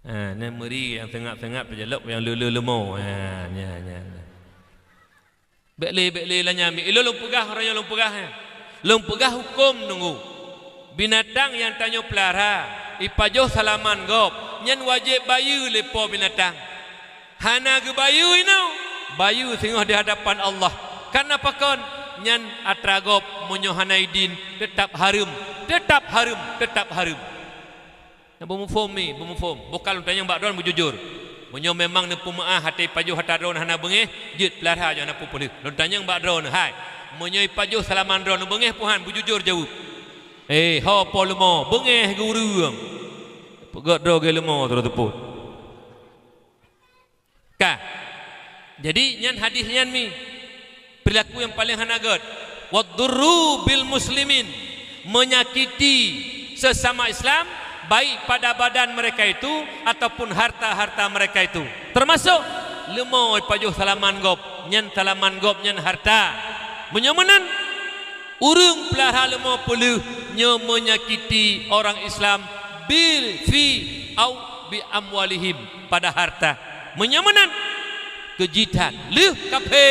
Ha, nyan meuri nyang seungab-seungab teujalok nyang le-le leumo. Ha, nyan, nyan, nyan. Bèk lé, bèk lé lanyah mi. Ilôn lôn peugah, uroe nyoe lôn peugah, ha. Lôn peugah hukôm teungku. Binatang nyang tanyoe peulara, ipajoh salaman gob, nyan wajéb bayeue lé po binatang. Hana geubayeue inoe, bayeue singoh di hadapan Allah. Kareuna pakon? Nyan atra gob meunyoe hana idin, teutap hareuem, teutap hareuem, teutap hareuem. Na beumuphom mi, beumuphom. Boh ka lôn tanyong bak droeneuh beujujur. Meunyoe memang neupeumeu'ah até pajoh atra droeneuh hana beungéh, jeuet peulara jih hana peue-peue lé. Lôn tanyong bak droeneuh, hai. Meunyoe ipajoh salaman droeneuh, beungéh puhan, beujujur jaweueb. Eh, ho po leumo, beungéh geu ureuëng. Peugét droe geu leumo, troh teupot. Ka. Jadi, nyan hadis nyan mi. Perilaku yang paling hana gét. Wadurru bil muslimin. Menyakiti sesama Islam, baik pada badan mereka itu ataupun harta-harta mereka itu. Termasuk leumo ipajoh salaman gob, nyan salaman gob nyan harta. Meunyoe meunan, ureuëng peulara leumo peuleueh nyoe menyakiti orang Islam bil fi au bi amwalihim, pada harta. Meunyoe meunan, keuji that lheueh kaphé,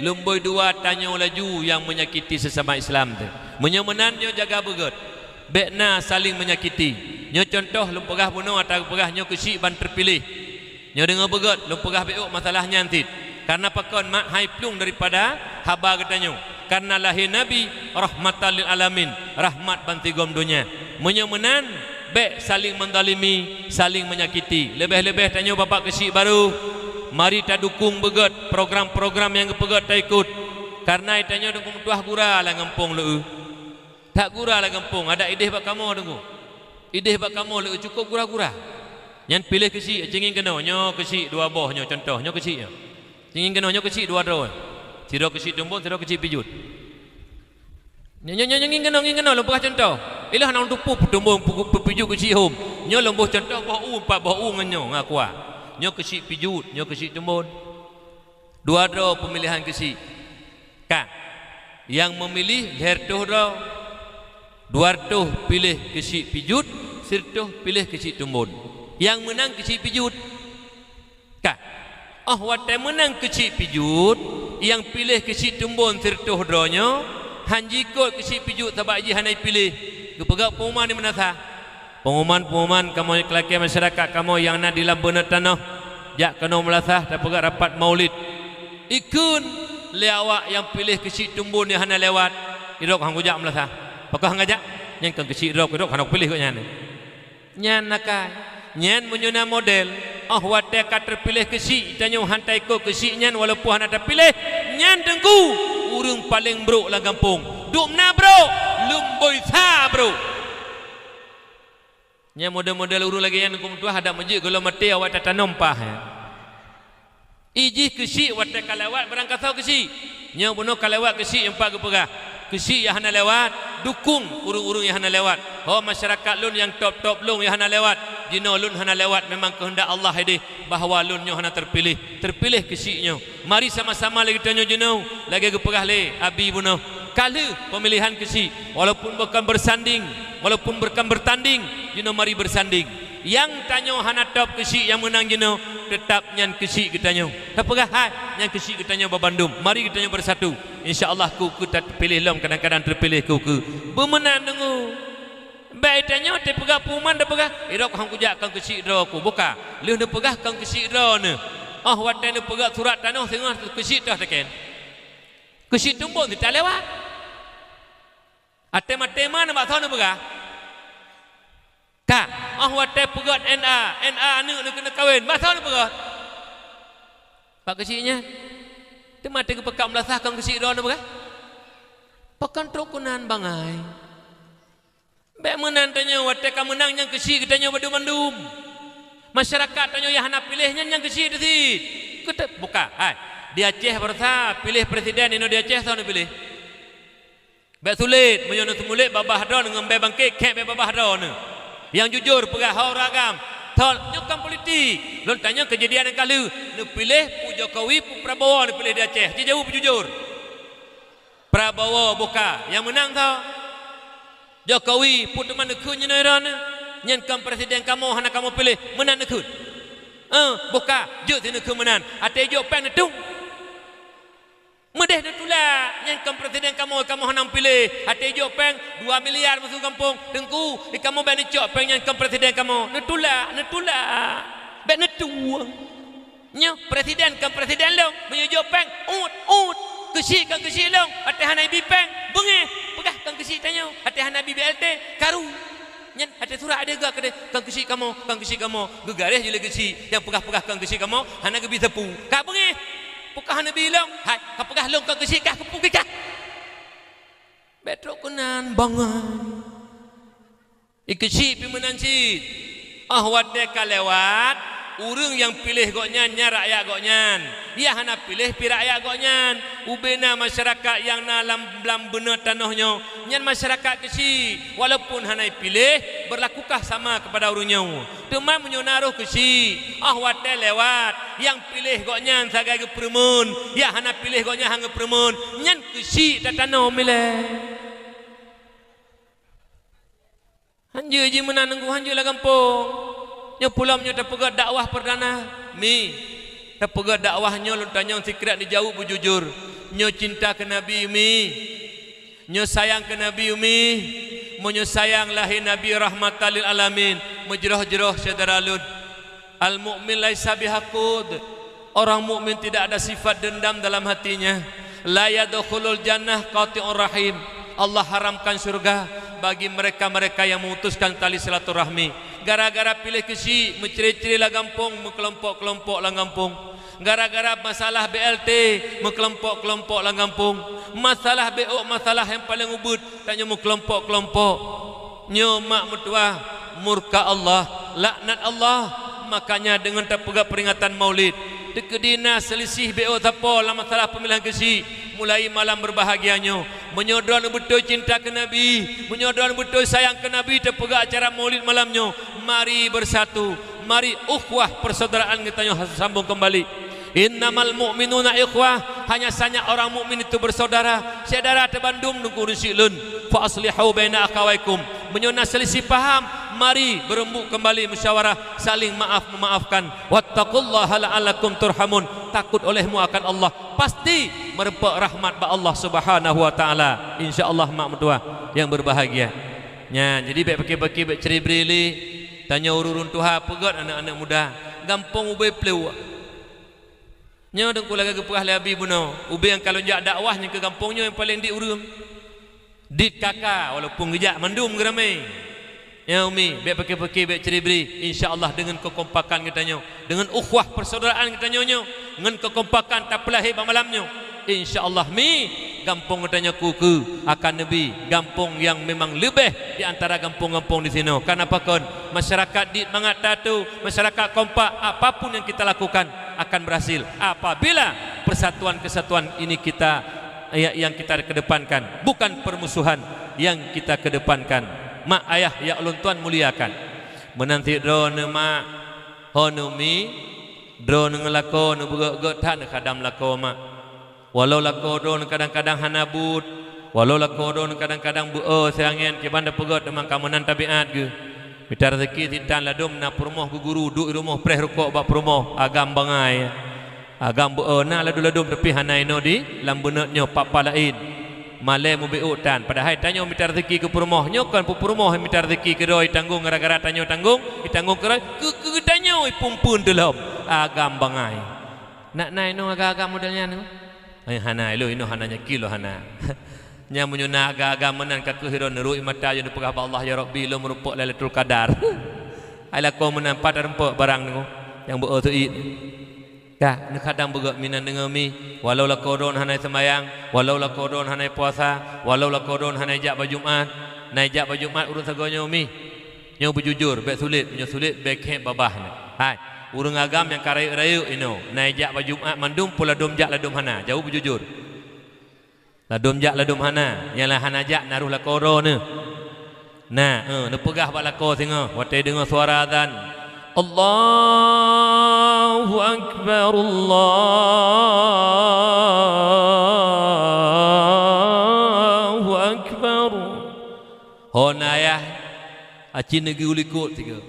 lumboi dua tanyoe laju nyang menyakiti sesama Islam teuh. Meunyoe meunan nyoe jaga beugét, bék na saling menyakiti. Nyoe cuntoh lôn peugah bunoe ata geupeugah nyoe keuchik ban teupiléh. Nyoe deungoe beugét, lôn peugah bék ôk masalah nyan cit. Kareuna pakon mak hai plueng daripada haba geutanyoe. Kareuna lahé Nabi rahmatan lil alamin, rahmat bansigom donya. Meunyoe meunan, bék saling menzalimi, saling menyakiti. Leubeh-leubeh tanyoe bapak keuchik barô, mari tadukong beugét program-program nyang geupeugét taikot. Kareuna tanyoe dukong tuah gura lam gampông leu. That gura lam gampông, adak idéh bak kamoe teungku. Idéh bak kamoe lé cukôp gura-gura. Nyan piléh keuchik, cingieng keunoe, nyoe keuchik dua boh nyoe, cuntoh, nyoe keuchik nyoe. Cingieng keunoe, nyoe keuchik dua droe. Sidroe keuchik tumbon, sidroe keuchik pijut. Nyoe, nyoe, nyoe, nyoe ngieng keunoe, ngieng keunoe, lôn peugah cuntoh. Ilôn hana lôn tupeue peutumbon, peu-, peu-, pijut keuchik hom. Nyoe lôn boh cuntoh boh u, empat boh u ngon nyoe, ngon aqua. Nyoe keuchik pijut, nyoe keuchik tumbon. Dua droe peumilihan keuchik. Ka. Nyang meumilih lhèe reutôh droe. Dua reutôh piléh keuchik pijut, sireutôh piléh keuchik tumbon. Nyang meunang keuchik pijut. Ka. Óh watèe meunang keuchik pijut, nyang piléh keuchik tumbon sireutôh droe nyoe, han jikot keuchik pijut sabab jih hana jipiléh. Geupeugah pengumuman di meunasah. Pengumuman-pengumuman kamoe lakèe masyarakat kamoe nyang na di lam beuneut tanoh, jak keunoe meulasah tapeugah rapat maulid. Ikheun lé awak nyang piléh keuchik tumbon nyang hana lewat, irok han kujak meulasah. Pakon han kujak? Nyan kon keuchik droe, irok hana kupiléh gobnyan. Nyan nakai. Nyan meunyoe na model, óh watèe ka teupiléh keuchik, tanyoe han taikot keuchik nyan walaupun hana tapiléh, nyan teungku ureueng paleng brok lam gampông. Dum na brok, lumboi sa brok. Nyan model-model ureueng lagèe nyan, Teungku Meutuah, adak meujeuet gohlom maté awak tatanom paih, ya. Ijih keuchik watèe ka lewat barangkasoe keuchik. Nyoe bunoe ka lewat keuchik nyang pat geupeugah. Keuchik nyang hana lewat, dukong ureueng-ureueng nyang hana lewat. Ho masyarakat lôn nyang top-top lôn nyang hana lewat. Jinoe lôn hana lewat, memang keuheundak Allah idéh bahwa lôn nyoe hana teupiléh. Teupiléh keuchik nyoe. Mari sama-sama lé geutanyoe jinoe, lagèe geupeugah lé Abi bunoe. Ka lheueh peumilihan keuchik, walaupun bukan bersanding, walaupun bukan bertanding, jinoe mari bersanding. Nyang tanyoe hana top keuchik nyang meunang jinoe, teutap nyan keuchik geutanyoe. Tapeugah hai, nyan keuchik geutanyoe babandum. Mari geutanyoe bersatu. Insya Allah, keu-keu teupiléh lom, kadang-kadang teupiléh keu-keu. Beumeunan deungoe. Bèk tanyoe tapeugah pengumuman, tapeugah, "Irok han kujak, kon keuchik droe ku." Buka. Lheueh neupeugah kon keuchik droeneuh. Óh watèe neupeugah surat tanoh singoh keuchik toh teuken. Keuchik tumbon sit lewat. Até maté ma bak soe neupeugah? Ka. Óh watèe peugét N A, N A aneuk neuh keuneuk kawen, bak soe neupeugét? Bak keuchik nyan. Teuma teugeupeukat meulasah kon keuchik droeneuh neupeugah? Pakon trok keunan bangai. Bèk meunan tanyoe, watèe ka meunang nyan keuchik geutanyoe bandum-bandum. Masyarakat tanyoe nyang hana piléh nyan, nyan keuchik teuh sit. Keuteuk buka, hai. Di Aceh baroesa piléh presiden inoe di Aceh soe neupiléh. Bèk sulet, meunyoe neuseumeulét babah droeneuh ngon bèe bangkét, khék bèe babah droeneuh. Nyang jujur peugah ho ureueng agam. Thon, nyoe kon politik. Lôn tanyoe keujadian nyang ka lheueh. Neupiléh peue Jokowi, peue Prabowo neupiléh di Aceh. Jijaweueb jujur. Prabowo buka, nyang meunang soe? Jokowi, peue teuma neukheun jinoe droeneuh? Nyan kon presiden kamoe hana kamoe piléh, meunan neukheun. Eh, buka, jeuet si neukheun meunan. Até jok péng neutueng. Meudeh neutulak, nyan kon presiden kamoe, kamoe hana piléh. Até jok péng dua miliar masuk gampông. Teungku, di kamoe bèk neucok péng nyan kon presiden kamoe. Neutulak, neutulak. Bèk neutueng. Nyoe presiden kon presiden lôn, meunyoe jok péng, uet, uet. Keuchik kon keuchik lôn, até hana ibi péng, beungéh. Peugah kon keuchik tanyoe, até hana ibi B L T, karu. Nyan até surat adak geukeudeh, kon keuchik kamoe, kon keuchik kamoe. Geugaréh jih lé keuchik, nyang peugah-peugah kon keuchik kamoe, hana geubi sapeue. Ka beungéh. Peugah hana bi lôn, hai, ka peugah lôn kon keuchik kah, keupeue kah? Bék trok keunan bangai. Ikeuchik pih meunan cit. Óh watée ka lewat, ureuëng nyang piléh gobnyan nyan rakyat gobnyan. Nyang hana piléh pih rakyat gobnyan. Ubena masyarakat nyang na lam, lam beuneu tanoh nyoe, nyan masyarakat keuchik. Walaupun hana piléh, berlakukah sama kepada ureuëng nyoe. Teuma meunyoe na roh keuchik, óh watée lewat, nyang piléh gobnyan sagai geupeureumeun, nyang hana piléh gobnyan han geupeureumeun, nyan keuchik tatanoh ilée. Hanjeuet jih meunan nunggu hanjeuet lam gampông. Nyoe pulom nyoe tapeugét dakwah perdana. Mi, tapeugét dakwah nyoe lôn tanyong sikrek neujaweueb beujujur. Nyoe cinta keu Nabi, mi? Nyoe sayang keu Nabi, mi? Meunyoe sayang lahé Nabi rahmatan lil alamin, meujroh-jroh syedara lôn. Al-mu'min laisa bihaqud. Orang mukmin tidak ada sifat dendam dalam hatinya. La yadkhulul jannah qati'ur rahim. Allah haramkan syurga bagi mereka-mereka yang memutuskan tali silaturahmi. Gara-gara piléh keuchik, meucre-cre lam gampông, meukelompok-kelompok lam gampông. Gara-gara masalah B L T, meukelompok-kelompok lam gampông. Masalah B O, masalah nyang paleng ubit, tanyoe meukelompok-kelompok. Nyoe mak meutuah, murka Allah, laknat Allah. Makanya deungon tapeugah peringatan Maulid, teukeudi na seulisih B O sapo lam masalah peumilihan keuchik, mulai malam berbahagia nyoe. Meunyoe droeneuh beutôi cinta keu Nabi, meunyoe droeneuh beutôi sayang keu Nabi, tapeugah acara Maulid malam nyoe, mari bersatu, mari ukhuwah persaudaraan geutanyoe sambong keumbali. Innamal mu'minuna ikhwah, hanya saja orang mukmin itu bersaudara. Syedara teuh bandum nungku ureuëng syiek lôn. Fa aslihu baina akhawaikum. Meunyoe na seulisih paham, mari beureumbuk keumbali musyawarah, saling maaf memaafkan. Wattaqullaha la'allakum turhamun. Takut olehmu akan Allah, pasti meureumpok rahmat bak Allah Subhanahu wa Ta'ala. Insya Allah, mak meutuah yang berbahagia. Nyan, jadi bék paké-paké, bék cre-bre lé. Tanyoe ureuëng tuha peugét aneuëk-aneuëk muda. Gampông ubé pleuwak. Nyoe teungku lagée geupeugah lé Abi bunoe, ubé nyang ka lôn jak dakwah nyang keu gampông nyoe nyang paleng dit ureuëng. Dit kaka, walaupun geujak mandum geuramé. Nyoe umi, bék paké-paké, bék cre-bre. Insya Allah deungon keukompakan geutanyoe, deungon ukhuwah persaudaraan geutanyoe nyoe, ngon keukompakan tapeulahé bak malam nyoe. Insya Allah mi, gampông geutanyoe ku-ku akan neubi gampông nyang memang leubeh di antara gampông-gampông di sinoe. Kenapa kon? Masyarakat dit mangat tatu, masyarakat kompak, apapun yang kita lakukan akan berhasil apabila persatuan kesatuan ini kita, ya, yang kita kedepankan, bukan permusuhan yang kita kedepankan. Mak ayah nyang ulôn tuan muliakan, meunan cit droeneuh mak, ho neuh mi, droeneuh ngon lakoe neuh beugét-gét that neuh kadang lakoe mak. Walau lakoe droeneuh kadang-kadang hana buet, walau lakoe droeneuh kadang-kadang beu-o siangén, kiban tapeugét teuma ka meunan tabiat geuh. Mita raseuki sitan ladôm na peurumoh geu-guru, duek i rumoh preh rukok bak peurumoh, agam bangai. Agam beu-o na ladôm-ladôm tapi hana inoe di lam beuneuet nyoe papa laén. Malée mubiôk tan, padahai tanyoe mita raseuki keu peurumoh, nyoe kon peue peurumoh mita raseuki keudroe itanggong gara-gara tanyoe tanggong, itanggong keudroe keu, keu tanyoe ipumpeuen teulom. Agam bangai. Nak na inoe agam-agam model nyan? Eh, hana, ilôn inoe hana, nyan kilo hana. Nyan meunyoe na agam-agam meunan ka kheueh droeneuh ruek mata jih neupeugah bak Allah, "Ya Rabbi, lôn meurumpok Lailatul Qadar." Hai lakoe meunan pat tarumpok barang nyoe nyang beu-o seuit. Ka, neukhadang beugét minan deungoe mi, walau lakoe droeneuh hana seumayang, walau lakoe droeneuh hana puasa, walau lakoe droeneuh hana jak bak Jumat, na jak bak Jumat ureuëng sagoe nyoe mi. Nyoe beujujur, bék sulet, meunyoe sulet bék hék babah nyoe. Hai, ureuëng agam nyang ka rayeuk-rayeuk inoe, na jak bak Jumat mandum peue ladôm jak ladôm hana, jaweueb beujujur. Ladôm jak ladôm hana, nyang la hana jak na roh lakoe droeneuh. Na, eh, neupeugah bak lakoe singoh watée deungoe suara azan, "Allahu Akbar, Allahu Akbar." Hon ayah, aci neugui u likot sigoe.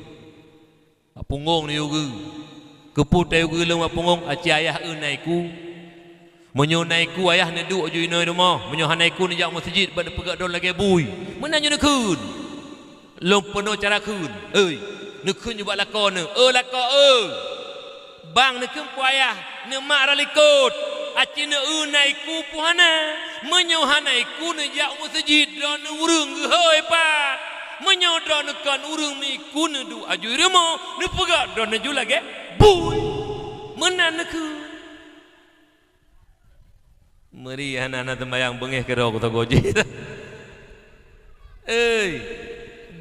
Bak punggong neuyue geu. Keupeue tayue geu lom bak punggong, aci ayah eu na iku. Meunyoe na iku ayah neuduek aju inoe rumoh, meunyoe hana iku neujak meuseujid bak neupeugah droe lagée bui. Meunan nyoe neukheun. Lom peunoh cara kheun. Oi, neukheun nyoe bak lakoe neuh. "Oi lakoe, oi." Bang neukheun peue ayah, neumat rot likot. Aci neueu na iku peue hana. Meunyoe hana iku neujak u meuseujid, droeneuh ureuëng geuhôi pat. Meunyoe droeneuh kon ureuëng meuiku neuduek aju i rumoh, neupeugah droeneuh ju lagée bui. Meunan neukheun. Meuri hana-hana seumayang beungéh keudroe kutogo jih.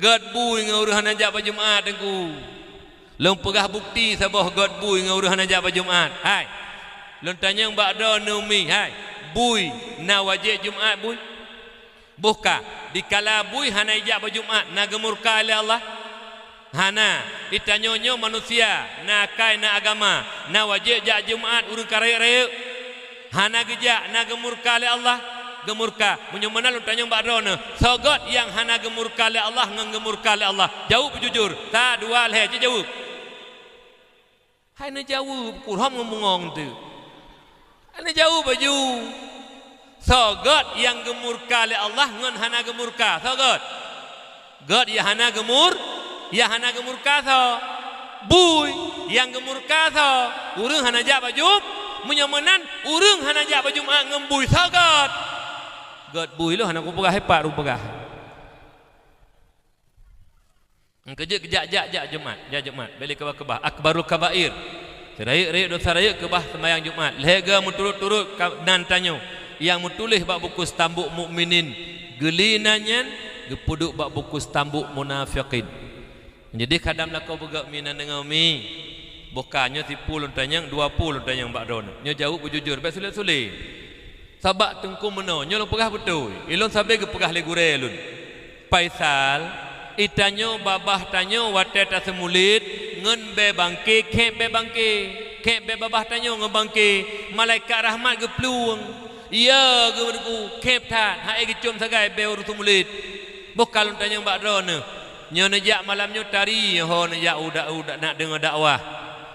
Gét bui ngon ureuëng hana jak bak Jumat, Teungku. Lôn peugah bukti saboh gét bui ngon ureuëng hana jak bak Jumat. Hai, lôn tanyong bak droeneuh mi, hai, bui na wajéb Jumat bui? Boh ka, dikala bui hana ijak bak Jumat, na geumurka lé Allah? Hana. Di tanyoe nyoe manusia, na akai, na agama, na wajéb jak Jumat ureuëng ka rayeuk-rayeuk? Hana geujak, na geumurka lé Allah? Geumurka. Meunyoe meunan lôn tanyong bak droeneuh, soe gét nyang hana geumurka lé Allah ngon geumurka lé Allah? Jaweueb beujujur. Sa, dua, lhée, jaweueb. Hai neujaweueb, kurhom ngon bungong teuk. Hai neujaweueb baju. Soe gét nyang geumurka lé Allah ngon hana geumurka? Soe gét? Gét nyang hana geumur-, nyang hana geumurka soe? Bui. Nyang geumurka soe? Ureuëng hana jak bak Jum-, meunyoe meunan, ureuëng hana jak bak Jumat ngon bui soe gét? Gét bui lôn hana kupeugah, hai pat kupeugah. Keujeuet jak, jak, jak Jumat, jak Jumat. Bèk lé keubah-keubah. Akbarul kabair. Seurayeuk-rayeuk dosa rayeuk keubah seumayang Jumat. Lhée goe meuturot-turot ka-, nan tanyoe. Nyang meutuléh bak buku Stambuk Mukminin, geuli nan nyan geupeuduek bak buku Stambuk Munafikin. Jadi kadam lakoe beugét mi nan deungoe mi. Boh ka nyoe sipu lôn tanyong, dua pu lôn tanyong bak droeneuh. Nyoe jaweueb beujujur, bèk sulet-sulet. Sabab Teungku meunoe, nyoe lôn peugah beutôi. Ilôn sabe geupeugah lé gurée lôn. Faisal, i tanyoe babah tanyoe watée taseumulit ngon bée bangke, khép bée bangke, khép bée babah tanyoe ngon bangke, malaikat rahmat geuplueng. Iya, geumeudeuku, khép that, hai geucom sagai bée ureuëng seumulit. Boh ka lôn tanyong bak droeneuh. Nyoe neujak malam nyoe tari, ho neujak u dak-, u dak-, nak deungoe dakwah.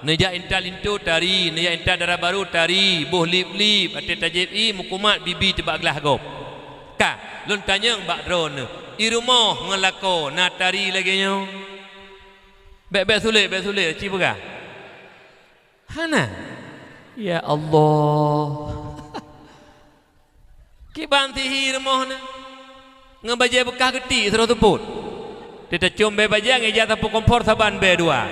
Neujak intat linto tari, neujak intat dara barô tari, boh lip-lip, até tajép ié meukumat bibi teubak glah gob. Ka, lôn tanyong bak droeneuh, i rumoh ngon lakoe na tari lagée nyoe? Bèk, bèk sulet, bèk sulet, ci peugah. Hana. Ya Allah. Kiban sihi rumoh na. Ngon bajée beukah geuti sidroe seupôt. Teuh tacom bée bajée ngon ija sapu kompor saban bée dua.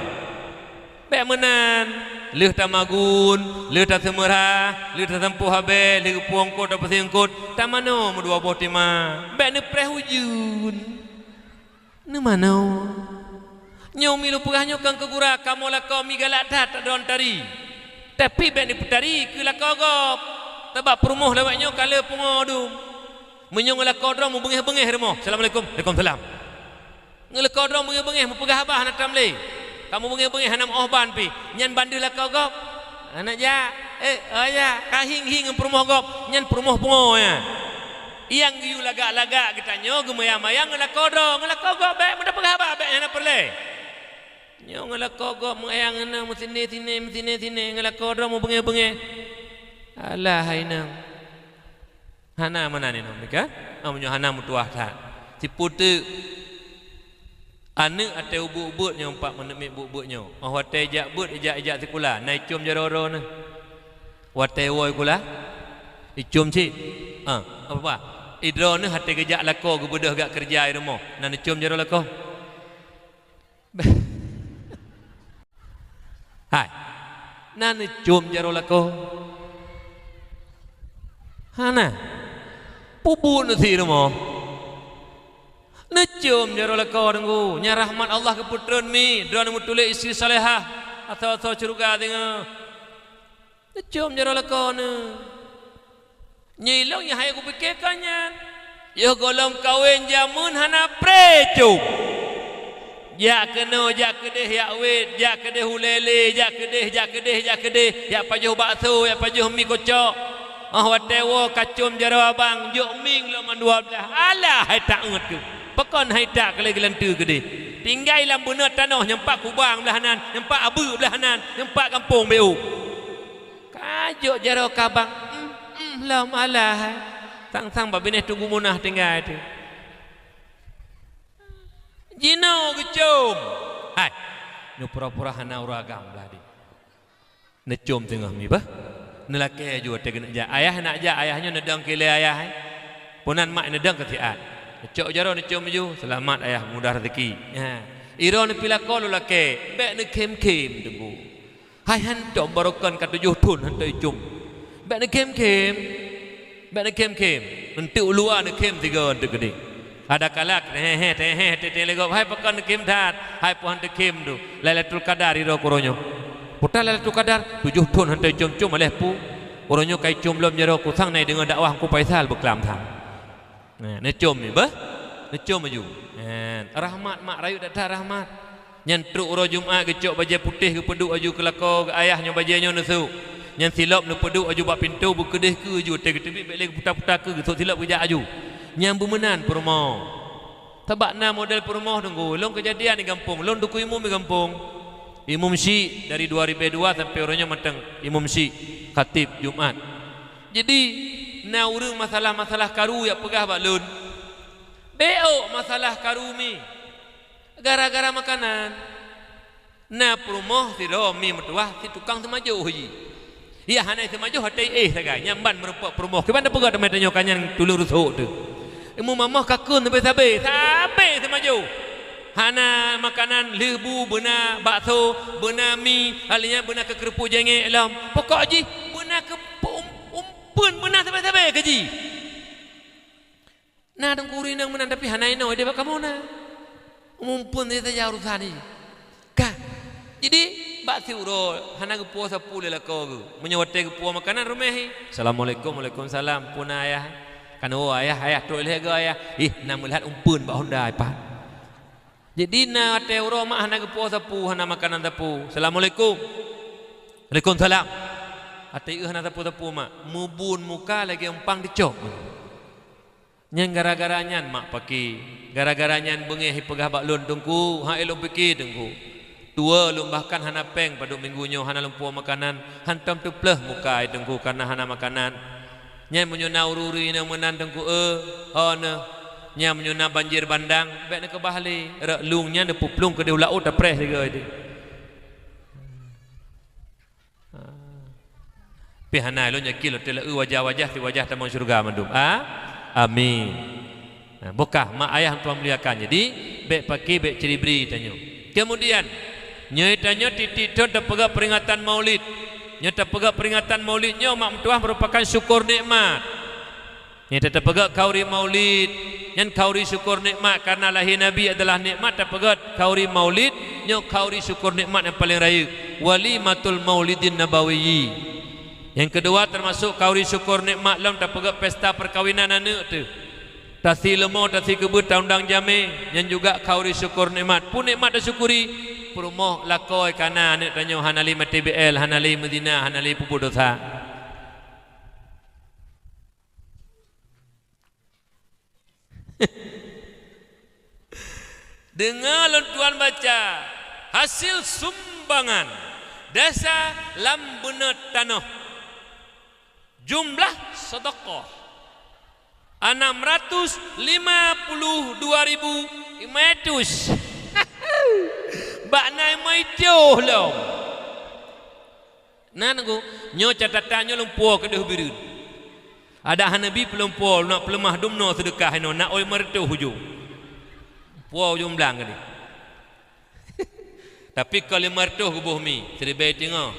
Bèk meunan, lheueh tamagun, lheueh taseumeurah, lheueh tasampôh habéh, lheueh geupeueungkot tapeusiengkot, tamanoe meudua boh tima. Bèk neupreh ujeuen. Neumanoe? Nyoe mi lôn peugah nyoe kon keu gura, kamoe lakoe mi galak that tadroe tari. Tapi bèk neupeutari keu lakoe gob. Sabab peurumoh lawét nyoe ka le pungo dum. Meunyoe ngon lakoe droe meubeungéh-beungéh rumoh, "Assalamualaikum." "Waalaikumsalam." Ngon lakoe droe beungéh-beungéh meupeugah haba hana tam lé. Kamoe beungéh-beungéh hana meuoh ban pih. Nyan bandeuh lakoe gob. Hana jak. Eh, oh ya, ka hieng-hieng ngon peurumoh gob. Nyan peurumoh pungo nyan. Nyang geuyue lagak-lagak geutanyoe geumaya-maya ngon lakoe droe, ngon lakoe gob bèk meudapeugah haba bèk hana peureulée. Nyoe ngon lakoe gob meuayang hana meusiné-siné, meusiné-siné ngon lakoe droe meubeungéh-beungéh. Alah hai nang. Hana meunan inong meuka? Ah, meunyoe hana meutuwah that. Sipu teuk aneuëk até ubeuet-ubeuet nyoe, empat menit ubeuet-ubeuet nyoe. Oh watée jak beuet, ijak-ijak sikula, na icom jaroe droeneuh. Watée woe sikula, icom cit. Ah, apa-apa? Idroeneuh até geujak lakoe geubeudôh gak keureuja i rumoh, na neucom jaroe lakoe. Hai, na neucom jaroe lakoe? Hana. Peubuet neusi rumoh. Neucom jaroe lakoe Teungku. Nyan rahmat Allah geupeutreun mi, droeneuh meutuléh istri salehah, asoe-asoe syeuruga singoh. Neucom jaroe lakoe neuh. Nyoe ilong nyang hai kupike ka nyan. Yoh gohlom kawen jameun hana pré com. Jak keunoe, jak keudeh, jak wét, jak keudeh ulée lé, jak keudeh, jak keudeh, jak keudeh, jak pajoh bakso, jak pajoh mi kocok. Oh watée woe ka com jaroe abang, jok mieng lom mandua blaih. Alah hai tak ngeut keuh. Pakon hai tak keu lé geulanteue keudeh. Tinggai lam beuneuet tanoh nyang pat kubang blaih nan, nyang pat abeuk blaih nan, nyang pat gampông B O. Ka jok jaroe kabang, em, em, lom alah hai. Sang-sang bak binéh Teungku Munah tinggai teuh. Jinoe geucom. Hai, nyoe pura-pura hana ureuëng agam blah di. Neucom teungoh mi bah. Neulakée ju watée geuneuk jak. Ayah nak jak, ayah nyoe neudong kilée ayah hai. Punan mak neudong keu siat. Neucok jaroe neucom ju, seulamat ayah mudah rezeki. Ha. Iroe neupilakoe lôn lakée, bèk neukhém-khém Teungku. Hai hantom barokon ka tujoh thon hantom icom. Bèk neukhém-khém. Bèk neukhém-khém. Eunteuk u luwa neukhém sigoe eunteuk keudeh. Adakala teuheh-heh, teuheh-heh, teuheh-heh lé gob, "Hai pakon teukhém that, hai peue han teukhém tu, Lailatul Qadar sidroe keu uroe nyoe." Peue ta Lailatul Qadar, tujoh thon han teucom-com aléh peue. Uroe nyoe ka icom lom jaroe kusang na ideungoe dakwah Teungku Faisal beuklam that. Nah, neucom mi beuh. Neucom laju. Nah, rahmat mak rayeuk that-that rahmat. Nyan trok uroe Jumat geucok bajée putéh geupeuduek laju keu lakoe geu ayah nyoe bajée nyoe neusok. Nyan silop neupeuduek laju bak pintoe beukeudeh keue laju teuh geuteubiet bék lé geuputa-puta keue geusok silop geujak laju. Nyan beumeunan peurumoh. Sabab na model peurumoh Teungku, lôn keujadian di gampông, lôn dukui imum di gampông. Imum syik dari dua ribée dua sampai uroe nyoe mantong imum syik, khatib Jumat. Jadi, na ureuëng masalah-masalah karu jak peugah bak lôn, "Bék ôk masalah karu mi, gara-gara makanan." Na peurumoh sidroe mi meutuwah si tukang seumajoh jih. Ia hana seumajoh até éh sagai, nyan ban meurumpok peurumoh. Kiban tapeugah teuma tanyoe ka nyan tuleueng rusok teuh. Imum mamoh ka kheun sabe-sabe, sabe seumajoh. Hana makanan lheueh bu beuna bakso, beuna mi, hal nyan beuna keu keureupuk jengek lom. Pokok jih beuna keu um-, umpeuen beuna sabe-sabe keu jih. Na teungku ureuëng inong meunan tapi hana inoe ideh bak kamoe na. Umpeuen saja urusan jih. Ka. Jadi bak siuroe hana geupuwoe sapeue lé lakoe geuh. Meunyoe watée geupuwoe makanan ruméh hi, "Assalamualaikum." "Waalaikumsalam." "Peue na ayah?" "Kan woe ayah, ayah trok lhée goe ayah." "Ih, na meulihat umpeuen bak honda ipat." Jadi na watée uroe mak hana geupuwoe sapeue, hana makanan sapeue. "Assalamualaikum." "Waalaikumsalam." Até eu hana sapeue-sapeue mak, meubuon muka lagée umpang dicok. Nyan gara-gara nyan mak paki, gara-gara nyan beungéh ipeugah bak lôn Teungku, hai lôn pike Teungku. Tuwoe lôn bahkan hana péng padub minggu nyoe hana lôn puwoe makanan, hantom teupleuh muka ai Teungku kareuna hana makanan. Nyan meunyoe na ureuëng-ureuëng inong meunan Teungku, eh, ho neuh. Nyan meunyoe na banjir bandang, bék neukeubah lé, rot lueng nyan neupeuplueng keudeh u laôt tapreh sigoe deh. Pih hana lôn yakin lôn teuleu wajah-wajah si wajah tamong syeuruga mandum. A? Amin. Nah, bukah mak ayah tuan muliakan. Jadi, bék paki, bék ciri-bri tanyoe. Kemudian, nyoe tanyoe titik thon tapeugah peringatan Maulid. Nyoe tapeugah peringatan Maulid nyoe mak meutuwah merupakan syukur nikmat. Nyan tapeugah khauri Maulid, nyan khauri syukur nikmat karena lahé Nabi adalah nikmat, tapeugah khauri Maulid, nyoe khauri syukur nikmat nyang paleng rayeuk, walimatul maulidin nabawiyyi. Nyang keudua teumasok khauri syukur nikmat lom tapeugah pesta peukawinan aneuëk teuh. Tasi leumo, tasi keubeut, taundang jamé, nyan juga khauri syukur nikmat. Peue nikmat tasyukuri? Peurumoh lakoe kana aneuëk tanyoe hana lé maté B L, hana lé meuzina, hana lé peubuet desya. Deungoe lôn tuan baca hasil sumbangan desa lam beuneuet tanoh. Jumlah sedekah enam ratus lima puluh dua ribu lima ratus. Bak na imai tioh lom. Na Teungku, nyoe catatan nyoe lôn puwoe keudeh bireuen. Adak hana bi peuleumpok, nak peuleumah dumnoe seudeukah inoe, nak oi meureutoh ujong. Puwoe ujong blang keudeh. Tapi kon lima reutôh geuboh mi, siribèe teungoh.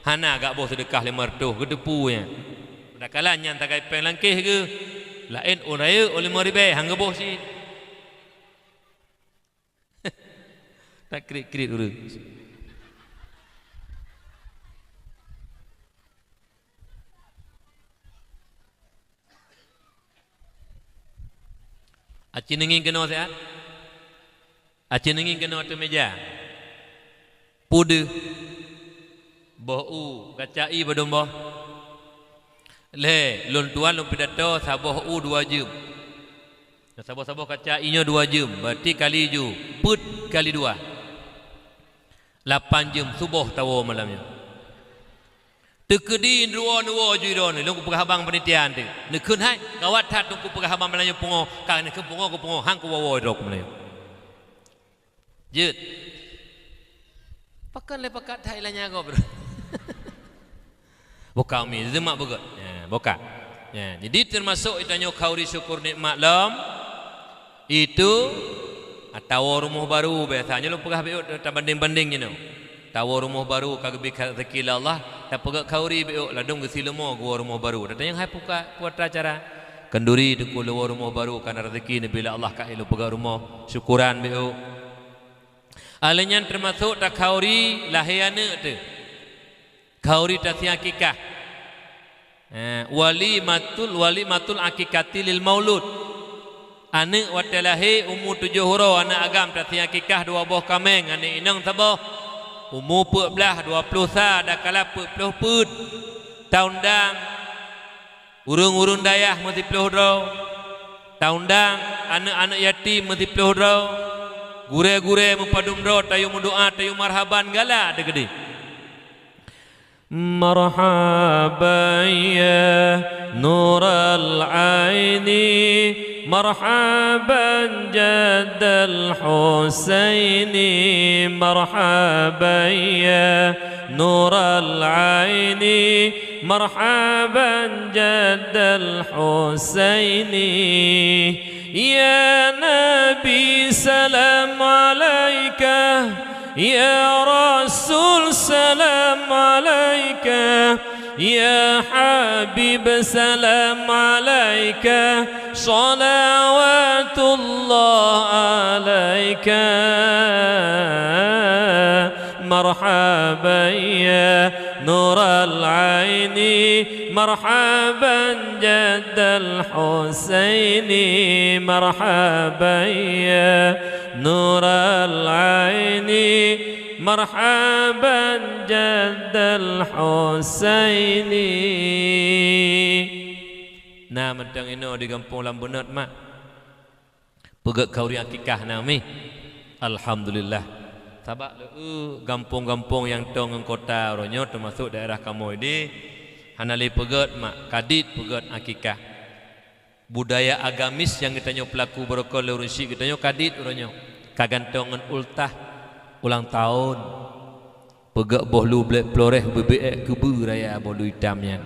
Hana gak boh seudeukah lima reutôh, geuteupeue nyan. Padahai nyan sagai péng langkéh geuh, laén ôn rayeuk ôn lima ribèe, han geuboh cit. Takrit-krit ureueng. Aci neungieng keunoe siat? Aci neungieng keunoe ateueh meuja? Peue deuh? Boh u, kaca ie padum boh? Lhèe, lôn tuan lôn pidato saboh u dua jeuem. Saboh-saboh kaca ie nyoe dua jeuem, berarti kali ju, peuet kali dua. Lapan jeuem suboh tawoe malam nyoe. Teukeudi droeneuh woe ju droeneuh, lôn kupeugah haba ngon panitia teuh. Neukheun hai, gawat that lôn kupeugah haba malam nyoe pungo, ka neukheun pungo keu pungo, han kuwoe-woe droe keu malam nyoe. Jeuet. Pakon lé pakat that ilanya gob. Boh ka umi, zeumat beugöt. Ya, boh ka. Ya, jadi teumasok geutanyoe khauri syukur nikmat lom. Itu, atawa rumoh baru, biasanya lôn peugah beuh tabandeng-bandeng jinoe. Tawoe rumoh baru ka geubri rezeki lé Allah, tapeugöt khauri beuh ladôm geusileumô geuwoe rumoh baru. Tatanyong hai puka, peue atra cara? Khanduri Teungku lôn woe rumoh barô, ka na raseuki neubi lé Allah ka ilôn peugöt rumoh. Syukuran beu. Alèh nyan teumasok takhanduri lahé aneuk teuh. Khanduri tasieng akikah. Eh, walimatul, walimatul aqiqati lil maulud. Aneuk watèe lahé umu tujoh uroe aneuk agam tasieng akikah dua boh kaméng, aneuk inong saboh. Umu peuet blah, dua ploh sa, dakala peuet ploh peuet. Taundang ureueng-ureueng dayah meusiploh droe. Taundang aneuk-aneuk yatim meusiploh droe. Gurèe-gurèe meupadum droe tayue meudoa, tayue marhaban galak teukeudéh. مرحبا يا نور العين، مرحبا جد الحسين، مرحبا يا نور العين، مرحبا جد الحسين. يا نبي سلام عليك، يا رسول سلام عليك، يا حبيب سلام عليك، صلوات الله عليك. مرحبا يا نور العين، مرحبا جد الحسين، مرحبا يا نور العين، مرحبا جد الحسين. Na mantong inoe di gampông Lambeunot, mak. Peugöt khanduri akikah na mi. Alhamdulillah. Sabab lé gampông-gampông nyang toe ngon kota uroe nyoe, teumasok daerah kamoe di, hana lé peugöt, mak, kadit peugöt akikah. Budaya agamis nyang geutanyoe peulaku barokon lé ureueng syiek geutanyoe kadit uroe nyoe. Ka gantong ngon ultah ulang tahun. Peugöt boh lu blek ploreh beubiet keubeue raya boh lu itam nyan.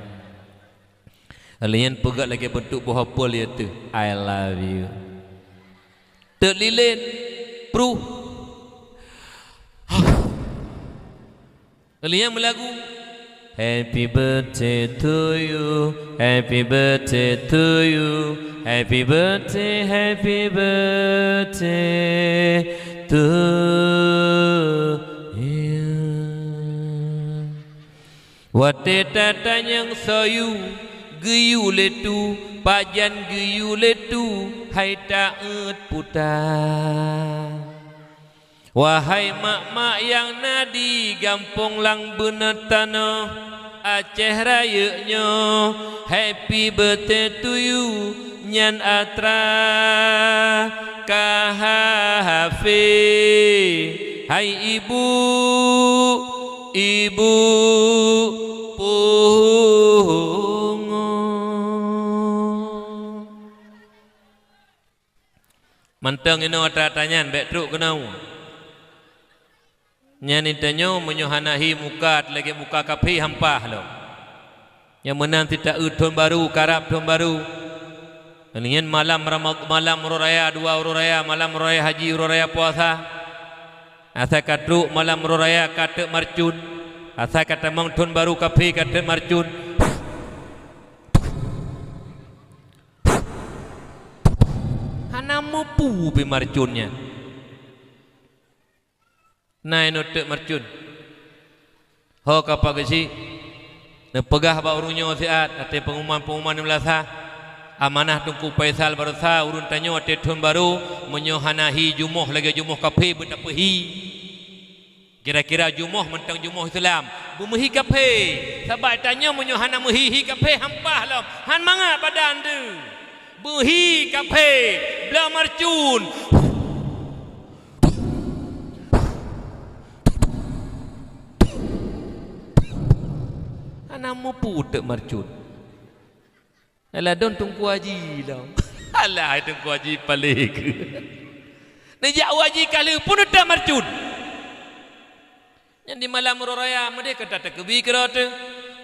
Lheuh nyan peugöt lagèe beuntuk boh apel, iaitu I love you. Teuk lilén, pruh. Lheuh nyan meulagu, Happy birthday to you, happy birthday to you, happy birthday, happy birthday to you. Watèe tatanyong soe yue, geuyue lé tu, pajan geuyue lé tu, hai taeuet puta. Wahai mak-mak nyang na di gampông Lambeunot tanoh Aceh Rayeuk nyoe, happy birthday to you, nyan atra ka hafé. Hai ibu, ibu pungo. Mantong inoe atra-atra nyan bèk trok keunoe. Nyan geutanyoe meunyoe hana hi muka lagèe muka kaphé hampah lom. Nyang meunan sitaeu thôn barô, karab thôn barô. Nyan malam Rama-, malam uroe raya, dua uroe raya, malam uroe raya haji, uroe raya puasa. Asai ka trok malam uroe raya ka teuk marcon. Asai ka tamong thôn barô kaphé ka teuk marcon. Hana mupu pih marcon nyan. Na inoe teuk marcon. Ho ka pageusik, neupeugah bak ureueng nyoe siat, até peungumuman-peungumuman nyang meulasa, amanah Teungku Faisal barosa, ureueng tanyoe até thôn barô, meunyoe hana hi jumoh lagèe jumoh kaphé beutapeuhi. Kira-kira jumoh mantong jumoh Islam, beumeuhi kaphé. Sabab tanyoe meunyoe hana meuhi, hi kaphé hampah lom, han mangat badan teuh. Beuhi kaphé, bloe marcon. Hana mupu teuk marcon. Ladôm Teungku Haji lom. Alah, hai Teungku Haji paléh keuh. Neujak u haji ka lheueh pun teuk marcon. Nyan di malam uroe raya meudeh ka tateukeubie keudroe teuh.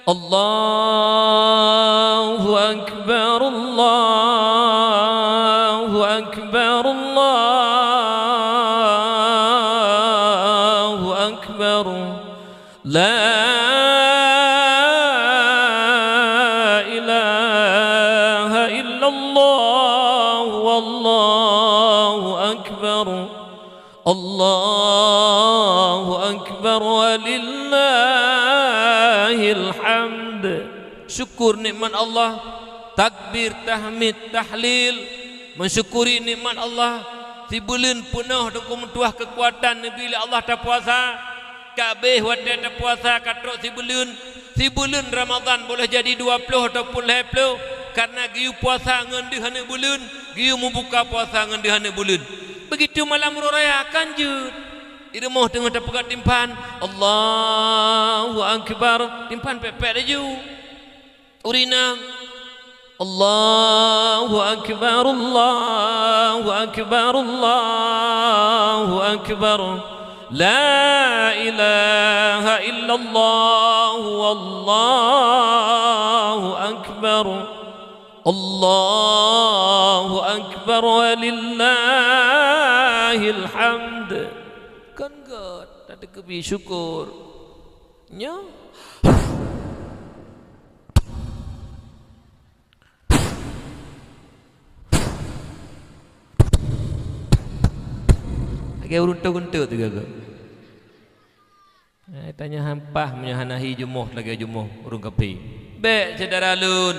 Allahu Akbar, Allahu Akbar, Allahu Akbar. La ilaha illallah. Allahu, Allahu Akbar. Allahu Akbar walillahil hamd. Syukur nikmat Allah, takbir, tahmid, tahlil, mensyukuri nikmat Allah. Sibuleuen peunoh Teungku meutuah keukuatan neubri lé Allah tapuasa. Ka abéh watée tapuasa ka trok sibuleuen, sibuleuen Ramadhan boleh jadi dua ploh ataupun lhée ploh, kareuna geuyue puasa ngon deuh aneuk buleuen, geuyue mubuka puasa ngon deuh aneuk buleuen. Beugitu malam uroe raya kan jeuet. Di rumoh teungoh tapeugah timphan, Allahu Akbar, timphan pek-pek laju. Ureueng inong, Allahu Akbar, Allahu Akbar, Allahu Akbar. La ilaha illallah, wallahu akbar. Allahu Akbar walillahil hamd. Kon gét, tateukeubi syukur. Nyoe. Lagée ureueng teugunteuk teuga-ga. Eh, tanyoe han paih meunyoe hana hi jumoh lagée jumoh ureueng kafé. Bék syedara lôn.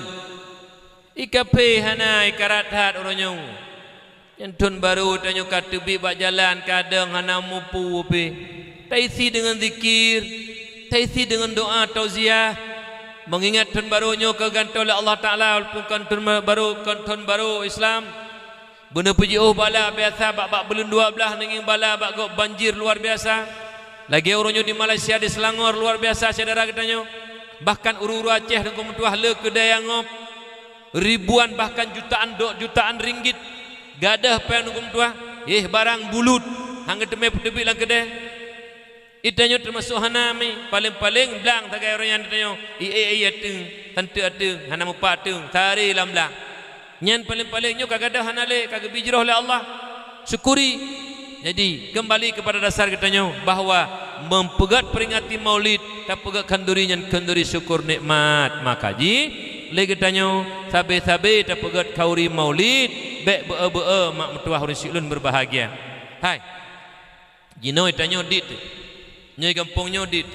I kafé hana, i karat that uroe nyoe. Nyan thon barô tanyoe ka teubiet bak jalan, kadang hana mupu pih. Taisi deungon zikir, taisi deungon doa tauziah. Meungingat thon barô nyoe ka geugantoe lé Allah Taala, walaupun kon thon barô, kon thon barô Islam. Beuneuh peujiôh bala biasa bak, bak buleuen dua blaih, neungieng bala bak gob banjir luar biasa. Lagée uroe nyoe di Malaysia, di Selangor luar biasa syedara geutanyoe. Bahkan ureueng-ureueng Aceh Teungku meutuah le keudée nyang ngob. Ribuan bahkan jutaan dok jutaan ringgit gadôh péng Teungku meutuah, éh barang bulut, han geuteumé peuteubiet lam keudée. Geutanyoe teumasok hana mi, paleng-paleng blang sagai ureueng nyan geutanyoe, ié-ié ateueng, hanteuk ateueng, hana mupat ateueng, sari lam blang. Nyan paleng-paleng nyoe ka gadôh hana lé, ka geubi jroh lé Allah. Syukuri. Jadi, keumbali keupada dasar geutanyoe bahwa meupeugét peuringati Maulid, tapeugét khanduri nyan khanduri syukur nikmat. Maka jih, lé geutanyoe sabe-sabe tapeugét khanduri Maulid, bék beu-e-beu-e mak meutuah ureueng siklon beubahgia. Hai. Jinoe tanyoe dit. Nyoe gampông nyoe dit.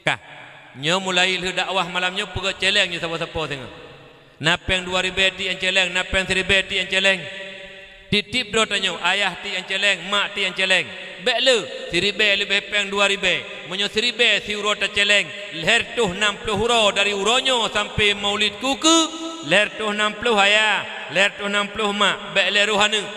Kah. Nyoe mulai lheueh dakwah malam nyoe peugét céléng nyoe sapo-sapo singoh. Na péng dua ribée tiek nyang céléng, na péng siribée tiek nyang céléng. Tieb-tieb droe tanyoe, ayah tiek nyang céléng, mak tiek nyang céléng. Bék le, siribée leubeh péng dua ribée. Meunyoe siribée siuroe tacéléng, lhée reutôh nam ploh uroe dari uroe nyoe sampoe Maulid keu-keu, lhée reutôh nam ploh ayah, lhée reutôh nam ploh mak, bék le roh aneuk.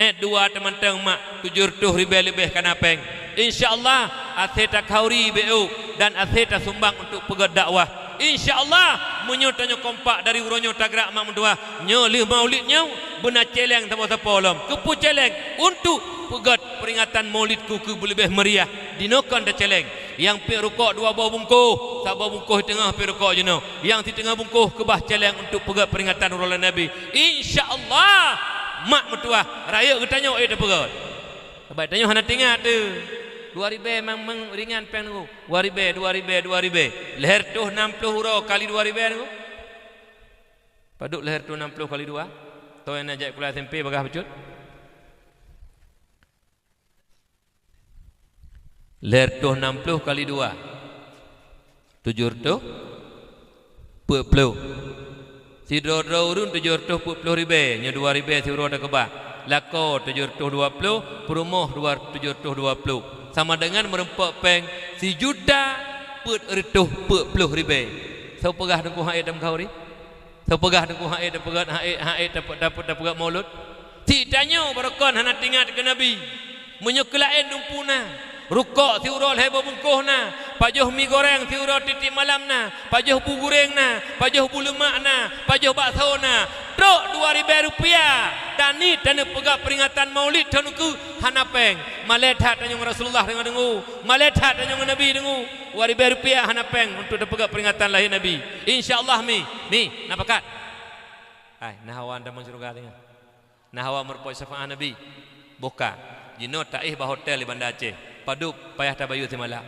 Eh, dua teumantong mak, tujoh reutôh ribée leubeh ka na péng. Insya Allah, asai takhanduri bék ôk dan asai tasumbang untuk peugét dakwah. Insya Allah, meunyoe tanyoe kompak dari uroe nyoe tagrak mak meutuah, nyoe lheueh Maulid nyoe beuna céléng sapo-sapo lom. Keupeue céléng? Untuk peugét peuringatan Maulid keu-keu beuleubeh meuriah. Dinoe kon tacéléng. Nyang piep rukok dua boh bungkôh, saboh bungkôh teungoh piep rukok jinoe. Nyang siteungoh bungkôh keubah céléng untuk peugét peuringatan uroe lôn Nabi. Insya Allah, mak meutuah, rayeuk geutanyoe ék tapeugét. Sabab tanyoe hana teuingat teuh. Dua ribée mang, mang ringan péng nunggu. Dua ribée, dua ribée, dua ribée. Lhée reutôh nam ploh uroe kali dua ribée nunggu. Padub lhée reutôh nam ploh kali dua? Toh nyang na jak sikula S M P bagaih bacut. Lhée reutôh nam ploh kali dua, tujoh reutôh peuet ploh. Sidroe-droe ureuëng tujoh reutôh peuet ploh ribée, nyoe dua ribée siuroe takeubah. Lakoe tujoh reutôh dua ploh, peurumoh dua, tujoh reutôh dua ploh. Sama deungon meureumpok péng sijuta peuet reutôh peuet ploh ribée. Soe peugah Teungku han ék tameukauri? Soe peugah Teungku han ék tapeugét, han ék, han ék tape-, tape-, tapeugét maulud? Cit tanyoe barokon hana teuingat keu Nabi. Meunyoe keu laén dumpeue na, rukok siuroe lhée boh bungkôh na, pajoh mi goreng siuroe tieb-tieb malam na, pajoh bu guréng na, pajoh bu leumak na, pajoh bakso na, trok dua ribée rupiah, taniet taneuk peugét peuringatan maulid thon ukeue hana péng. Malée that tanyoe ngon Rasulullah deungoe-deungoe, malée that tanyoe ngon Nabi deungoe. Dua ribée rupiah hana péng untuk tapeugét peuringatan lahé Nabi. Insya Allah mi, mi, na pakat. Hai, na hawa tamong syeuruga singoh. Na hawa meurumpok syafaat Nabi. Boh ka. Jinoe taéh bak hotel di Banda Aceh. Padub payah tabayeue simalam.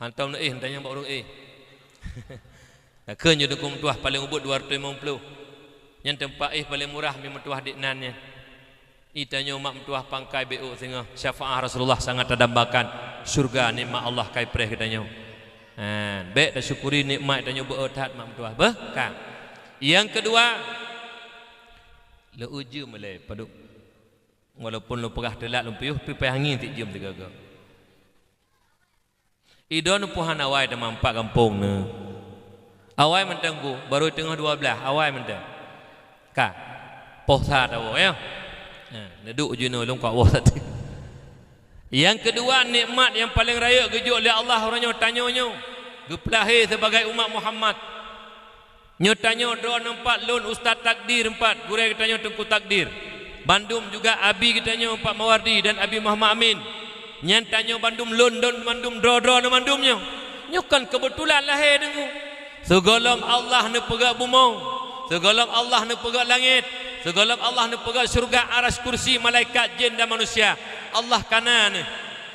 Hantom neuéh, tanyong bak ureuëng éh. Takheun nyoe Teungku meutuah paléng ubit dua reutôh limong ploh. Nyan teumpat éh paléng murah mi meutuah di nan nyan. Ié tanyoe mak meutuah pangkai beu singoh, syafaat Rasulullah sangat tadambakan, syurga nikmat Allah kai preh geutanyoe. Ha, bék tasyukuri nikmat tanyoe beu that mak meutuah. Beuh, ka. Nyang keudua, lé ujeue meulé padub. Walaupun lôn peugah teulat lôn piôh, pi payah ngieng tiep jeuem sigoe-goe. Idon peuhan awai teuma pat gampông nyoe. Awai mantong Teungku, barô teungoh dua blaih, awai mantong. Ka. Poh sa tawoe, ya. Ha, neuduek jinoe lôn kuat woe saté. Nyang keudua, nikmat nyang paléng rayeuk geujok lé Allah uroe nyoe tanyoe nyoe, geupeulahé sibagai umat Muhammad. Nyoe tanyoe droeneuh pat lôn Ustaz Takdir, pat gurée geutanyoe Teungku Takdir. Bandum juga abi geutanyoe Pak Mawardi dan Abi Muhammad Amin. Nyan tanyoe bandum lôn, lôn bandum droe-droeneuh bandum nyoe. Nyoe kon keubeutulan lahé Teungku. Sigohlom Allah neupeugét bumoe, sigohlom Allah neupeugét langét, sigohlom Allah neupeugét syeuruga, arasy, kursi, malaikat, jén dan manusia, Allah kana neuh.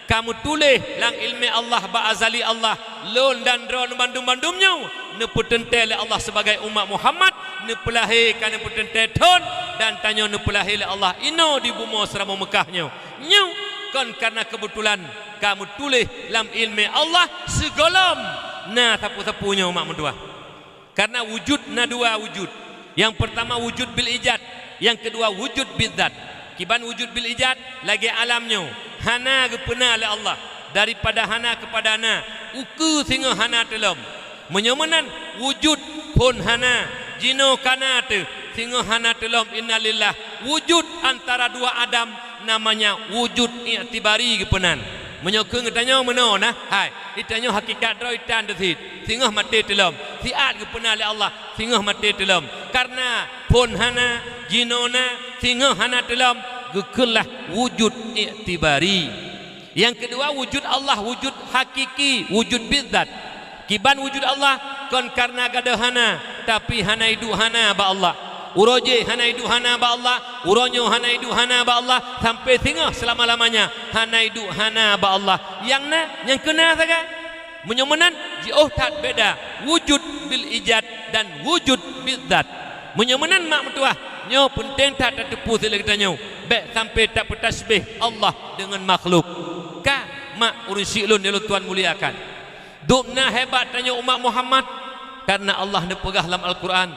Ka meutuléh lam iéleumé Allah bak azali Allah, lôn dan droeneuh bandum-bandum nyoe neupeuteuntée lé Allah sibagai umat Muhammad, neupeulahé ka neupeuteuntée thon, dan tanyoe neupeulahé lé Allah inoe di bumoe Seuramoe Meukah nyoe. Nyoe kon kareuna keubeutulan, ka meutuléh lam iéleumé Allah sigohlom na sapeue-sapeue nyoe mak meutuah. Kareuna wujud na dua wujud. Nyang peurtama wujud bil ijad, nyang keudua wujud bidzat. Kiban wujud bil ijad, lagée alam nyoe, hana geupeuna lé Allah. Daripada hana keupada na, ukeue singoh hana teulom. Meunyoe meunan, wujud phon hana, jinoe kana teuh, singoh hana teulom, innalillah. Wujud antara dua adam, namanya wujud iktibari geupeunan. Meunyoe keu geutanyoe meunoe na, hai, geutanyoe hakikat droe itan teuh cit, singoh maté teulom, siat geupeuna lé Allah, singoh maté teulom. Kareuna phon hana, jinoe na, singoh hana teulom, geukheun lah wujud iktibari. Nyang keudua wujud Allah, wujud hakiki, wujud bidzat. Kiban wujud Allah kon kareuna gadôh hana, tapi hana iduek hana bak Allah. Uroe jéh hana iduek hana bak Allah, uroe nyoe hana iduek hana bak Allah, sampoe singoh seulama-lamanya hana iduek hana bak Allah. Nyang na, nyang keuna sagai. Meunyoe meunan, jiôh that beda wujud bil ijad dan wujud bidzat. Meunyoe meunan mak meutuah, nyoe peunteng that tateupeue lé geutanyoe, bék sampoe tapeutasbih Allah deungon makhluk. Ka mak ureuëng syik lôn nyang lôn tuan muliakan. Dum na hebat tanyoe umat Muhammad, kareuna Allah neupeugah lam Al-Qur'an,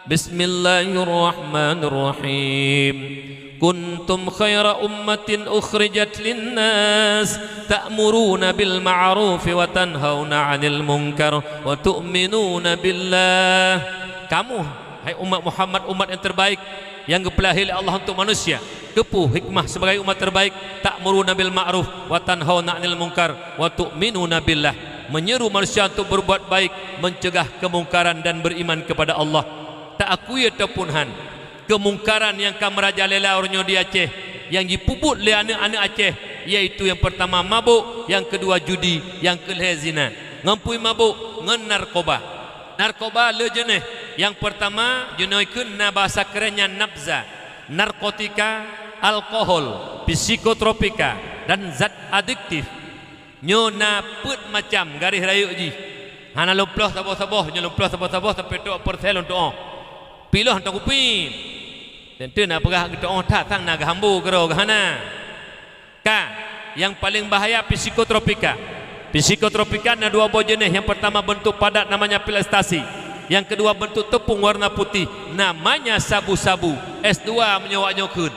"Bismillahirrahmanirrahim. Kuntum khaira ummatin ukhrijat linnas, ta'muruna bil ma'ruf wa tanhauna 'anil munkar wa tu'minuna billah." Kamu, hai umat Muhammad, umat nyang terbaik, nyang geupeulahé lé Allah untuk manusia. Keupeue hikmah sebagai umat terbaik? Ta'muruna bil ma'ruf wa tanhauna 'anil munkar wa tu'minuna billah. Meunyeru manusia untuk berbuat baik, mencegah kemungkaran dan beriman kepada Allah. Taakui ataupun han, kemungkaran nyang ka meurajalela uroe nyoe di Aceh, nyang jipeubuet lé aneuëk-aneuëk Aceh, yaitu nyang peurtama mabök, nyang keudua judi, nyang keulhée zina. Ngon peue mabök? Ngon narkoba. Narkoba le jeuneh. Nyang peurtama, jinoe kheun na bahasa kerennya nabza, narkotika, alkohol, psikotropika, dan zat adiktif. Nyoe na peuet macam garéh rayeuk jih. Hana lôn ploh saboh-saboh, nyoe lôn ploh saboh-saboh sampoe trok persen lôn tuoh. Piloh teukupi. Teuntée na peugah geutuoh that sang na geuhambo keudroe geuhana. Ka, nyang paleng bahaya psikotropika. Psikotropika na dua boh jeuneh. Nyang peurtama beuntuk padat namanya pil ekstasi. Nyang keudua beuntuk teupông warna putih namanya sabu-sabu. S dua meunyoe awak nyoe kheun.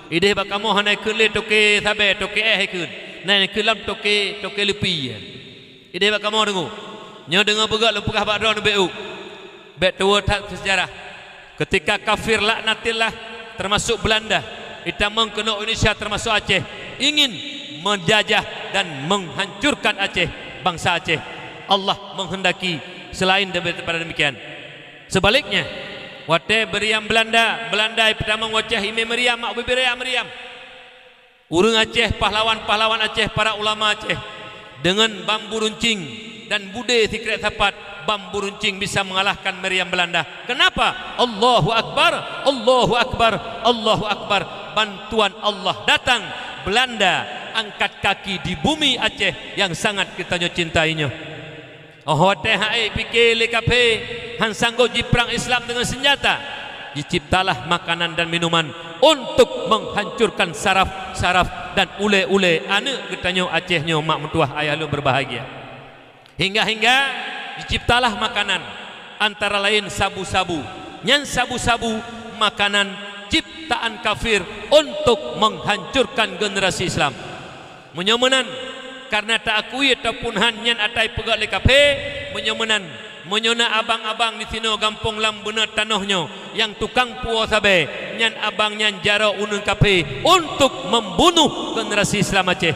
Ideh bak kamoe hana ikheun lé toke sabe, toke éh ikheun. Na ikheun lom toke, toke leupi. Ideh bak kamoe deungoe. Nyoe deungoe beugöt lôn peugah bak droeneuh beu. Bék tuwoe that keu seujarah. Keutika kafir laknatillah, teumasok Beulanda, itamong keunoe Indonesia teumasok Aceh, ingin menjajah dan menghancurkan Aceh, bangsa Aceh. Allah menghendaki selain daripada demikian. Seubaliknya, watée Meriam Beulanda, Beulanda ipeutamong u Aceh imé Meriam, mak ubé Meriam, Meriam. Ureuëng Aceh, pahlawan-pahlawan Aceh, para ulama Aceh, deungon bambu runcing dan budé sikrek sapat, bambu runcing bisa mengalahkan Meriam Beulanda. Kenapa? Allahu Akbar, Allahu Akbar, Allahu Akbar. Bantuan Allah datang, Beulanda angkat kaki di bumi Aceh yang sangat geutanyoe cintai nyoe. Óh watée hase pike lé kafé, han sanggob jiprang Islam deungon seunjata, jiciptalah makanan dan minuman untuk menghancurkan saraf-saraf dan ulée-ulée aneuëk geutanyoe Aceh nyoe, mak meutuwah ayah lôn berbahagia. Hingga-hingga jiciptalah makanan, antara lain sabu-sabu. Nyan sabu-sabu makanan ciptaan kafir untuk menghancurkan generasi Islam. Meunyoe meunan, kareuna taakui ataupun han, nyan atra peugét lé kafé. Meunyoe meunan, meunyoe na abang-abang disinoe gampông lam beuneuet tanoh nyoe nyang tukang puwoe sabée, nyan abang nyan jaroe uneuen kafé untuk membunuh generasi Islam Aceh.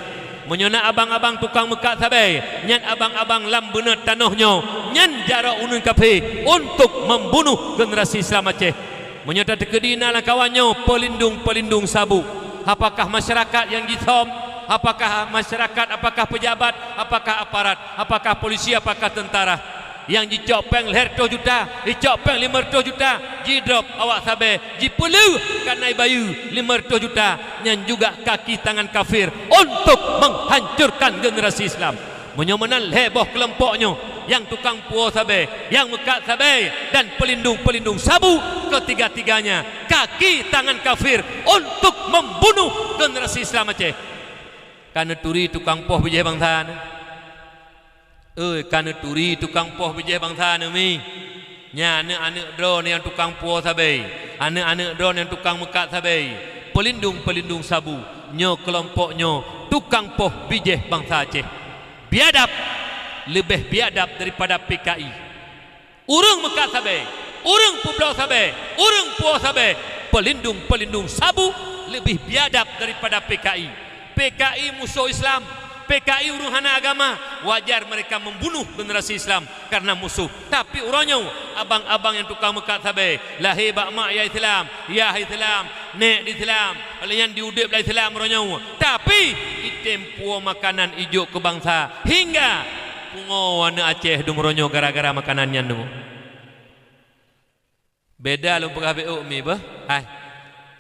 Meunyoe na abang-abang tukang meukat sabée, nyan abang-abang lam beuneuet tanoh nyoe, nyan jaroe uneuen kafé untuk membunuh generasi Islam Aceh. Meunyoe tateukeudi na lam kawan nyoe peulindong-peulindong sabu, apakah masyarakat nyang jisöm, apakah masyarakat, apakah pejabat, apakah aparat, apakah polisi, apakah teuntara, nyang jicok péng lhèe reutôh juta, jicok péng limong reutôh juta, jidrop awak sabée, jipeuleueh keunan bayeue limong reutôh juta, nyan juga kaki tangan kafir untuk menghancurkan generasi Islam. Meunyoe meunan lhèe boh keulompok nyoe, nyang tukang puwoe sabée, nyang meukat sabée, dan peulindong-peulindong sabu, ketiga-tiganya kaki tangan kafir untuk membunuh generasi Islam Aceh. Ka neuturi tukang poh bijéh bansa nyoe. Oi, ka neuturi tukang poh bijéh bansa nyoe mi. Nyan aneuëk-aneuëk droeneuh nyang tukang puwoe sabée, aneuëk-aneuëk droeneuh nyang tukang meukat sabée, peulindong-peulindong sabu. Nyoe keulompok nyoe tukang poh bijéh bansa Aceh. Biadab, leubeh biadab daripada P K I. Ureuëng meukat sabée, ureuëng peubloe sabée, ureuëng puwoe sabée, peulindong-peulindong sabu leubeh biadab daripada P K I. P K I musoh Islam, P K I ureuëng hana agama, wajar mereka membunuh generasi Islam karena musuh. Tapi uroe nyoe, abang-abang nyang tukang meukat sabée, lahé bak mak nyang Islam, yah Islam, nék Islam, lheueh nyan jiudeb lam Islam uroe nyoe. Tapi item puwoe makanan ijok keu bansa, hingga pungoe aneuëk Aceh dum uroe nyoe gara-gara makanan nyan dum. Beda lôn peugah beuh mi beuh, hai.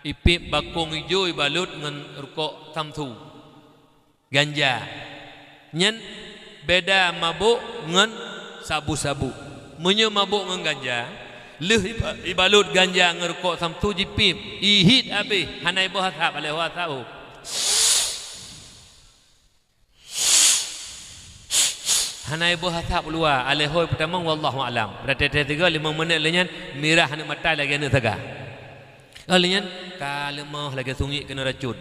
Ipiep bakong ijo ibalot ngon rukok samsu, ganja. Nyan beda mabok ngon sabu-sabu. Meunyoe mabok ngon ganja, lheueh iba-, ibalot ganja ngon rukok samsu jipiep, ihiet habéh, hana iboh asap, alèh ho asap. Hana iboh asap luwa, alèh ho peutamong, wallahu a'lam. Pada teuh-teuh tiga, limong minét lheueh nyan, mirah aneuëk mata lagée aneuëk saga. Lheueh nyan, ka leumoh lagée sungiek keuneuk racun.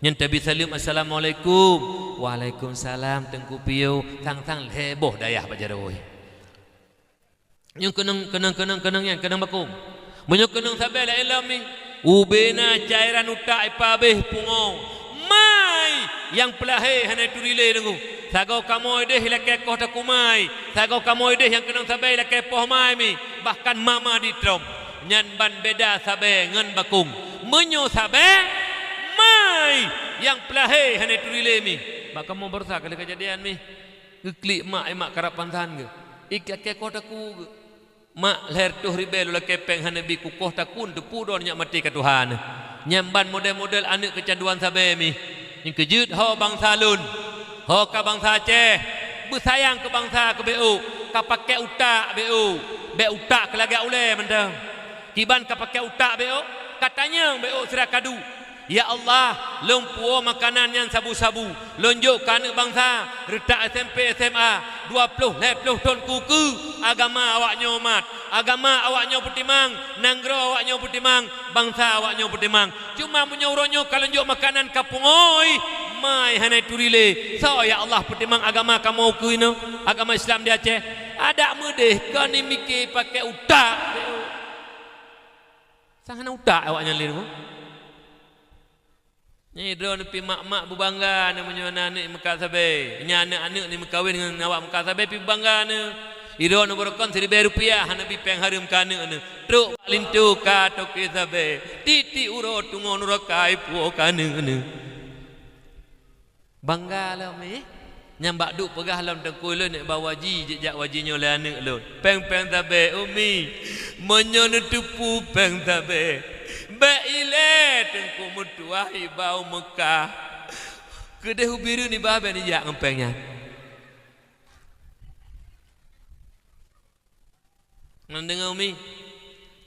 Nyan tabi saleuem, "Assalamualaikum." "Waalaikumsalam, Teungku Piôh." Sang-sang lhèe boh dayah bak jaroe. Nyoe keunong, keunong, keunong, keunong nyan, keunong bakong. Meunyoe keunong sabée laén lom mi, ubé na cairan utak ipabéh pungoe. Mai nyang peulahé hana ituri lé deungoe. Sagoe kamoe deh ilakée koh takue mai, sagoe kamoe deh nyang keunong sabée ilakée poh mai mi, bahkan mama di trom. Nyan ban beda sabée ngon bakong. Meunyoe sabée, mai nyang peulahé hana ituri lé mi. Bak kamoe baroesa kali keujadian mi. Geuklik mak, eh, mak karab pansan geuh. Ilakée koh takue geuh. Mak, lhèe reutôh ribée lôn lakée péng hana bi kukoh takue, teupeue droeneuh nyak maté ka tuha neuh. Nyan ban model-model aneuëk keucanduan sabée mi. Nyang keujeuet ho bansa lôn, ho ka bansa Aceh, beusayang keu bansa keu bék ôk, ka pakék utak bék ôk, bék utak keu lagak ulée mantong. Kiban ka pakék utak bék ôk, ka tanyong bék ôk sira kadu. Ya Allah, lôn puwoe makanan nyan sabu-sabu, lôn jok keu aneuëk bansa, reutak S M P, S M A, dua ploh, lhèe ploh thon kukeue, agama awaknyoe mat, agama awaknyoe peutimang, nanggroe awaknyoe peutimang, bansa awaknyoe peutimang. Cuma meunyoe uroe nyoe ka lôn jok makanan ka pungoe, mai hana ituri lé. Soe ya Allah peutimang agama kamoe keu inoe, agama Islam di Aceh? Adak meudeh kon mike pakék utak. Sang hana utak awaknyan lé nyoe. Nyan droeneuh pih mak-mak beubangga neuh meunyoe na aneuëk meukat sabée. Nyan aneuëk-aneuëk ni meukawen ngon awak meukat sabée pih beubangga neuh. Droeneuh beurokon siribée rupiah hana bi péng hareuem keu aneuëk neuh. Trok bak linto ka toke sabée. Tieb-tieb uroe teungoh nuraka ipuwoe keu aneuëk neuh. Bangga lom, eh? Nyang bak duek peugah lom teungku lôn, "Nek ba waji, jijak waji nyoe lé aneuëk lôn." Péng-péng sabée, Umi. Meunyoe neuteupeue péng sabée, bék ilée teungku meutuwah iba u Meukah. Keudeh u Bireuen iba bék nijak ngon péng nyan. Neudeungoe mi?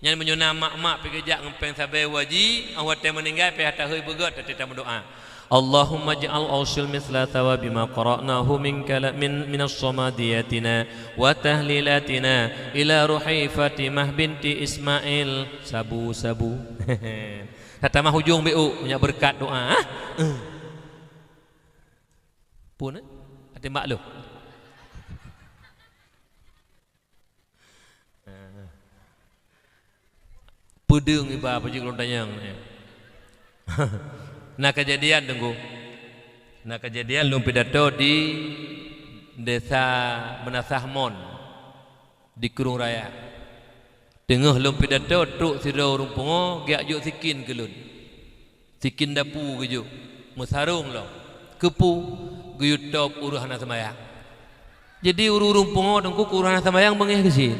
Nyan meunyoe na mak-mak pih geujak ngon péng sabe waji, 'oh watée meuninggai pih hana tahôi beugét, teutab tameudoá. Allahumma ij'al ushri mithla thawabi ma qara'nahu min kala-, min, minas samadiyatina wa tahlilatina ila ruhi Fatimah binti Ismail. Sabu-sabu. Tatamah ujong B O, nyak beureukat doá, ah. Eh. Pun, eh? Até mak lôn. Peudeueng iba peujeuet lôn tanyong. Na keujadian, Teungku. Na keujadian lôn pidato di Desa Meunasah Mon, di Krueng Raya. Teungoh lôn pidato, trok sidroe ureuëng pungo geujak jok sikin keu lôn. Sikin dapu geujok, meusarong lom. Keupeue? Geuyue tôb ureuëng hana seumayang. Jadi ureuëng-ureuëng pungo Teungku keu ureuëng hana seumayang beungéh keu cit.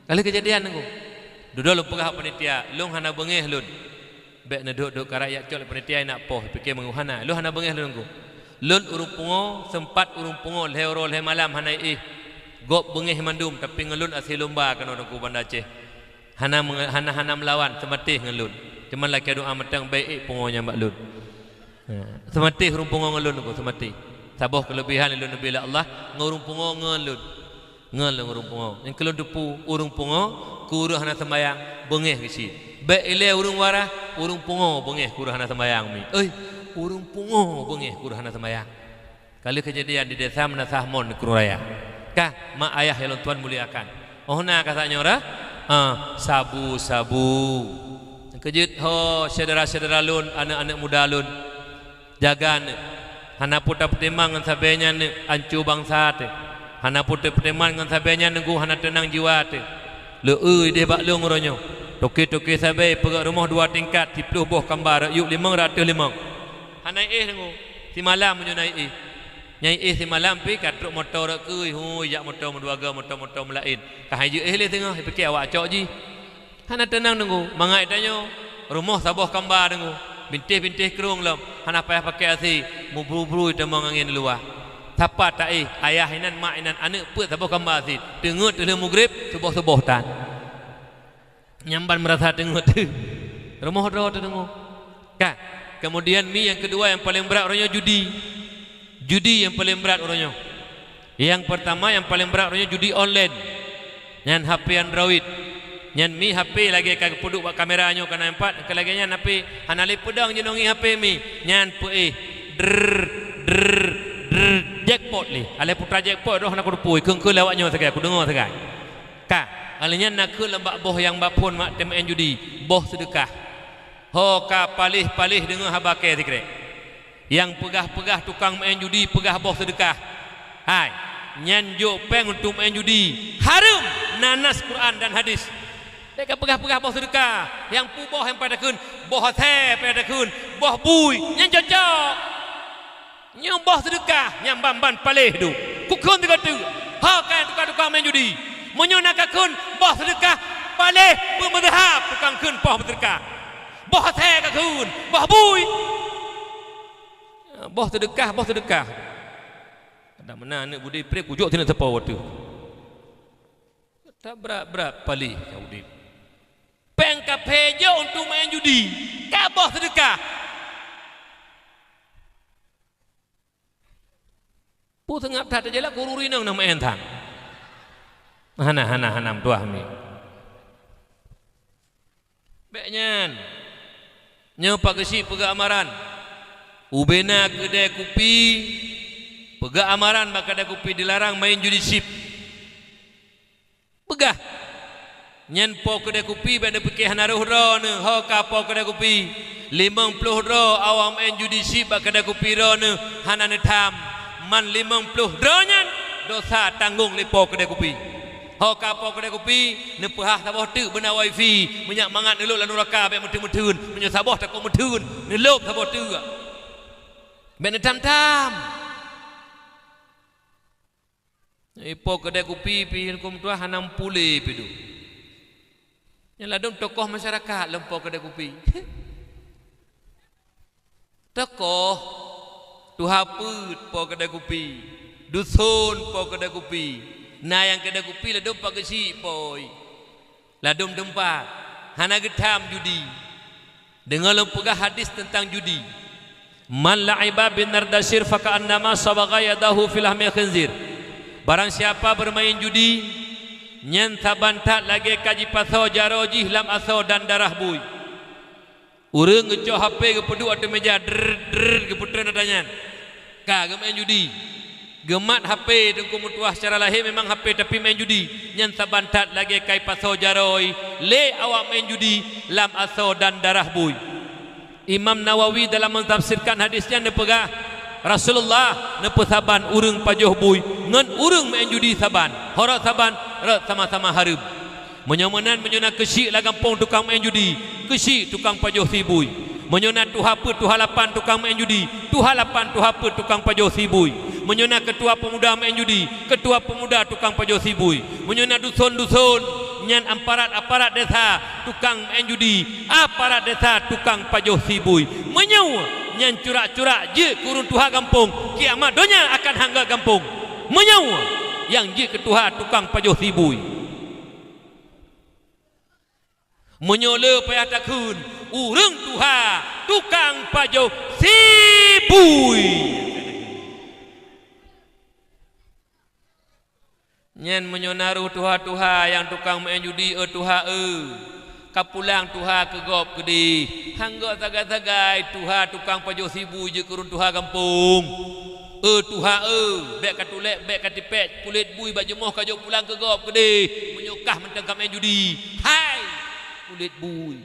Ka lheueh keujadian Teungku. Dudoe lôn peugah bak panitia, lôn hana beungéh lôn. Bék neuduek-duek karak jak cok lé panitia inak poh, pike meungu hana. Lôn hana beungéh lôn Teungku. Lôn ureuëng pungo, seumpat ureuëng pungo lhée uroe lhée malam hana éh. Gob beungéh mandum, tapi ngon lôn asie lumba keunoe Teungku Banda Aceh. Hana menge-, hana, hana meulawan, seumatéh ngon lôn. Teuma lakée doá mantong bék ék pungo nyan bak lôn. Ha, seumatéh ureuëng pungo ngon lôn Teungku, seumatéh. Saboh keuleubehan lôn neubi lé Allah ngon ureuëng pungo ngon lôn. Ngon lôn ureuëng pungo. Nyang keu lôn teupeue, ureuëng pungo keu ureuëng hana seumayang beungéh keu cit. Bék ilée ureuëng waras, ureuëng pungo beungéh keu ureuëng hana seumayang mi. Oi, ureuëng pungo beungéh keu ureuëng hana seumayang. Ka lheueh keujadian di Desa Meunasah Mon, Krueng Raya. Ka, mak ayah nyang lôn tuan muliakan. Oh na ka sa nyoe ra? Ah, sabu-sabu. Keujeuet ho syedara-syedara lôn, aneuëk-aneuëk muda lôn. Jaga neuh. Hana peue tapeutimang ngon sabe nyan neuh, anco bansa teuh. Hana peue tapeutimang ngon sabe nyan neuh, hana teunang jiwa teuh. Lé-eu ideh bak lôn uroe nyoe. Toke-toke sabe peugét rumoh dua tingkat, siploh boh kamba, rot yup limong, rot ateueh limong. Hana éh Teungku. Simalam meunyoe na éh. Nyang éh simalam pih ka trok moto rot keue, hui, jak moto meudua goe, moto-moto meulaén. Ka hai jeuet éh lé teungoh, pike awak cok jih. Hana teunang Teungku, mangat tanyoe rumoh saboh kamba Teungku, bintéh-bintéh krueng lom, hana payah pakai asie, meubru-bru tamong angén luwa. Sapa taéh, ayah inan, mak inan, aneuëk peuet saboh kamba cit, teungeut teulheueh mugreb, suboh-suboh tan. Nyan ban meurasa teungeut. Rumoh droe teuh Teungku. Ka. Kemudian mi nyang keudua nyang paleng brat uroe nyoe judi. Judi nyang paleng brat uroe nyoe. Nyang peurtama nyang paleng brat uroe nyoe judi online. Nyan H P Android. Nyan mi H P lagée ka geupeuduek bak kamera nyoe ka na empat, ka lagée nyan H P hana lé peudong jinoe ngi H P mi. Nyan peuéh. Drrr, drrr, drrr, jackpot lé. Alai putra jackpot roh hana kuteupue, kheun-kheun lé awak nyoe sagai, kudeungoe sagai. Ka, alai nyan na kheueh lam bak boh nyang bak phon mak teumaén judi, boh seudeukah. Ho ka paléh-paléh deungoe haba kée sikrek. Nyang peugah-peugah tukang meuén judi peugah boh seudeukah. Hai, nyan jok péng untuk meuén judi. Hareuem, na nas Quran dan hadis. Bék ka peugah-peugah boh seudeukah. Nyang peue boh nyang pada kheun, boh asée pada kheun, boh bui, nyan cocok. Nyoe boh seudeukah nyang ban-ban paléh duek. Kukheun sigoe teuk, ho ka tukang-tukang meuén judi. Meunyoe na kakheun boh seudeukah, paléh peumeudeuhab tukang kheun boh seudeukah. Boh asée kakheun, boh bui. Boh seudeukah, boh seudeukah. Kadang meunan aneuk budi pré kujok sineuk sapo watée. Tabrat-brat paléh ka udeb. Péng ka phe jok untuk main judi, ka boh seudeukah. Peue seungab that teujelak guru rinong na main that. Hana, hana, hana meutuah mi. Bék nyan. Nyoe Pak Geuchik peugah amaran. Ubena keudè kupi, peugah amaran bak keudè kupi dilarang main judi chip. Peugah. Nyan po keudè kupi bék neupike hana roh droeneuh, ho ka po keudè kupi. Limong ploh droe awak main judi chip bak keudè kupi droeneuh hana neutham. Man limong ploh droe nyan dosa tanggong lé po keudè kupi. Ho ka po keudè kupi, neupeuhah saboh teuk beuna wifi, meunyak mangat neulôb lam nuraka bék meutheun-meutheun, meunyoe saboh takot meutheun, neulôb saboh teuk. Bék neutham-tham. Eh, po keudè kupi pih huköm tuah hana meupuléh pih duek. Nyan ladôm tokoh masyarakat lom po keudè kupi. Tokoh, tuha peuet po keudè kupi, duson po keudè kupi, Na nyang keudè kupi ladôm pat geusyik poi. Ladôm teumpat. Hana geutham judi. Deungoe lôn peugah hadis teuntang judi. "Man la'iba bin nardasir faka'annama sabagha yadahu fi lahmil khinzir." Barang siapa bermain judi, nyan saban that lagèe ka jipasoe jaroe jih lam asoe dan darah bui. Ureueng geucok H P geupeuduek ateueh meja, drrrr, drrrr, geupeutrön ata nyan. Ka geumeu'en judi. Geumat H P teungku meutuah, secara lahé memang H P, tapi meu'en judi. Nyan saban that lagèe ka jipasoe jaroe lé awak meu'en judi lam asoe dan darah bui. Imam Nawawi dalam mentafsirkan hadis nyan neupeugah, Rasulullah neupeusaban ureueng pajoh bui ngon ureueng meu'en judi saban. Ho rot saban, rot sama-sama hareuem. Meunyoe meunan, meunyoe na keusyik lam gampông tukang meu'en judi, keusyik tukang pajoh sie bui. Meunyoe na tuha peuet tuha lapan tukang meu'en judi, tuha lapan tuha peuet tukang pajoh sie bui. Meunyoe na keutua peumuda meu'en judi, keutua peumuda tukang pajoh sie bui. Meunyoe na duson-duson, nyan aparat-aparat desa tukang meu'en judi, aparat desa tukang pajoh sie bui. Meunyoe nyan curak-curak jeuet keu ureueng tuha gampông, kiamat donya akan han gèt gampông. Meunyoe nyang jeuet keu tuha tukang pajoh sie bui. Meunyoe le payah takheun, ureueng tuha tukang pajoh sie bui. Nyan meunyoe na roh tuha-tuha nyang tukang meu'en judi, eu tuha eu, ka pulang tuha keu gob keudeh. Han gèt sagai-sagai tuha tukang pajoh sie bui jeuet keu ureueng tuha gampông. Eu tuha eu, bèk ka tulek, bèk ka tipék kulét bui bak jeumoh ka jok pulang keu gob keudeh, meunyoe kah mantong ka meu'en judi. Hai, kulét bui!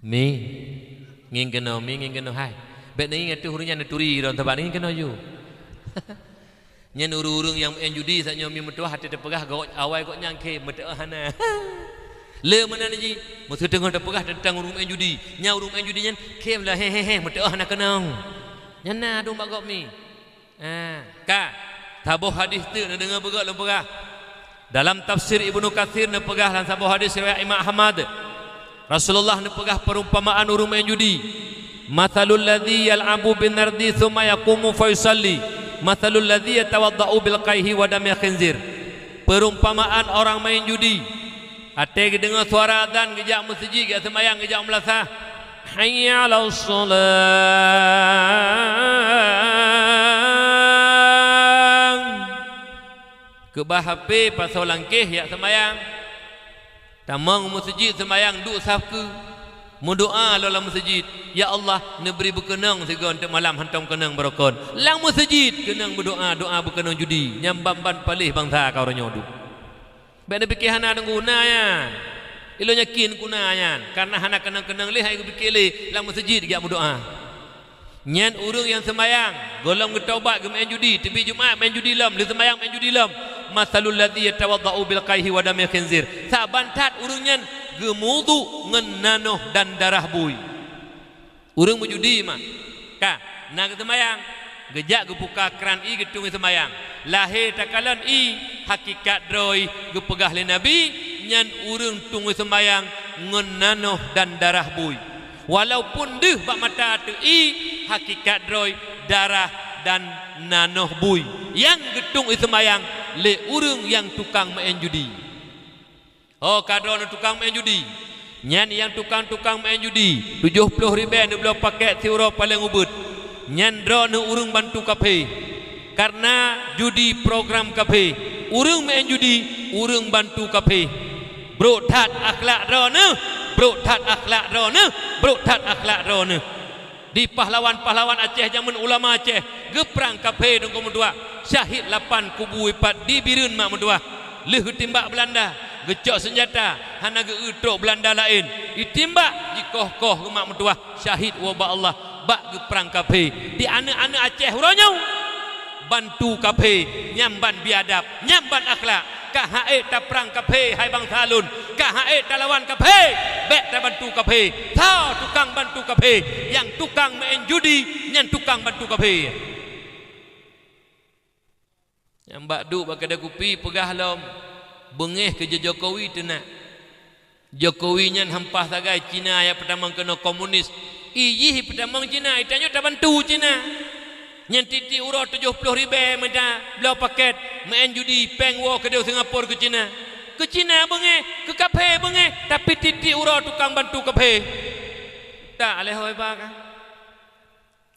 Mi, ngieng keunoe, mi, ngieng keunoe, hai. Bèk neungieng ateueh ureueng nyan neuturi droe saban, ngieng keunoe ju. Nyan ureueng-ureueng nyang meu'en judi, saat nyoe mi meutuah até teupeugah gawat awai gobnyan khém, meuteu'oh hana. Le meunan jih, meuseuteungoh teupeugah teuntang ureueng meu'en judi. Nyan ureueng meu'en judi nyan khém lah, he, he, he, meuteu'oh hana keunong. Nyan na dum bak gob mi. Ah, ka. Saboh hadis teuk neudeungoe beugöt lôn peugah. Dalam tafsir Ibnu Katsir neupeugah lam saboh hadis riwayat Imam Ahmad, Rasulullah neupeugah perumpamaan ureueng meu'en judi, "Matsalul ladzi yal'abu bin nardi tsumma yaqumu fa yusalli, matsalul ladzi yatawadda'u bil qaihi wa damil khinzir." Perumpamaan orang main judi. Até geudeungoe suara azan, geujak meuseujid, geujak seumayang, geujak meulasah. Hayya 'alas shalah. Keubah H P, pasoe langkéh, jak seumayang. Tamong meuseujid seumayang, duek saf keu. Meudoa lom lam meuseujid, "Ya Allah, neubri beukeunong sigoe teuk malam hantom keunong barokon." Lam meuseujid keunong meudoa, doa beukeunong judi. Nyan ban-ban paléh bansa ka uroe nyoe duek. Bèk neupike hana guna nyan. Ilôn yakin guna nyan, kareuna hana keunong-keunong lé hai geupike lé, lam meuseujid geujak meudoa. Nyan ureueng nyang seumayang, gohlom geutobat geumeu'en judi, teubiet Jumat meu'en judi lom, lheueh seumayang meu'en judi lom. Matsalul ladzi yatawadda'u bil qaihi wa damil khinzir. Saban that ureueng nyan geumudu ngon nanoh dan darah bui. Ureueng meujudi mah, ka na geuseumayang, geujak geubuka kran ie geutueng ie seumayang. Lahé takalon ie, hakikat droe geupeugah lé Nabi, nyan ureueng tueng ie seumayang ngon nanoh dan darah bui. Walaupun deuh bak mata ateueh ie, hakikat droe darah dan nanoh bui nyang geutueng ie seumayang lé ureueng nyang tukang meu'en judi. Ho ka droeneuh tukang meu'en judi. Nyan nyang tukang-tukang meu'en judi, tujoh ploh ribèe neubloe pakèt siuroe paleng ubit. Nyan droeneuh ureueng bantu kafé. Kareuna judi program kafé. Ureueng meu'en judi, ureueng bantu kafé. Brok that akhlak droeneuh, brok that akhlak droeneuh, brok that akhlak droeneuh. Di pahlawan-pahlawan Aceh jameun ulama Aceh geuprang kafé teungku meutuah, syahid lapan kubu ipat di Bireuen mak meutuah. Lheueh geutimbak Beulanda, geucok seunjata, hana geu-eu trok Beulanda laén. Itimbak, jikoh-koh geuh mak meutuah, syahid woe bak Allah bak geuprang kafé. Di aneuk-aneuk Aceh uroe nyoe, bantu kafé, nyan ban biadab, nyan ban akhlak. Ka han ék taprang kafé, hai bansa lôn, ka han ék talawan kafé, bèk tabantu kafé. Soe tukang bantu kafé? Nyang tukang meu'en judi, nyan tukang bantu kafé. Nyang bak duek bak keudè kupi peugah lom, beungéh keu Jokowi teunak. Jokowi nyan hampah sagai Cina nyang peutamong keunoe komunis. I jih peutamong Cina, i tanyoe tabantu Cina. Nyan tieb-tieb uroe tujoh ploh ribèe mita bloe pakèt, meu'en judi, péng woe keudéh Singapura keu Cina. Keu Cina beungéh, keu kaphé beungéh, tapi tieb-tieb uroe tukang bantu kaphé. Tak lé hôi ba ka.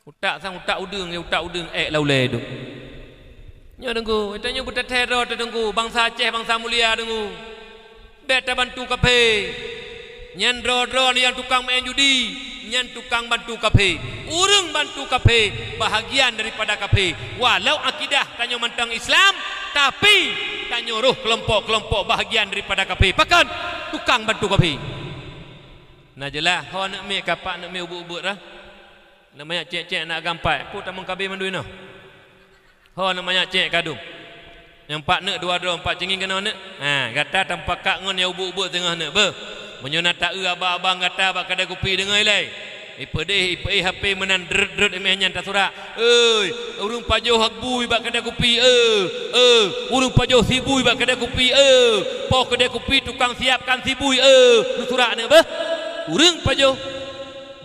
Utak sang utak udeueng, ya utak udeueng ék lam ulèe dum. Nyoe Teungku, tanyoe beutathèe droe teuh Teungku, bansa Aceh bansa mulia Teungku. Bèk tabantu kaphé. Nyan droe-droe nyang tukang meu'en judi, nyan tukang bantu kaphé. Ureueng bantu kaphé bahagian daripada kaphé. Walau akidah tanyoe mantong Islam, tapi tanyoe roh keulompok-keulompok bahagian daripada kaphé. Pakon? Tukang bantu kaphé. Na jeulaih, ho aneuk miet ka, pak aneuk miet ubeuet-ubeuet dah. Aneuk manyak cék-cék aneuk agam pat, peue tamong KB mandum inoe? Ho aneuk manyak cék ka dum. Nyang pat neuk dua droe, pat cingin keunoe neuk. Ha, gata tamupakat ngon nyang ubeuet-ubeuet teungoh neuk beuh. Meunyoe na taeu abang-abang gata bak keudè kupi deungoe ilèe. Ipeudeh, ipeuéh HP meunan drot-drot imèh nyan tasurak. "Oi, ureueng pajoh bui bak keudè kupi, eu, eu, ureueng pajoh sie bui bak keudè kupi, eu, po keudè kupi tukang siapkan sie bui, eu," tasurak neuk beuh. Ureueng pajoh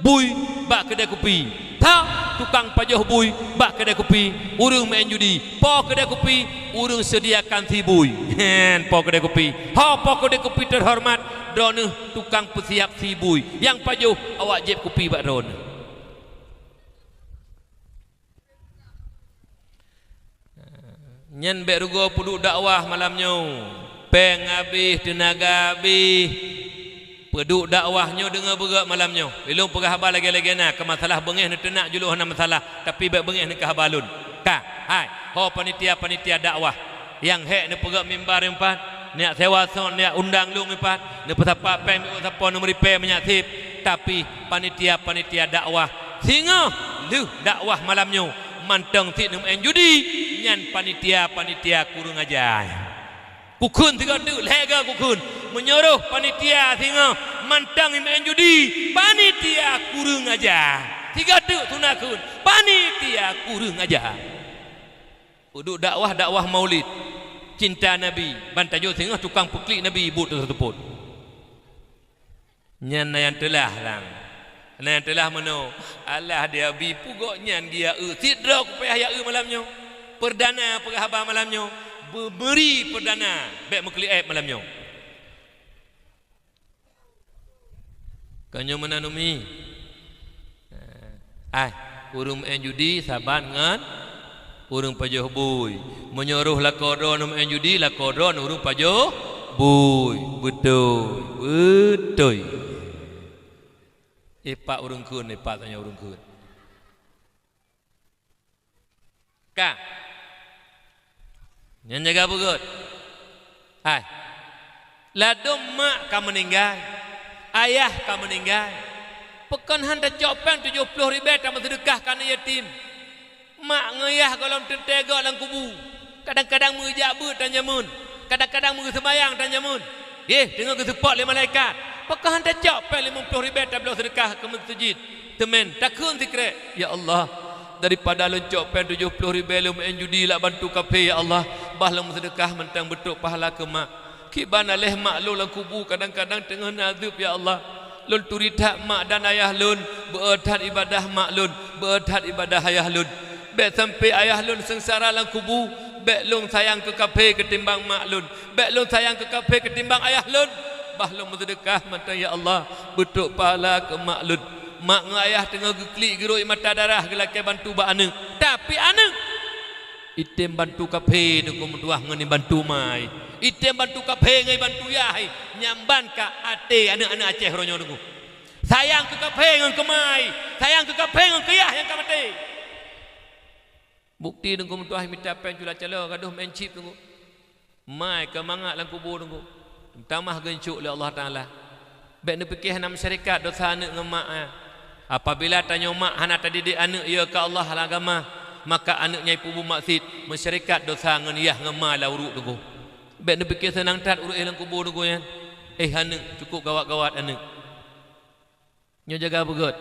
bui bak keudè kupi. Tho, tukang pajoh bui bak keudè kupi, ureueng meu'en judi. Po keudè kupi, ureueng sediakan sie bui. Hen, po keudè kupi. Ho, po keudè kupi teuhoreumat, droeneuh tukang peusiap sie bui. Nyang pajoh awak jieb kupi bak droeneuh. Nyan bèk rugoe peuduek dakwah malam nyoe. Péng habéh, teunaga habéh. Peuduek dakwah nyoe deungoe beugöt malam nyoe. Ilôn peugah haba lagèe-lagèe na, keu masalah beungéh neuteunak juluh hana masalah, tapi bèk beungéh neukeu haba lôn. Ka, hai, ho panitia-panitia dakwah. Nyang hék neupeugöt mimbar nyoe pat, neujak sewa sound, neujak undang lôn nyoe pat, neupeusapat péng, neupeusapat nomor repa meunyak sép. Tapi panitia-panitia dakwah, singoh lheueh dakwah malam nyoe, mantong cit neumeu'en judi, nyan panitia-panitia kureueng aja. Kukheun sigoe teuk, lhèe goe kukheun. Meunyoe roh panitia singoh mantong meu'en judi, panitia kureueng aja. Sigoe teuk su na kheun, panitia kureueng aja. Peuduek dakwah, dakwah maulid, cinta Nabi, ban tanyoe singoh tukang peuklik Nabi buet teuseupôt. Nyan na nyang teulah lang. Na nyang teulah meunoe, alah di Abi, peue gobnyan geujak eu. Sidroe kupayah jak eu malam nyoe. Perdana peugah haba malam nyoe. Beumeuri perdana, bèk meuklik aéb malam nyoe. Ka nyoe meunan umi. Ai, ureueng meu'en judi saban ngon ureueng pajoh bui. Meunyoe roh lakoe droeneuh meu'en judi, lakoe droeneuh ureueng pajoh bui. Beutôi, beutôi. Ipak ureueng kheun, ipak tanyoe ureueng kheun. Ka. Nyan jaga beugöt. Hai. Ladôm mak ka meuninggai, ayah ka meuninggai. Pakon han tacok péng tujoh ploh ribèe tameuseudeukah keu aneuk yatim? Mak ngon yah gohlom teuntèe göt lam kubu. Kadang-kadang meujak beuet tan jameun, kadang-kadang meuseumayang tan jameun. Yeh, teungoh geuseupôt lé malaikat. Pakon han tacok péng limong ploh ribèe tabloe seudeukah keu meuseujid? Teumèn takheun sikrek, "Ya Allah, daripada lôn cok péng tujoh ploh ribèe lôn meu'en judi lam bantu kaphé, ya Allah, bah lôn meuseudeukah mantong beutrok pahala keu mak. Kiban aléh mak lôn lam kubu kadang-kadang teungoh na azeub, ya Allah. Lôn turi that mak dan ayah lôn, beu-o that ibadah mak lôn, beu-o that ibadah ayah lôn. Bèk sampoe ayah lôn seungsara lam kubu, bèk lôn sayang keu kaphé keutimbang mak lôn, bèk lôn sayang keu kaphé keutimbang ayah lôn. Bah lôn meuseudeukah mantong, ya Allah, beutrok pahala keu mak lôn." Mak ngon ayah teungoh geuklik geurôi mata darah geulakèe bantu bak aneuk. Tapi aneuk itém bantu kaphé Teungku meutuah ngon ibantu mai. Itém bantu kaphé ngon ibantu yah, nyan ban ka até aneuk-aneuk Aceh uroe nyoe Teungku. Sayang keu kaphé ngon keu mai, sayang keu kaphé ngon keu yah nyang ka maté. Bukti Teungku meutuah mita péng cula caloe gadôh meu'en chip Teungku. Mai ka mangat lam kubu Teungku. Tamah geuncok lé Allah Taala. Bèk neupike hana meusyeurukat dosa aneuk ngon mak, eh. Apabila tanyoe mak hana tadidik aneuk yö keu Allah lam agama, maka aneuk nyan ipeubuet maksiet, meusyeurukat dosa ngon yah ngon ma lam uruek Teungku. Bèk neupike seunang that uroe éh lam kubu Teungku nyan. Éh aneuk, cukup gawat-gawat aneuk. Nyoe jaga beugöt.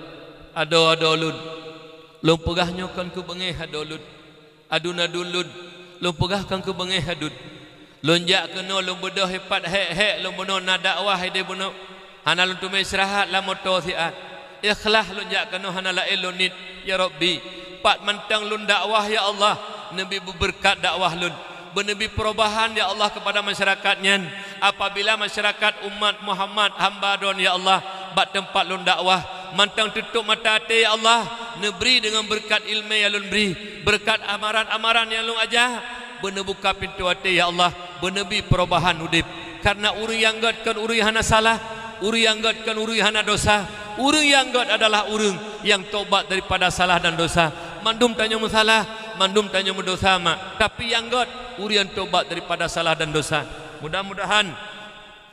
Adoe-adoe lôn. Lôn peugah nyoe kon keu beungéh adoe lôn. Aduen-aduen lôn. Lôn peugah kon keu beungéh aduen. Lôn jak keunoe lôn beudôh ipat hék-hék lôn bunoe na dakwah idéh bunoe. Hana lôn teumé istirahat lam moto siat. Ikhlas lôn jak keunoe hana laén lôn niet, ya Rabbi. Pat mantong lôn dakwah, ya Allah, neubi beubeureukat dakwah lôn. Beuneubi perubahan, ya Allah, kepada masyarakat nyan. Apabila masyarakat umat Muhammad hamba Droe, ya Allah, bak teumpat lôn dakwah, mantong tutup mata até, ya Allah, neubri deungon beureukat ileumé nyang lôn bri, beureukat amaran-amaran nyang lôn aja, beuneubuka pintoe até, ya Allah, beuneubi perubahan udeb. Kareuna ureuëng nyang gét kon ureuëng nyang hana salah, ureuëng nyang gét kon ureuëng nyang hana desya. Ureuëng nyang gét adalah ureuëng nyang tobat daripada salah dan desya. Mandum tanyoe meusalah, mandum tanyoe meudosa mak, tapi nyang gét ureuëng nyang tobat daripada salah dan desya. Mudah-mudahan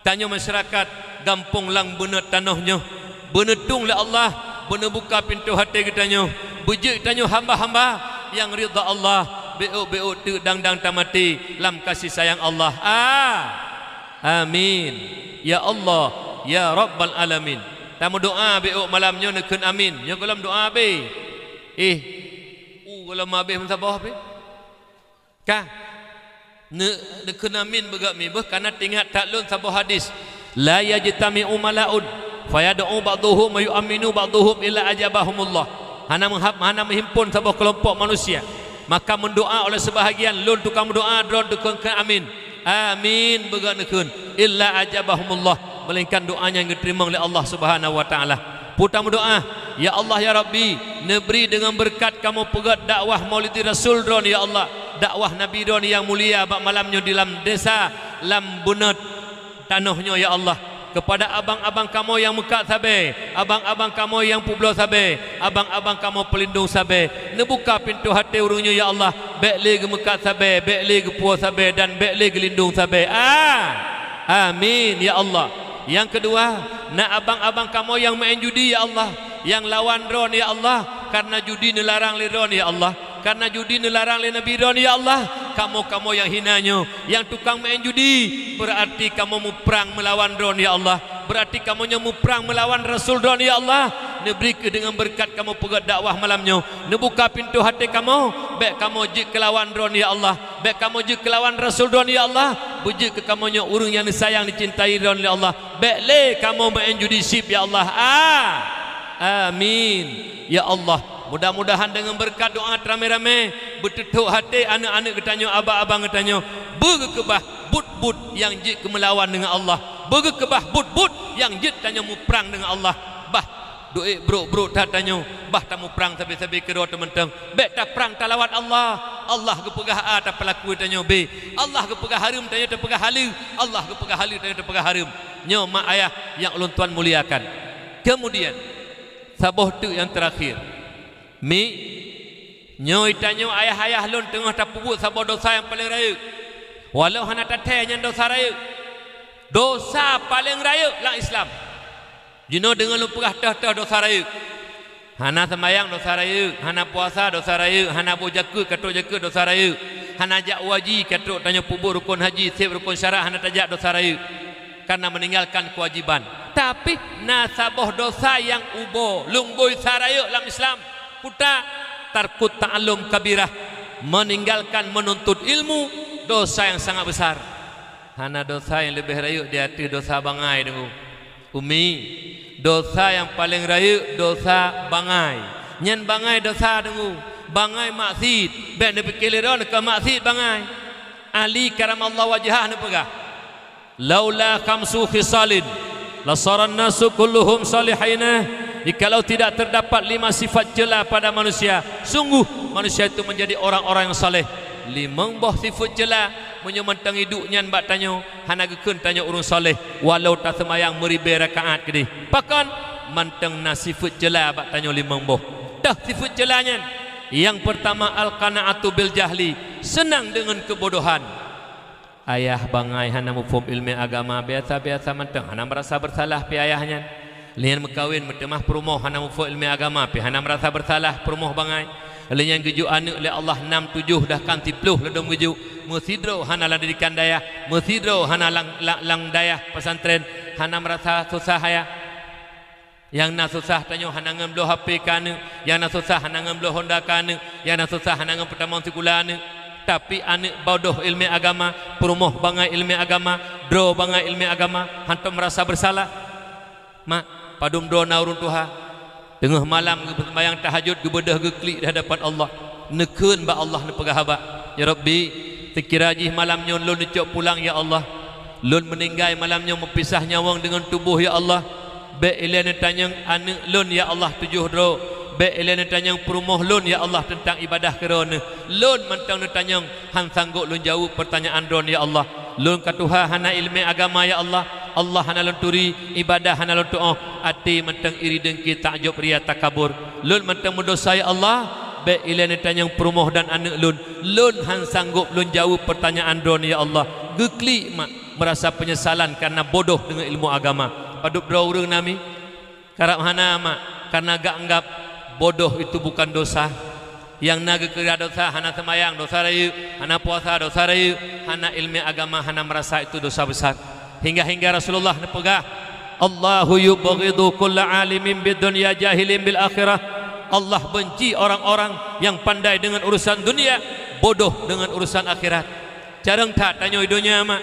tanyoe masyarakat gampông Lang Beuneuet tanoh nyoe beuneutueng lé Allah, beuneubuka pintoe até geutanyoe, beujeuet tanyoe hamba-hamba nyang ridha Allah, bék-bék teuk dang-dang tamaté lam kasih sayang Allah. A-, amin. Ya Allah, ya Rabbal Alamin. Tameudoa bék malam nyoe neukheun amin. Nyoe gohlom doa abéh. Eh, u gohlom abéh meusaboh abéh. Ka. Ne-, neukheun amin beugét mi beuh, kareuna teuingat that lôn saboh hadis, "La yajtami'u mala'un fayad'u ba'dhuhum wa yu'amminu ba'dhuhum illa ajabahumullah." Hana meuhab, hana meuhimpon saboh keulompok manusia, maka meudoa oleh seubahagian, lôn tukang meudoa, droe tukang kheun amin. Amin beugét neukheun, "illa ajabahumullah," melainkan doa nyan geuteurimong lé Allah Subhanahu wa Taala. Peue tameudoa, "Ya Allah, ya Rabbi, neubri deungon beureukat kamoe peugét dakwah Maulidi Rasul Droe, ya Allah, dakwah Nabi Droe nyang mulia bak malam nyoe di lam desa Lang Beuneuet tanoh nyoe, ya Allah, kepada abang-abang kamoe nyang meukat sabe, abang-abang kamoe nyang peubloe sabe, abang-abang kamoe peulindong sabe. Neubuka pintoe até ureuëng nyoe, ya Allah, bék lé geumeukat sabe, bék lé geupuwoe sabe, dan bék lé geulindong sabe." A-, amin, ya Allah. Nyang keudua, na abang-abang kamoe nyang meu'en judi, ya Allah, nyang lawan Droe, ya Allah, kareuna judi neularang lé Droe, ya Allah, kareuna judi neularang lé Nabi Droe, ya Allah. Kamoe-kamoe nyang hina nyoe, nyang tukang meu'en judi, beurati kamoe muprang meulawan Droe, ya Allah, beurati kamoe nyoe muprang meulawan Rasul Droe, ya Allah. Neubri kheueh deungon beureukat kamoe peugét dakwah malam nyoe, neubuka pintoe até kamoe, bék kamoe jeuet keu lawan Droe, ya Allah. Bék kamoe jeuet keu lawan Rasul Droe, ya Allah. Beujeuet keu kamoe nyoe ureuëng nyang neusayang, neucintai Droe, ya Allah. Bék lé kamoe meu'en judi chip, ya Allah. A-, amin, ya Allah. Mudah-mudahan deungon beureukat doa teuramé-ramé, beuteuthok até aneuëk-aneuëk geutanyoe, abang-abang geutanyoe, beugeukeubah buet-buet nyang jeuet keu meulawan deungon Allah, beugeukeubah buet-buet nyang jeuet tanyoe muprang deungon Allah. Bah duek brok-brok that tanyoe, bah tamuprang sabe-sabe keudroe teumantong. Bék taprang talawan Allah. Allah geupeugah A, tapeulaku tanyoe B. Allah geupeugah hareuem, tanyoe tapeugah haleue. Allah geupeugah haleue, tanyoe tapeugah hareuem. Nyoe mak ayah nyang ulôn tuan muliakan. Kemudian, saboh teuk nyang teurakhir. Mi, nyoe tanyoe ayah-ayah lôn teungoh tapeubuet saboh dosa nyang paleng rayeuk. Walau hana tathèe nyan dosa rayeuk. Dosa paleng rayeuk lam Islam. Jinoe deungon lôn peugah teuh-teuh dosa rayeuk. Hana seumayang dosa rayeuk, hana puasa dosa rayeuk, hana boh jakeuet ka trok jakeuet dosa rayeuk, hana jak u haji ka trok tanyoe peubuet rukon haji, seb rukon syarat hana tajak dosa rayeuk, kareuna meuninggalkan keuwajiban. Tapi na saboh dosa nyang ubo lôn boi sa rayeuk lam Islam. Peue ta? Tarkut ta'allum kabirah, meuninggalkan meununtut ilmu, dosa nyang sangat besar. Hana dosa nyang leubeh rayeuk di ateueh dosa bangai, Teungku. Umi, dosa nyang paleng rayeuk dosa bangai. Nyan bangai dosa, Teungku. Bangai maksiet. Bék neupike lé droe keu maksiet bangai. Ali karamallahu wajhah neupeugah, "Laula khamsu khisalin lasaran nasu kulluhum salihina." Jikalau tidak terdapat lima sifat ceula pada manusia, sungguh manusia itu menjadi orang-orang yang saleh. Limong boh sifat ceula, meunyoe mantong iduek nyan bak tanyoe, hana geukheun tanyoe ureuëng saleh, walau taseumayang meuribée rakaat keudeh. Pakon? Mantong na sifat ceula bak tanyoe limong boh. Teuh sifat ceula nyan. Nyang peurtama, al-qana'atu bil jahli, seunang deungon keubodohan. Ayah bangai hana muphom ileumèe agama, biasa-biasa mantong, hana meurasa beusalah pih ayah nyan. Lheueh nyan meukawen, meuteumah peurumoh, hana muphom ileumèe agama, pih hana meurasa beusalah peurumoh bangai. Lheueh nyan geujok aneuk lé Allah nam tujoh, dah kan siplôh ladôm geujok, meusidroe hana lam didikan dayah, meusidroe hana lam, lam, lam dayah pesantren, hana meurasa susah ayah. Nyang na susah tanyoe hana ngon bloe H P keu aneuk, nyang na susah hana ngon bloe honda keu aneuk, nyang na susah hana ngon peutamong sikula aneuk. Tapi aneuk bodoh ileumèe agama, peurumoh bangai ileumèe agama, droe bangai ileumèe agama, hantom meurasa beusalah. Mak, padum droe na ureuëng tuha, teungoh malam geupeuseumbahyang tahajud, geubeudôh geuklik di hadapan Allah, neukheun bak Allah, neupeugah haba, "Ya Rabbi, seukira jih malam nyoe lôn neucok pulang, ya Allah. Lôn meuninggai malam nyoe meupisah nyawöng deungon tuboh, ya Allah. Bék ilée neutanyong aneuëk lôn, ya Allah, tujoh droe. Bék ilée neutanyong peurumoh lôn, ya Allah, teuntang ibadah keu Droeneueh. Lôn mantong neutanyong, han sanggob lôn jaweueb peurtanyaan Droeneueh, ya Allah. Lôn ka tuha hana iéleumé agama, ya Allah. Allah hana lôn turi, ibadah hana lôn tuoh, até mantong iri deungki, takjob ria takabur. Lôn mantong meudesya, ya Allah. Bék ilée neutanyong peurumoh dan aneuëk lôn. Lôn han sanggob lôn jaweueb peurtanyaan Droeneueh, ya Allah." Geuklik mak, meurasa peunyesalan kareuna bodoh deungon ilmu agama. Padub droe ureuëng na mi? Karab hana mak, kareuna geuanggab bodoh itu bukan dosa. Nyang na geukira dosa, hana seumayang, dosa rayeuk, hana puasa, dosa rayeuk, hana iéleumé agama, hana meurasa itu dosa besar. Hingga-hingga Rasulullah neupeugah, "Allahu yubghidu kulla alimin bid dunya jahilin bil akhirah." Allah benci orang-orang yang pandai dengan urusan dunia, bodoh dengan urusan akhirat. Carông that tanyoe i donya mak.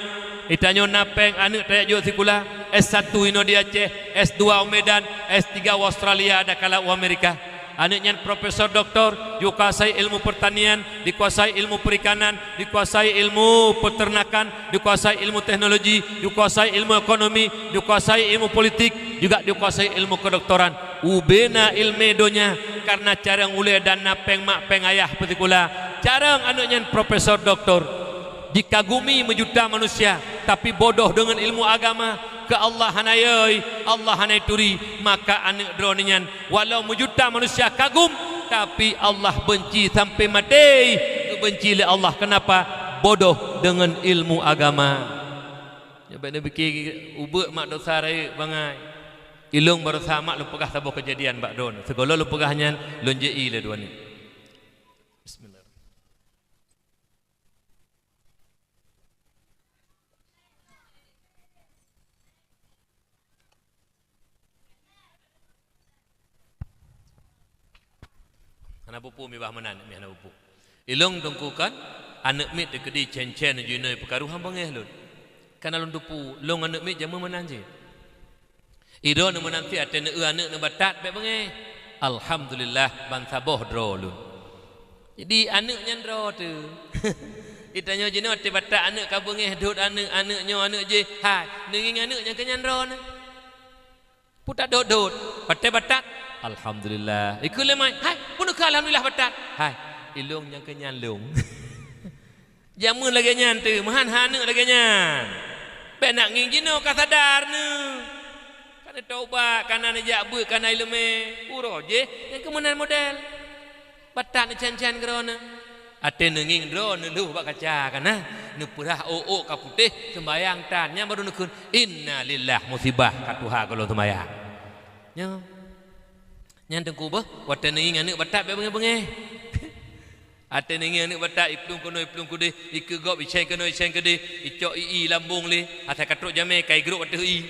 Di tanyoe na péng aneuëk tajak jok sikula, S satu inoe di Aceh, S dua u Medan, S tiga u Australia, dan kalak u Amerika. Aneuëk nyan profesor doktor, dikuasai ilmu pertanian, dikuasai ilmu perikanan, dikuasai ilmu peternakan, dikuasai ilmu teknologi, dikuasai ilmu ekonomi, dikuasai ilmu politik, juga dikuasai ilmu kedoktoran. Ubena iéleumé donya, kareuna carông ulée dan na péng mak péng ayah peusikula. Carông aneuëk nyan profesor doktor. Dikagumi meujuta manusia, tapi bodoh deungon ilmu agama, keu Allah hana yöi, Allah hana turi, maka aneuëk droeneueh nyan, walau meujuta manusia kagum, tapi Allah benci sampai maté, geubenci lé Allah. Kenapa? Bodoh deungon ilmu agama. Nyoe bék neupike ubeuk mak dosa rayeuk bangai. Ilôn barosa mak lôn peugah saboh keujadian bak droeneueh. Sigohlom lôn peugah nyan, lôn jeuet ie lé droeneueh. Bismillah. Hana peue-peue mibah meunan, mi hana peue-peue. Ilôn teungku kan, aneuëk miet teukeudi cen-cen jinoe peukaru han beungéh lôn. Kana lôn teupeue, lôn aneuëk miet jameun meunan cit. Idroeneueh meunan cit até neueu aneuëk neubatat bék beungéh. Alhamdulillah, ban saboh droe lôn. Jadi, aneuëk nyan droe teuh. Itanyoe jinoe até batat aneuëk ka beungéh, dot aneuëk, aneuëk nyoe, aneuëk jéh. Hai, neungieng aneuëk nyang keu nyan droeneueh. Peue tadot-dot, patéh batat. Alhamdulillah. Ikeu lé mai, hai, peue neukeu alhamdulillah batat. Hai, ilôn nyang keu nyan lôn. Jameun lagée nyan teuh, meuhan hana lagée nyan. Bék nak ngieng jinoe ka sadar neuh. Ka neutaubat, ka na neujak beuet, ka na iéleumé. Uroe jéh, nyang keu meunan model. Batat neucen-cen keu droeneueh. Até neungieng droeneueh lheueh bak kaca kana, neupeurah ôk-ôk ka putéh, seumbayang tan. Nyan baru neukheun, "Innalillah, musibah ka tuha gohlom seumbayang." Nyoe. Nyan teungku beuh, watée neungieng aneuëk batat bék beungéh-beungéh. Até neungieng aneuëk batat, iplueng keunoe, iplueng keudeh, ikeu gob, icen keunoe, icen keudeh, icok ie-ie lambong lé, asai ka trok jamé, ka igrôp ateueh ie.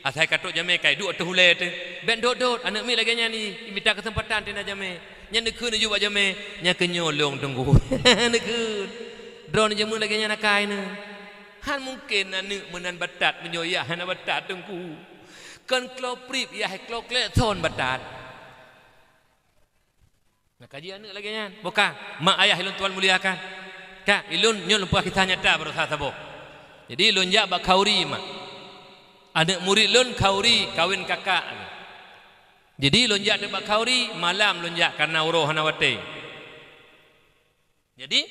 Asai ka trok jamé, ka iduek ateueh ulée teuh. Bék dot-dot, aneuëk miet lagée nyan ie, imita keuseumpatan teuh na jamé. Nyan neukheun neujok bak jamé, nyan keu nyoe lôn teungku. Neukheun. Droeneueh jameun lagée nyan akai neuh. Han mungken aneuëk meunan batat meunyoe yah hana batat teungku. Kon kloe prip yah kloe klek thon batat. Nah, kaji aneuëk lagée nyan. Bukan, mak ayah ilôn tuan muliakan. Ka, ilôn nyoe lôn peugah kisah nyata barosa saboh. Jadi, lôn jak bak khauri mak. Aneuëk murit lôn khauri kawén kakak. Jadi, lôn jak teuk bak khauri, malam lôn jak kareuna uroe hana watée. Jadi,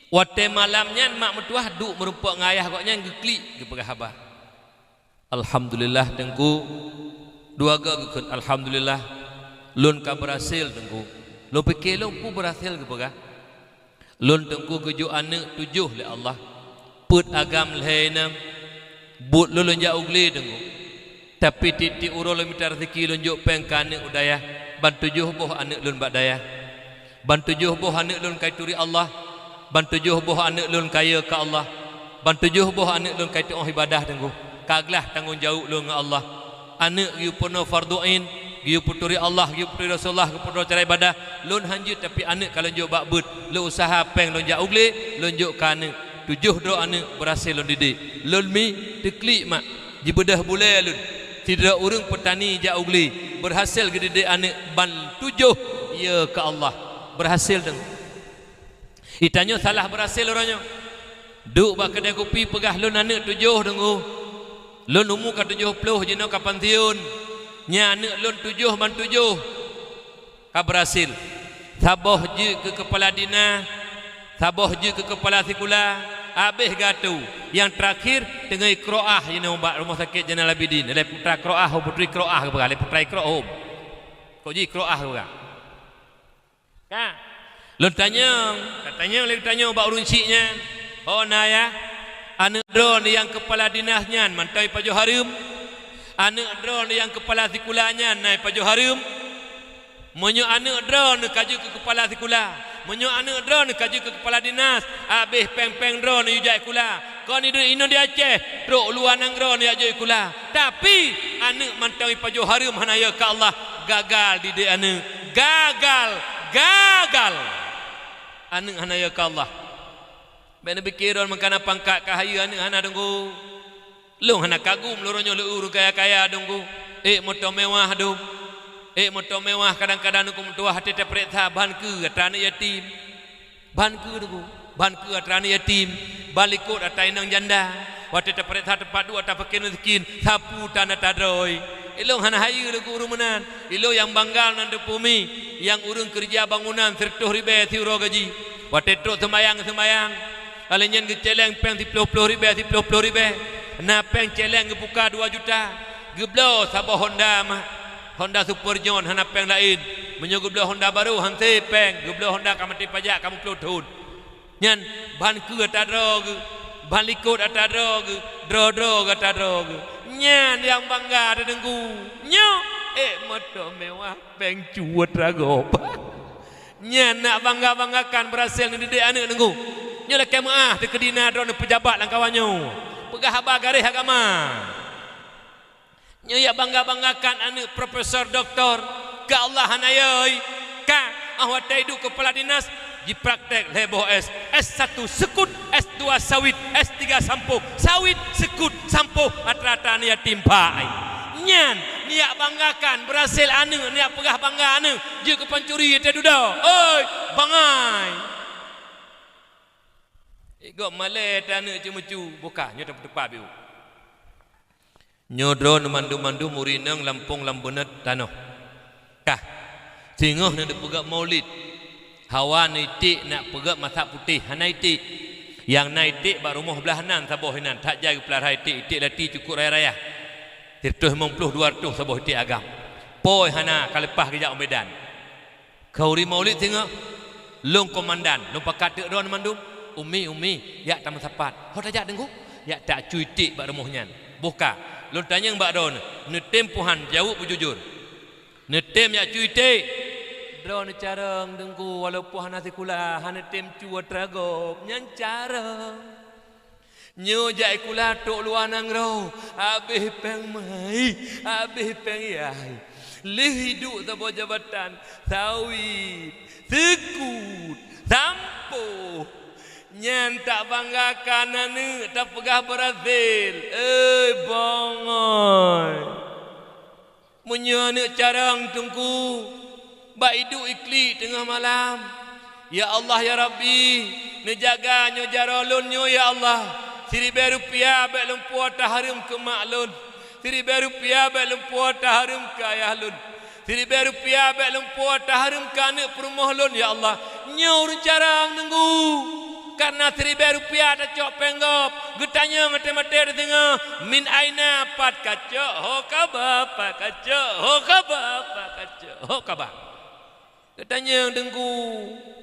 watée malam nyan mak meutuwah duek meurumpok ngon ayah gobnyan geuklik geupeugah haba. Alhamdulillah teungku, dua goe geukheun, "Alhamdulillah, lôn ka beurhasil teungku." Lôn pike lôn peue beurhasil geupeugah. Lôn teungku geujok aneuëk tujoh lé Allah. Peuet agam lhée inong, buet lôn lôn jak u glé teungku. Tapi tieb-tieb uroe lôn mita raseuki lôn jok péng keu aneuëk u dayah, ban tujoh boh aneuëk lôn bak dayah. Ban tujoh boh aneuëk lôn ka ituri Allah, ban tujoh boh aneuëk lôn ka yö keu Allah, ban tujoh boh aneuëk lôn ka iteuoh ibadah teungku. Ka glah tanggong jaweueb lôn ngon Allah. Aneuëk geuyue peurunoe fardhu ain, geuyue peuturi Allah, geuyue peuturi Rasulullah, geuyue peuturi cara ibadah, lôn han jeuet, tapi aneuëk ka lôn jok bak beuet, lôn useuha péng lôn jak u glé, lôn jok keu aneuëk. Tujoh droe aneuëk beurhasil lôn didik. Lôn mi teuklik mak, jibeudôh bulée lôn. Sidroe ureuëng peutani jak u glé, beurhasil geudidik aneuëk ban tujoh, ya keu Allah. Beurhasil deungon. Itanyoe salah beurhasil uroe nyoe. Duek bak keudè kupi peugah lôn aneuëk tujoh deungon. Lôn umu ka tujoh ploh jinoe ka pansiun. Nyan aneuëk lôn tujoh ban tujoh. Ka beurhasil. Saboh jeuet keu keupala dinas, saboh jeuet keu keupala sikula, habéh geuatô. Nyang teurakhir teungoh ikroah jinoe bak Rumoh Sakét Zainal Abidin, lé putra kroah, ho putri kroah geupeugah, lé putra ikroah hom. Kok jih ikroah geupeugah. Ka. Lôn tanyong, ka tanyong lé tanyong bak ureuëng syiek nyan. Ho na ya, aneuëk droeneuh nyang keupala dinas nyan mantong ipajoh hareuem? Aneuëk droeneuh nyang keupala sikula nyan na ipajoh hareuem? Meunyoe aneuëk droeneuh ka jeuet keu keupala sikula, meunyoe aneuëk droeneuh ka jeuet keu keupala dinas, habéh péng-péng droeneuh yue jak sikula. Kon iduek inoe di Aceh, trok luwa nanggroe neujak jok sikula. Tapi, aneuëk mantong ipajoh hareuem hana ya keu Allah, gagal didik aneuëk. Gagal! Gagal! Aneuëk hana ya keu Allah. Bék neupike droe meukanan pangkat ka hayeue aneuëk hana deungoe. Lôn hana kagum lôn uroe nyoe lé ureuëng kaya-kaya deungoe. Ék moto mewah dum. Ék moto mewah kadang-kadang deungoe meutuah até tapeuriksa ban keu atra aneuëk yatim. Ban keu deungoe, ban keu atra aneuëk yatim, ban likot atra inong janda, watée tapeuriksa teumpat duek atra fakir miskin, sapeue tan atra droe. Ilôn hana hayeue lé keu ureuëng meunan. Ilôn nyang bangga nan teupumi, nyang ureuëng keureuja bangunan sireutôh ribée siuroe gaji. Watée trok seumayang-seumayang, alé nyan geucéléng péng siploh-ploh ribée, siploh-ploh ribée. Na péng céléng geupuka dua juta, geubloe saboh Honda mah. Honda Super nyan hana péng laén. Meunyoe geubloe Honda barô han sé péng, geubloe Honda ka maté pajak ka meuploh thon. Nyan ban keu atra droe geuh, ban likot atra droe geuh, droe-droe geuh atra droe geuh. Nyan nyang bangga teuh Teungku. Nyoe, ék moto mewah péng cuwot ragoe. Nyan nak bangga-banggakan beurhasil neudidik aneuëk Teungku. Nyoe lakée meuáh teukeudi na droeneuh peujabat lam kawan nyoe. Peugah haba garéh agama. Nyoe jak bangga-banggakan aneuëk profesor doktor, keu Allah hana yoi. Ka, óh watée iduek keupala dinas, jipraktek lhée boh S, S satu seukut, S dua sawit, S tiga sampoh, sawit seukut sampoh atra-atra aneuëk yatim pai. Nyan, neujak banggakan beurhasil aneuëk, neujak peugah bangga aneuëk, jeuet keu pancuri teuh dudoe. Oi, bangai! Ék gob malée teuh aneuëk ceumeucue, boh ka nyoe teupeu-teupeu biu. Nyoe droeneuh mandum-mandum ureuëng inong lampôh lam beuneut tanoh. Kah, singoh neupeugét maulid. Hawa neuiték nak peugét masak putéh, hana iték. Nyang na iték bak rumoh blaih nan saboh inan, that jai geupeulara iték, iték lati cukôp raya-raya. Sireutôh limong ploh, dua reutôh saboh iték agam. Poi hana ka leupah geujak u Medan. Kheuri maulid singoh, lôn komandan, lôn pakat teuk droeneuh mandum, "Umi, umi, jak tameusapat." "Ho tajak Teungku?" "Jak tacu iték bak rumoh nyan." Boh ka, lôn tanyong bak droeneuh, neutem peuhan jaweueb beujujur. Neutem jak cu iték. Droeneuh carông Teungku, walaupun hana sikula, hana neutem cu atra gob, nyan carông. Nyoe jak sikula trok luwa nanggroe, habéh péng mai, habéh péng yai. Lheueh iduek saboh jabatan, sawit, seukut, sampoh. Nyan tabanggakan aneuëk, tapeugah beurhasil. Eh, bangai! Meunyoe aneuëk carông Teungku, bak iduek iklik teungoh malam, "Ya Allah, ya Rabbi, neujaga nyoe jaroe lôn nyoe, ya Allah. Siribée rupiah bék lôn puwoe tahareuem keu mak lôn. Siribée rupiah bék lôn puwoe tahareuem keu ayah lôn. Siribée rupiah bék lôn puwoe tahareuem keu aneuëk peurumoh lôn, ya Allah." Nyoe ureuëng carông Teungku. Kareuna siribée rupiah tacok péng gob, geutanyong maté-maté teuh singoh, "Min aina, pat kacok?" "Ho kaba, pat kacok?" "Ho kaba, pat kacok?" "Ho kaba." Geutanyong Teungku,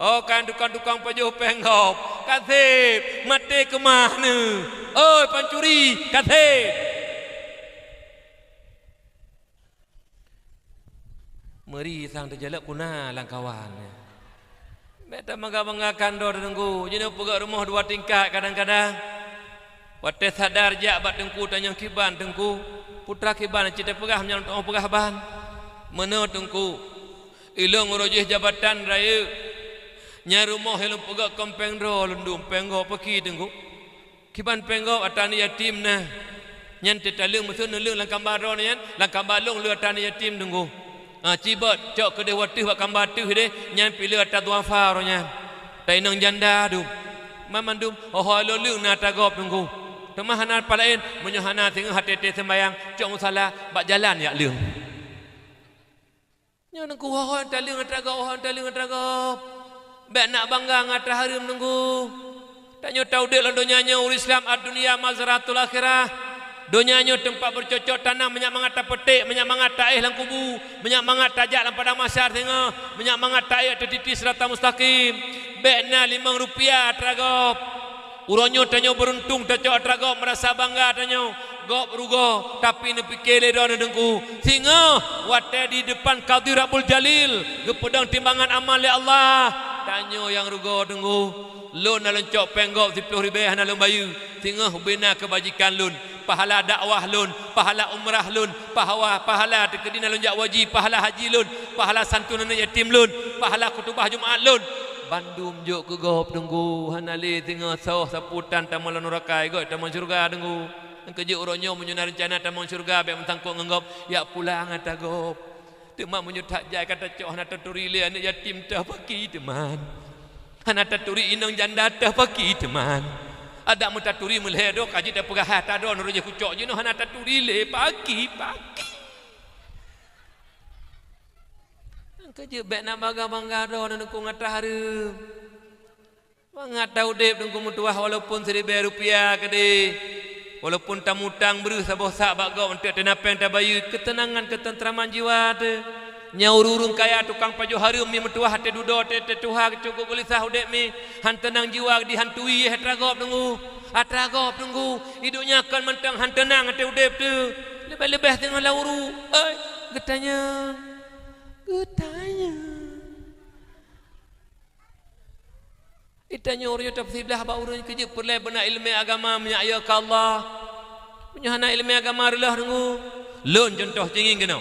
"Oh, kan tukang-tukang pajoh péng gob, ka sép, maté keumah neuh. Oi, pancuri, ka sép." Meuri sang teujalok kuna lam kawan. Bék tameuga-banggakan droe Teungku. Jinoe peugét rumoh dua tingkat kadang-kadang. Watée sadar jak bak Teungku tanyong kiban Teungku. Putra kiban cit teupeugah meunyoe teungoh peugah ban. Meunoe Teungku. Ilôn uroe jih jabatan rayeuk. Nyan rumoh ilôn peugét kon péng droe lôn dum péng gob paki Teungku. Kiban péng gob atra aneuëk yatim na. Nyan teutaleueng meuseue neuleueng lam kamba droeneuh nyan, lam kamba lôn le ata yatim Teungku. Ah, cibot cok keudeh wateuh bak kamba teuh deh, nyan pih le ata duafa roh nyan. Ta inong janda dum. Man mandum ho-ho lôn leueng na ata gob Teungku. Teuma hana palaén, meunyoe hana singoh até-até seumbayang, cok musala bak jalan jak leueng. Nyoe Teungku, ho-ho taleueng atra gob, ho-ho taleueng atra gob. Bèk nak bangga ngon atra hareuem Teungku. Tanyoe taudép lam donya nyoe, ureueng Islam, ad-dunya mazratul akhirah. Donya nyoe teumpat beucocok tanam, meunyak mangat tapeuték, meunyak mangat taéh lam kubu, meunyak mangat tajak lam padang mahsyar singoh, meunyak mangat taék teutiti sirata mustaqim. Bèk na limong rupiah atra gob. Uroe nyoe tanyoe beuruntung tacok atra gob, meurasa bangga tanyoe. Gob rugoe, tapi neupike lé droeneuh Teungku. Singoh watèe di depan Qadhi Rabbul Jalil, geupeudong timbangan amal lé Allah. Tanyoe nyang rugoe Teungku. Lôn na lôn cok péng gob siplôh ribèe hana lôn bayeue. Singoh ubé na keubajikan lôn, pahala dakwah lôn, pahala umrah lôn, pahawa-, pahala teukeudi na lôn jak haji, pahala haji lôn, pahala santunan aneuk yatim lôn, pahala khutubah Jumat lôn. Bandum jok keu gob Teungku, hana lé singoh soh sapeue tan tamong lam nuraka, göt tamong syeuruga Teungku. Nyang keujeuet uroe nyoe meunyoe na reuncana tamong syeuruga bèk meusangkot ngon gob, jak pulang atra gob. Teuma meunyoe that jai ka tacok hana taturi lé aneuk yatim teuh paki teuman. Hana taturi inong janda teuh paki teuman. Adak meutaturi meulhèe droe ka jeuet tapeugah hai atra droeneuh roh jih kucok jinoe hana taturi lé paki, paki. Nyang keujeuet bèk na bangga-bangga droeneuh Teungku ngon atra hareuem. Mangat taudép Teungku meutuwah walaupun siribèe rupiah keudeh. Walaupun tamutang breuh saboh sak bak gob eunteuk teunapèng tabayeue keuteunangan keuteuntraman jiwa teuh. Nyoe ureueng-ureueng kaya tukang pajoh hareuem mi meutuwah até dudoe até, até tuha cukôp geulisah udép mi. Han teunang jiwa dihantui yeh atra gob Teungku. Atra gob Teungku. Di donya kon mantong han teunang até udép teuh. Leubeh-leubeh teungoh lam uruek. Oi, geutanyong. Geutanyong. Itanyoe ureueng nyang tapeusibeulaih bak ureueng keujeuet peureulèe beuna ileumèe agama meunyak yo keu Allah. Meunyoe hana ileumèe agama reuloh Teungku. Lôn cuntoh cingin keunoe.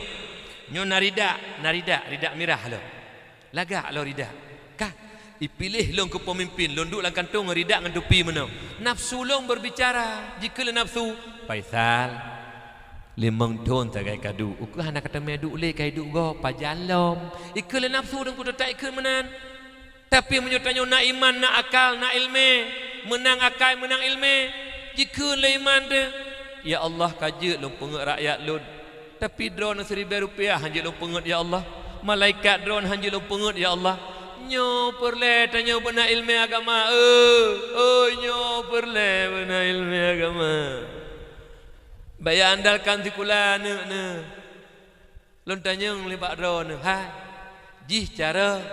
Nyoe na ridak, na ridak, ridak mirah lôn. Lagak lôn ridak. Ka, ipiléh lôn keu peumimpin, lôn duek lam kantong ngon ridak ngon tupi meunoe. Nafsu lôn berbicara, jikheun lé nafsu, "Faisal, limong thon sagai ka duek, ukeue hana ka teumè duek lé ka iduek gob, pajan lom." Ikheun lé nafsu Teungku teutab ikheun meunan. Tapi meunyoe tanyoe na iman, na akal, na ileumèe, meunang akai, meunang ileumèe, jikheun lé iman teuh, "Ya Allah, ka jeuet lôn peungeuet rakyat lôn, tapi droeneuh siribèe rupiah han jeuet lôn peungeuet, ya Allah. Malaikat droeneuh han jeuet lôn peungeuet, ya Allah." Nyoe peureulèe tanyoe beuna ileumèe agama, eu, oi, nyoe peureulèe beuna ileumèe agama. Bèk ya andalkan sikula aneuk neuh. Lôn tanyong lé bak droeneuh, hai, jih carông,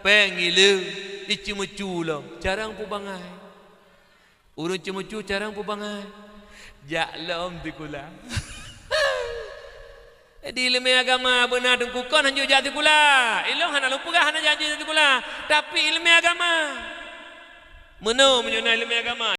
péng ileueng, iceumeucue lom, carông peue bangai? Ureueng ceumeucue carông peue bangai? Jak lom sikula. Jadi ileumèe agama beuna Teungku kon hanjeuet jak sikula. Ilôn hana lôn peugah hana jak sikula, tapi ileumèe agama. Meunoe meunyoe na ileumèe agama.